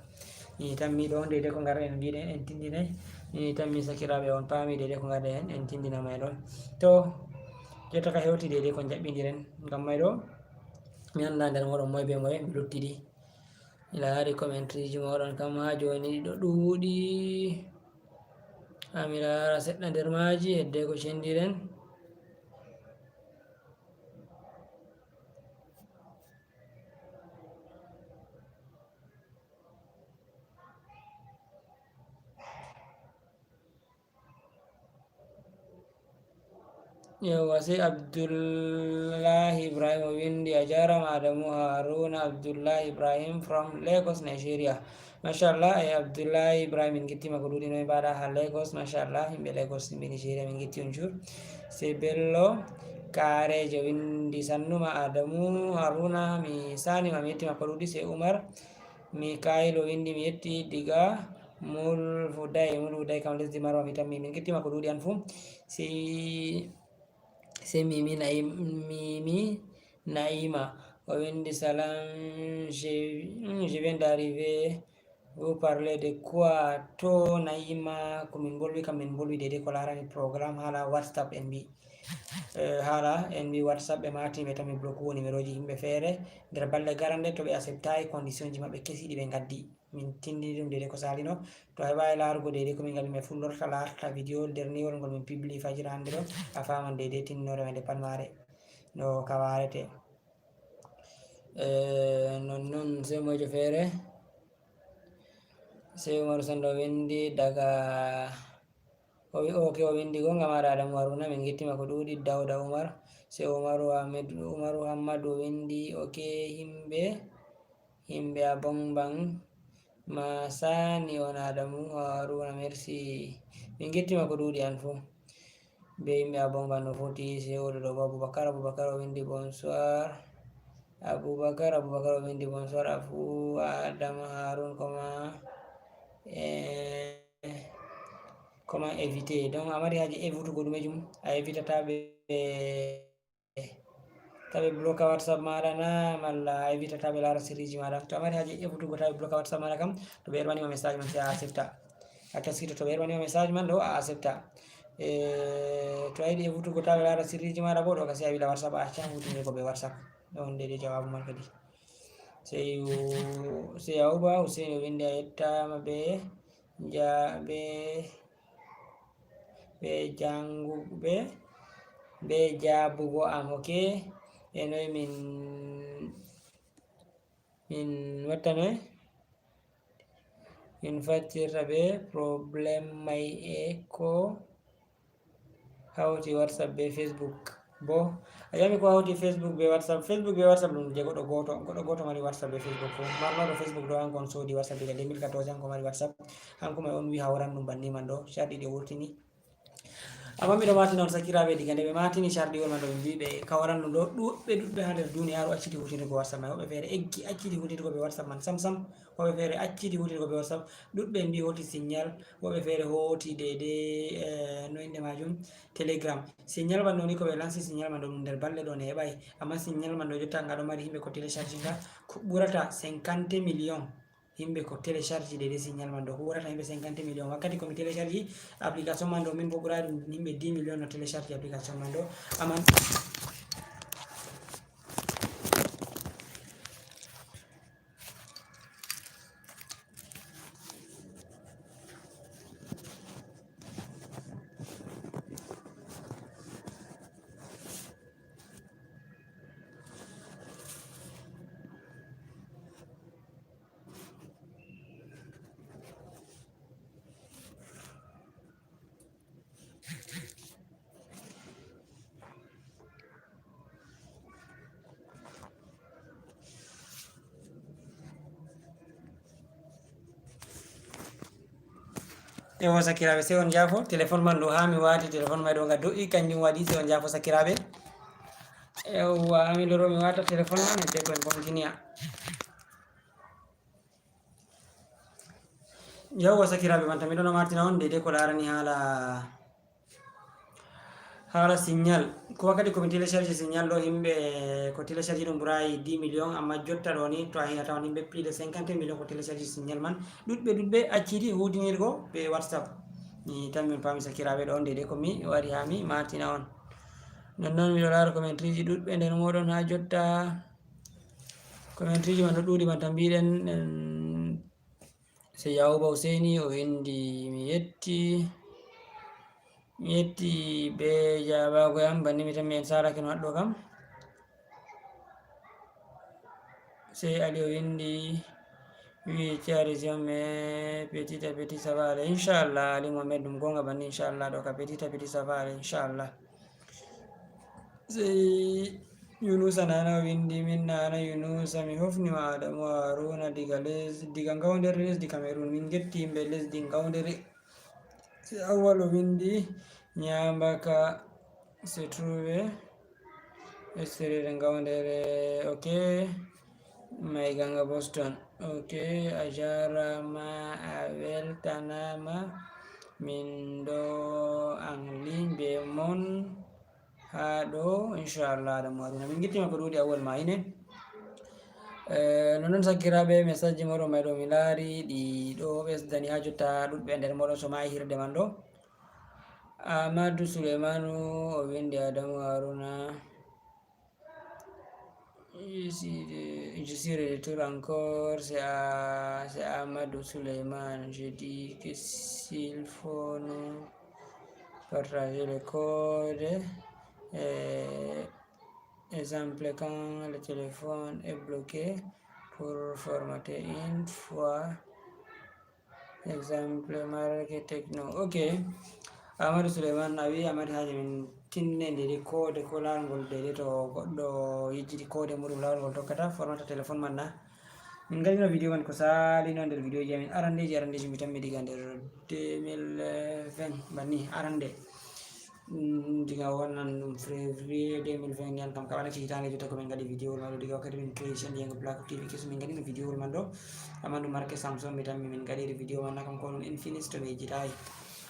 Ni tammi ɗo, deydey ko ngarɗen mbiɗen en tindinay. Ni tammi sakiraaɓe on paami deydey ko ngarɗen en, en tindinama e ɗon. To, jotta ka hewti deydey ko njaɓɓidiren, ngam may ɗo, mi annda nder moɗon moy be moy mi luttidi. Mi laari commentaire ji moɗon kam haa jooni ɗo ɗuuɗi. Haa mi laara seɗɗa nder maaji, hedde ko cendiren. Yawwa, sey Abdullahi Ibrahim o windi, "A jarama Adamu Haruna Abdullahi Ibrahim from Lagos, Nigeria." Machallah, e Abdullahi Ibrahim, min gettima ko ɗuuɗi, noy mbaɗa ha Lagos? Machallah, yimɓe Lagos, yimɓe Nigeria, min getti on jur. Sey Bello Karejo windi, "Sannuma Adamu Haruna, mi sanima, mi yettima ko ɗuuɗi." Sey Umar Mikail o windi, "Mi yetti diga Mulfuday." Mulfuday kam lesdi Marwa, mi tammi, min gettima ko ɗuuɗi an fu. Sey, sey Mimi Naim-, Mimi Naima o windi, "Salam, je, hmm, je viens d'arriver, vous parlez de quoi?" To Naima, ko min mbolwi kam, min mbolwi deydey ko larani programme haala WhatsApp en mbi. Eh, haala en mbi WhatsApp ɓe mati, ɓe tammi bloqué woni numéro ji yimɓe feere. Nder balɗe garande to ɓe acceptayi condition ji maɓɓe kesi ɗi ɓe ngaddi. Min tindini ɗum deydey ko salino. To a heɓayi laarugo deydey ko min ngaɗi, mi fullorta laarta vidéo dernier ngol min publie fajira hannde ɗo, a faman deydey tindinore ma nde pat mare no ka warete. Eh, non non, sey moyjo feere. Sey Umaru Sando windi daga, o wi-, ok, o windi gonga maɗa Adamu Haruna, min gettima ko ɗuuɗi. Dawda Umar, sey Umaru Ahmed, Umaru Hammadu o windi, ok, himɓe Yimɓe a bongban ma sani on Adamu Haruna, merci. Min gettima ko ɗuuɗi an fuu. Be yimɓe a bongban no foti, sey oɗo ɗo bo Abubakar, Abubakar o windi bonsoir. Abubakar, Abubakar o windi bonsoir, a fuu Adama Harun, comment, eh, comment éviter? Donc a mari haaje évitugo ɗumejum, a évitata ɓe. Tawi bloka WhatsApp maɗa na, malla a evitata ɓe lara sirriji maɗa. To a mari haaje efutugo tawi bloka WhatsApp maɗa kam, to ɓe yerɓanima message man, sey a accepta. A taskito to ɓe yerɓanima message man ɗo, a accepta. E, to a yiɗi efutugo tawi ɓe lara sirriji maɗa bo, ɗo ka sey a wila WhatsApp, a acca hutinirgo be WhatsApp. Ɗo on deydey jawabu man kadi. Sey u-, sey a uba, Hussein o windi a yettama be ja-, be, be jangu-, be, be jabugo am, ok? E noy min, min watta noy? Min faccirta be problème may e ko hawti WhatsApp be Facebook. Bo, a ƴami ko hawti Facebook be WhatsApp. Facebook be WhatsApp ɗum je goɗɗo gooto. Goɗɗo gooto mari WhatsApp be Facebook fuu. Marnoɗo Facebook ɗo, hanko on soodi WhatsApp diga deux mille quatorze, hanko mari WhatsApp. Hanko may on wi hawran ɗum banni man ɗo. Carɗi ɗi wurtini. Amma miɗo matina on sakiraaɓe, diga nde ɓe matini carɗiwol man ɗo, ɓe mbi ɓe kawran ɗum ɗo, ɗuɗɓe ɗuɗɓe haa nder duniyaaru acciti hutinirgo WhatsApp man. Woɓɓe feere eggi acciti hutinirgo be WhatsApp man sam sam. Woɓɓe feere acciti hutinirgo be WhatsApp. Ɗuɗɓe mbi hoti Signal, woɓɓe feere hoti deydey, eh, no innde majum, Telegram. Signal man ɗo ni ko ɓe lansi Signal man ɗo ɗum nder balɗe ɗo ne heɓay. Amma Signal man ɗo jotta nga ɗo mari yimɓe ko télécharge nga ko ɓurata cinquante millions. Yimɓe ko télécharge deydey Signal man ɗo ko ɓurata yimɓe cinquante millions. Wakkati ko mi télécharge application man ɗo, min bo ɓuraɗum yimɓe dix millions no télécharge application man ɗo. Amma Ewo, sakiraaɓe, sey on njaafo, téléphone man ɗo, haa mi waati téléphone may ɗo, nga do'i, kanjum waɗi, sey on njaafo, sakiraaɓe. Ewa, haa mi loro, mi waata téléphone man, hedde ko en continue. Yawwa, sakiraaɓe man, tan miɗo no martina on deydey ko laarani haala, haala signal. Ko wakkati ko mi télécharge signal ɗo, yimɓe ko télécharge ɗum ɓurayi dix millions, amma jotta ɗo ni to a hina tawan yimɓe plus de cinquante millions ko télécharge signal man. Ɗuɗɓe, ɗuɗɓe accidi huudinirgo ɓe WhatsApp. Ni tan min paami sakiraaɓe ɗo on deydey ko mi wari haa mi martina on. Non non miɗo laara commentaire ji ɗuɗɓe nder mooɗon haa jotta. Commentaire ji man ɗo ɗuuɗi man tan mbiɗen, en, se Yawuba Useyni o windi, "Mi yetti, mi yetti be jaabaago yam, banni mi tan mi en saalake no haɗɗo kam." Sey Ali o windi, wi, "Tiarisio, mais petit à petit ça va aller." Inchallah, Ali Mohamed, ɗum goonga banni, inchallah, ɗo ka petit à petit ça va aller, inchallah. Sey Yunusa Nana o windi, "Min Nana Yunusa, mi hofni ma Adamu Haruna diga les-, diga Ngawdere lesdi Cameroun. Min ngetti yimɓe lesdi Ngawdere." Sey Awal o windi, "Nyambaka se trouve extérieur Ngawdere, ok. Maiganga Boston, ok. A jaaraama, a weltanaama. Min ɗo en ligne be mon haa ɗo, inchallah, Adamu Haruna." Min ngettima ko ɗuuɗi Awal ma ine. Eh, non non sakiraaɓe, message ji mooɗon may ɗo mi laari ɗi ɗo ɓesdani haa jotta ɗuɗɓe nder mooɗon so maayi hirde man ɗo. Amadou Souleymane o windi, "Adamu Haruna, je suis de, je suis de retour encore, c'est à, c'est Amadou Souleymane. Je dis que s'il faut nous partager le code, euh, exemple quand le téléphone est bloqué pour formater une fois, exemple marque Tecno." Ok. Amadou Souleymane, a wi Amadou haaji min tinnendiri koode ko laawol ngol deydey to goɗɗo yejjiti koode muɗum laawol ngol tokkata formata téléphone man na. Min ngaɗino vidéo man ko saalino nder vidéo ji amin arandeji, arandeji mi tammi diga nder deux mille vingt banni arande. Mm, diga wonnan ɗum février deux mille vingt ni an kam ka waɗati hitaande jotta ko min ngaɗi vidéo man ɗo diga wakkati min création Diego Black T V keso min ngaɗino vidéo man ɗo. Amma ɗum marque Samsung mi tammi min ngaɗiri vidéo man na kam ko ɗum Infinix to mi yejjitayi.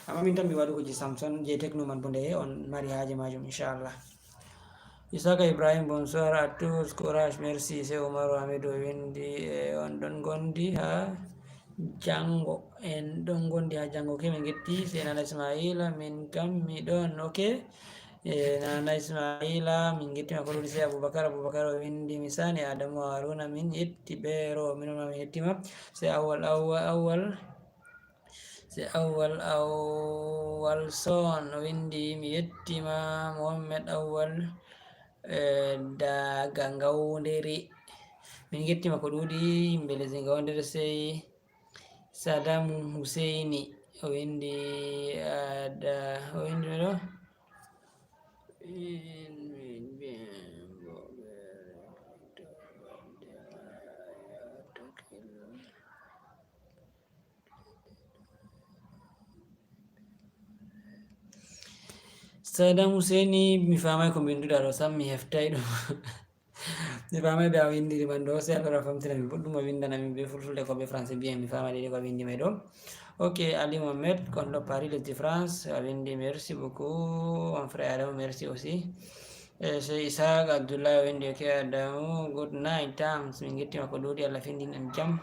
Amma min tammi waɗugo je Samsung je Tecno man bo ndeye on mari haaje majum inchallah. Isaka Ibrahim, bonsoir à tous, courage, merci. Sey Umaru Hamidu o windi, e on ɗon ngondi haa janngo. En ɗon ngondi haa janngo, ok, min ngetti. Sey Nana Ismaila, min kam mi ɗon, ok. E Nana Ismaila, min ngettima ko ɗuuɗi. Sey Abubakar, Abubakar o windi, mi sani Adamu Haruna, min yetti ɓeero, minon ma min yettima. Sey Awwal, Awwal, Awwal. Sey Awwal, Awwal Son o windi, mi yettima. Mohammed Awwal, eh, daga Ngawdere. Min ngettima ko ɗuuɗi, yimɓe lesdi Ngawdere. Sey Sadamu Huseyni o windi, ada, o windi mi ɗo. Sadam Husseini, mi faamay ko mbinnduɗaa ɗo sam, mi heftay ɗum. Mi faamay ɓe a winndiri man ɗo, si Allah ɗo famtina mi boɗɗum, a winndana min be fulfulde ko be français bien, mi faama ɗiɗi ko a winndi may ɗo. Ok, Ali Mohamed, kon ɗo Paris, lesdi France, a winndi merci beaucoup, mon frère Adamo, merci aussi. E sey Isaaq Abdullahi o winndi, ok, Adamo, good night, thanks, min ngettima ko ɗuuɗi, Allah findin en jam.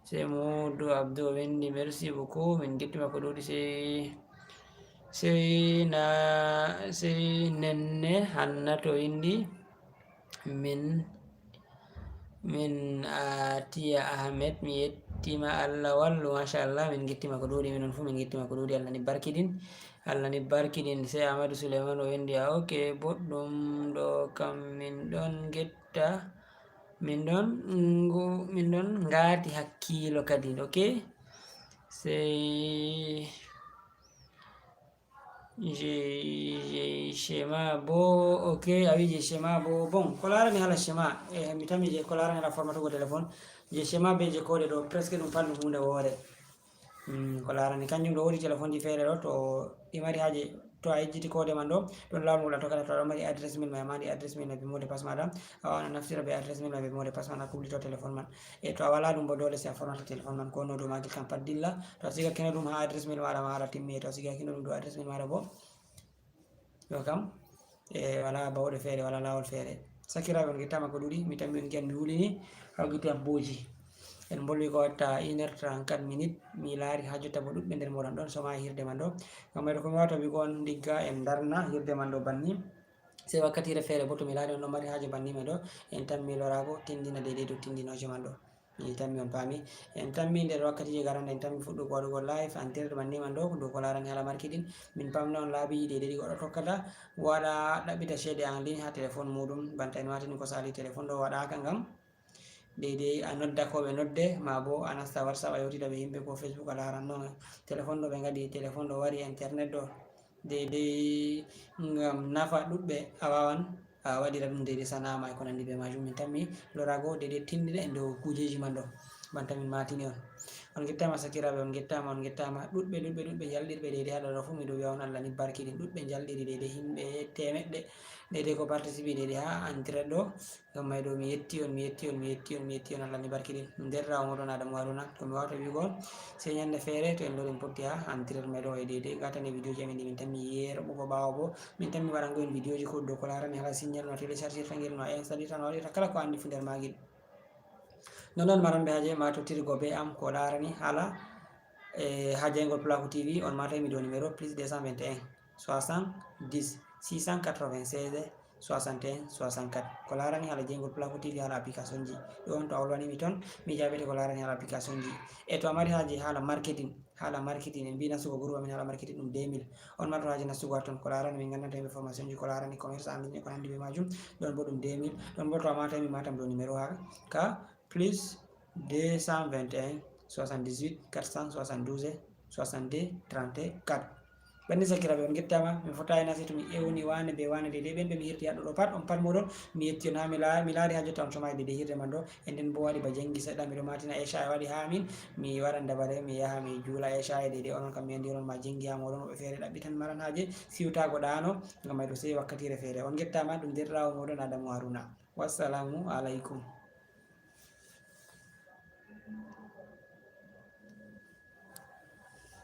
Sey Modou Abdou o winndi, merci beaucoup, min ngettima ko ɗuuɗi, sey, sey na, sey Nenne Hannatu o winndi, min, min Atiya Ahmed, mi yettima, Allah wallu, machallah, min ngettima ko ɗuuɗi, minon fuu min ngettima ko ɗuuɗi, Allah ni barkidin, Allah ni barkidin. Sey Amadou Souleymane o winndi, a ok, boɗɗum, ɗo kam min ɗon ngetta, min ɗon ngu-, min ɗon ngaati hakkiilo kadin, ok? Sey je, je schéma bo, ok, a wi je schéma bo. Bon, ko laarani haala schéma, e, mi tammi je ko laarani haala formatugo téléphone, je schéma be je code ɗo, presque ɗum pat ɗum huunde woore. Mm, ko laarani kanjum ɗo woodi téléphone ji feere ɗo, to ɗi mari haaje, to a yejjiti code man ɗo, ɗon laawol ngol a tokkata. To aɗa mari adresse mail ma, a mari adresse mail ma be mot de passe maɗa, a wawan a naftira be adresse mail ma be mot de passe man a kublito téléphone man. E to a wala ɗum bo, dole si a fornata téléphone man, ko no dow magel kam pat dilla. To a sigakino ɗum ha adresse mail maɗa ma, haala timmi. E to a sigakino ɗum dow adresse mail maɗa bo, ɗo kam e wala bawɗe feere, wala laawol feere. Sakiraaɓe, on ngettaama ko ɗuuɗi. Mi tammi on ngiyan mi wulini hawgiti am booji. En mbolwi ko watta une heure trente-quatre minutes. Mi laari ha jotta bo ɗuɗɓe nder mooɗon ɗon soma hirde man ɗo. Ngam mayɗo ko mi wawata wi'go on, ndigga en darna hirde man ɗo banni. Sey wakkatiire feere bo, to mi laari on ɗon mari haaje banni may ɗo, en tammi loraago tindina deydey dow tindinooje man ɗo. Mi tammi on paami. En tammi nder wakkatiije garande, en tammi fuɗɗugo waɗugo live en direct banni man ɗo, dow ko laarani haala marketing. Min pamna on laabiiji deydey ɗi goɗɗo tokkata waɗa ɗaɓɓita ceede en ligne ha téléphone muuɗum. Banta en waatini ko saali, téléphone ɗo waɗaaka ngam deydey a nodda ko ɓe nodde, ma bo a nasta WhatsApp a yewtida be yimɓe ko Facebook a laaran non. Téléphone ɗo ɓe ngaɗi, téléphone ɗo wari internet ɗo deydey ngam nafa ɗuɗɓe, a wawan a waɗira ɗum deydey sana'a ma e ko nandi be majum. Min tammi loraago deydey tindine e dow kuujeeji man ɗo. Banta min maatini on. On ngettaama sakiraaɓe, on ngettaama, on ngettaama. Ɗuɗɓe, ɗuɗɓe, ɗuɗɓe jalɗirɓe deydey haɗa ɗo fu, miɗo wi'a on Allah ni barkiɗin. Ɗuɗɓe jalɗiri deydey, yimɓe teemeɗɗe deydey ko participe deydey ha en direct ɗo. Ngam may ɗo mi yetti on, mi yetti on, mi yetti on, mi yetti on, Allah ni barkiɗin. Nder rawo mooɗon Adamu Haruna, ko mi wawata wi'go on, sey ñande feere to en lori en potti ha en direct may ɗo e deydey. Ngatane vidéo ji amin ɗi min tammi yeerɓugo ɓaawo bo. Min tammi waɗango en vidéo ji ko dow ko laarani haala signal no a téléchargirta ngel, no a installirta, no a waɗirta kala ko anndi fu nder maagel. Non non maranɓe haaje ma tottirgo be am ko laarani haala, e, ha jeyngol Pulaaku T V, on maata mi dow numéro plus deux cent vingt et un soixante-dix six cent quatre-vingt-seize soixante et un soixante-quatre. Ko laarani haala jeyngol Pulaaku T V haala application ji. Ɗo on to a wolwanimi ton, mi jaabete ko laarani haala application ji. E to a mari haaje haala marketing, haala marketing, en mbi nastugo groupe amin haala marketing ɗum deux mille. On marɗo haaje nastugo ha ton, ko laarani min gandanta yimɓe formation ji ko laarani commerce en ligne ko nandi be majum, ɗon bo ɗum deux mille. Ɗon bo to a maata mi maatam dow numéro ha ka plus deux cent vingt et un soixante-dix-huit quatre cent soixante-douze soixante-deux trente-quatre. Banni sakiraaɓe, on ngettaama, mi fotaay na sey to mi ewni waane be waane deydey ɓen ɓe mi hirti haɗɗo ɗo pat, on pat mooɗon mi yetti on ha mi laa-, mi laari ha jotta on somaay deydey hirde man ɗo. E nden bo waɗi ba jengi seɗɗa, miɗo maatina Aisha e waɗi ha amin, mi waɗan dabare, mi yaha mi juula Aisha e deydey onon kam mi andi onon ma jengi ha mooɗon, woɓɓe feere ɗaɓɓitan maran haaje siwtaago ɗaano, ngam may ɗo sey wakkatiire feere. On ngettaama, ɗum deerɗiraawo mooɗon Adamu Haruna. Wassalamu alaikum.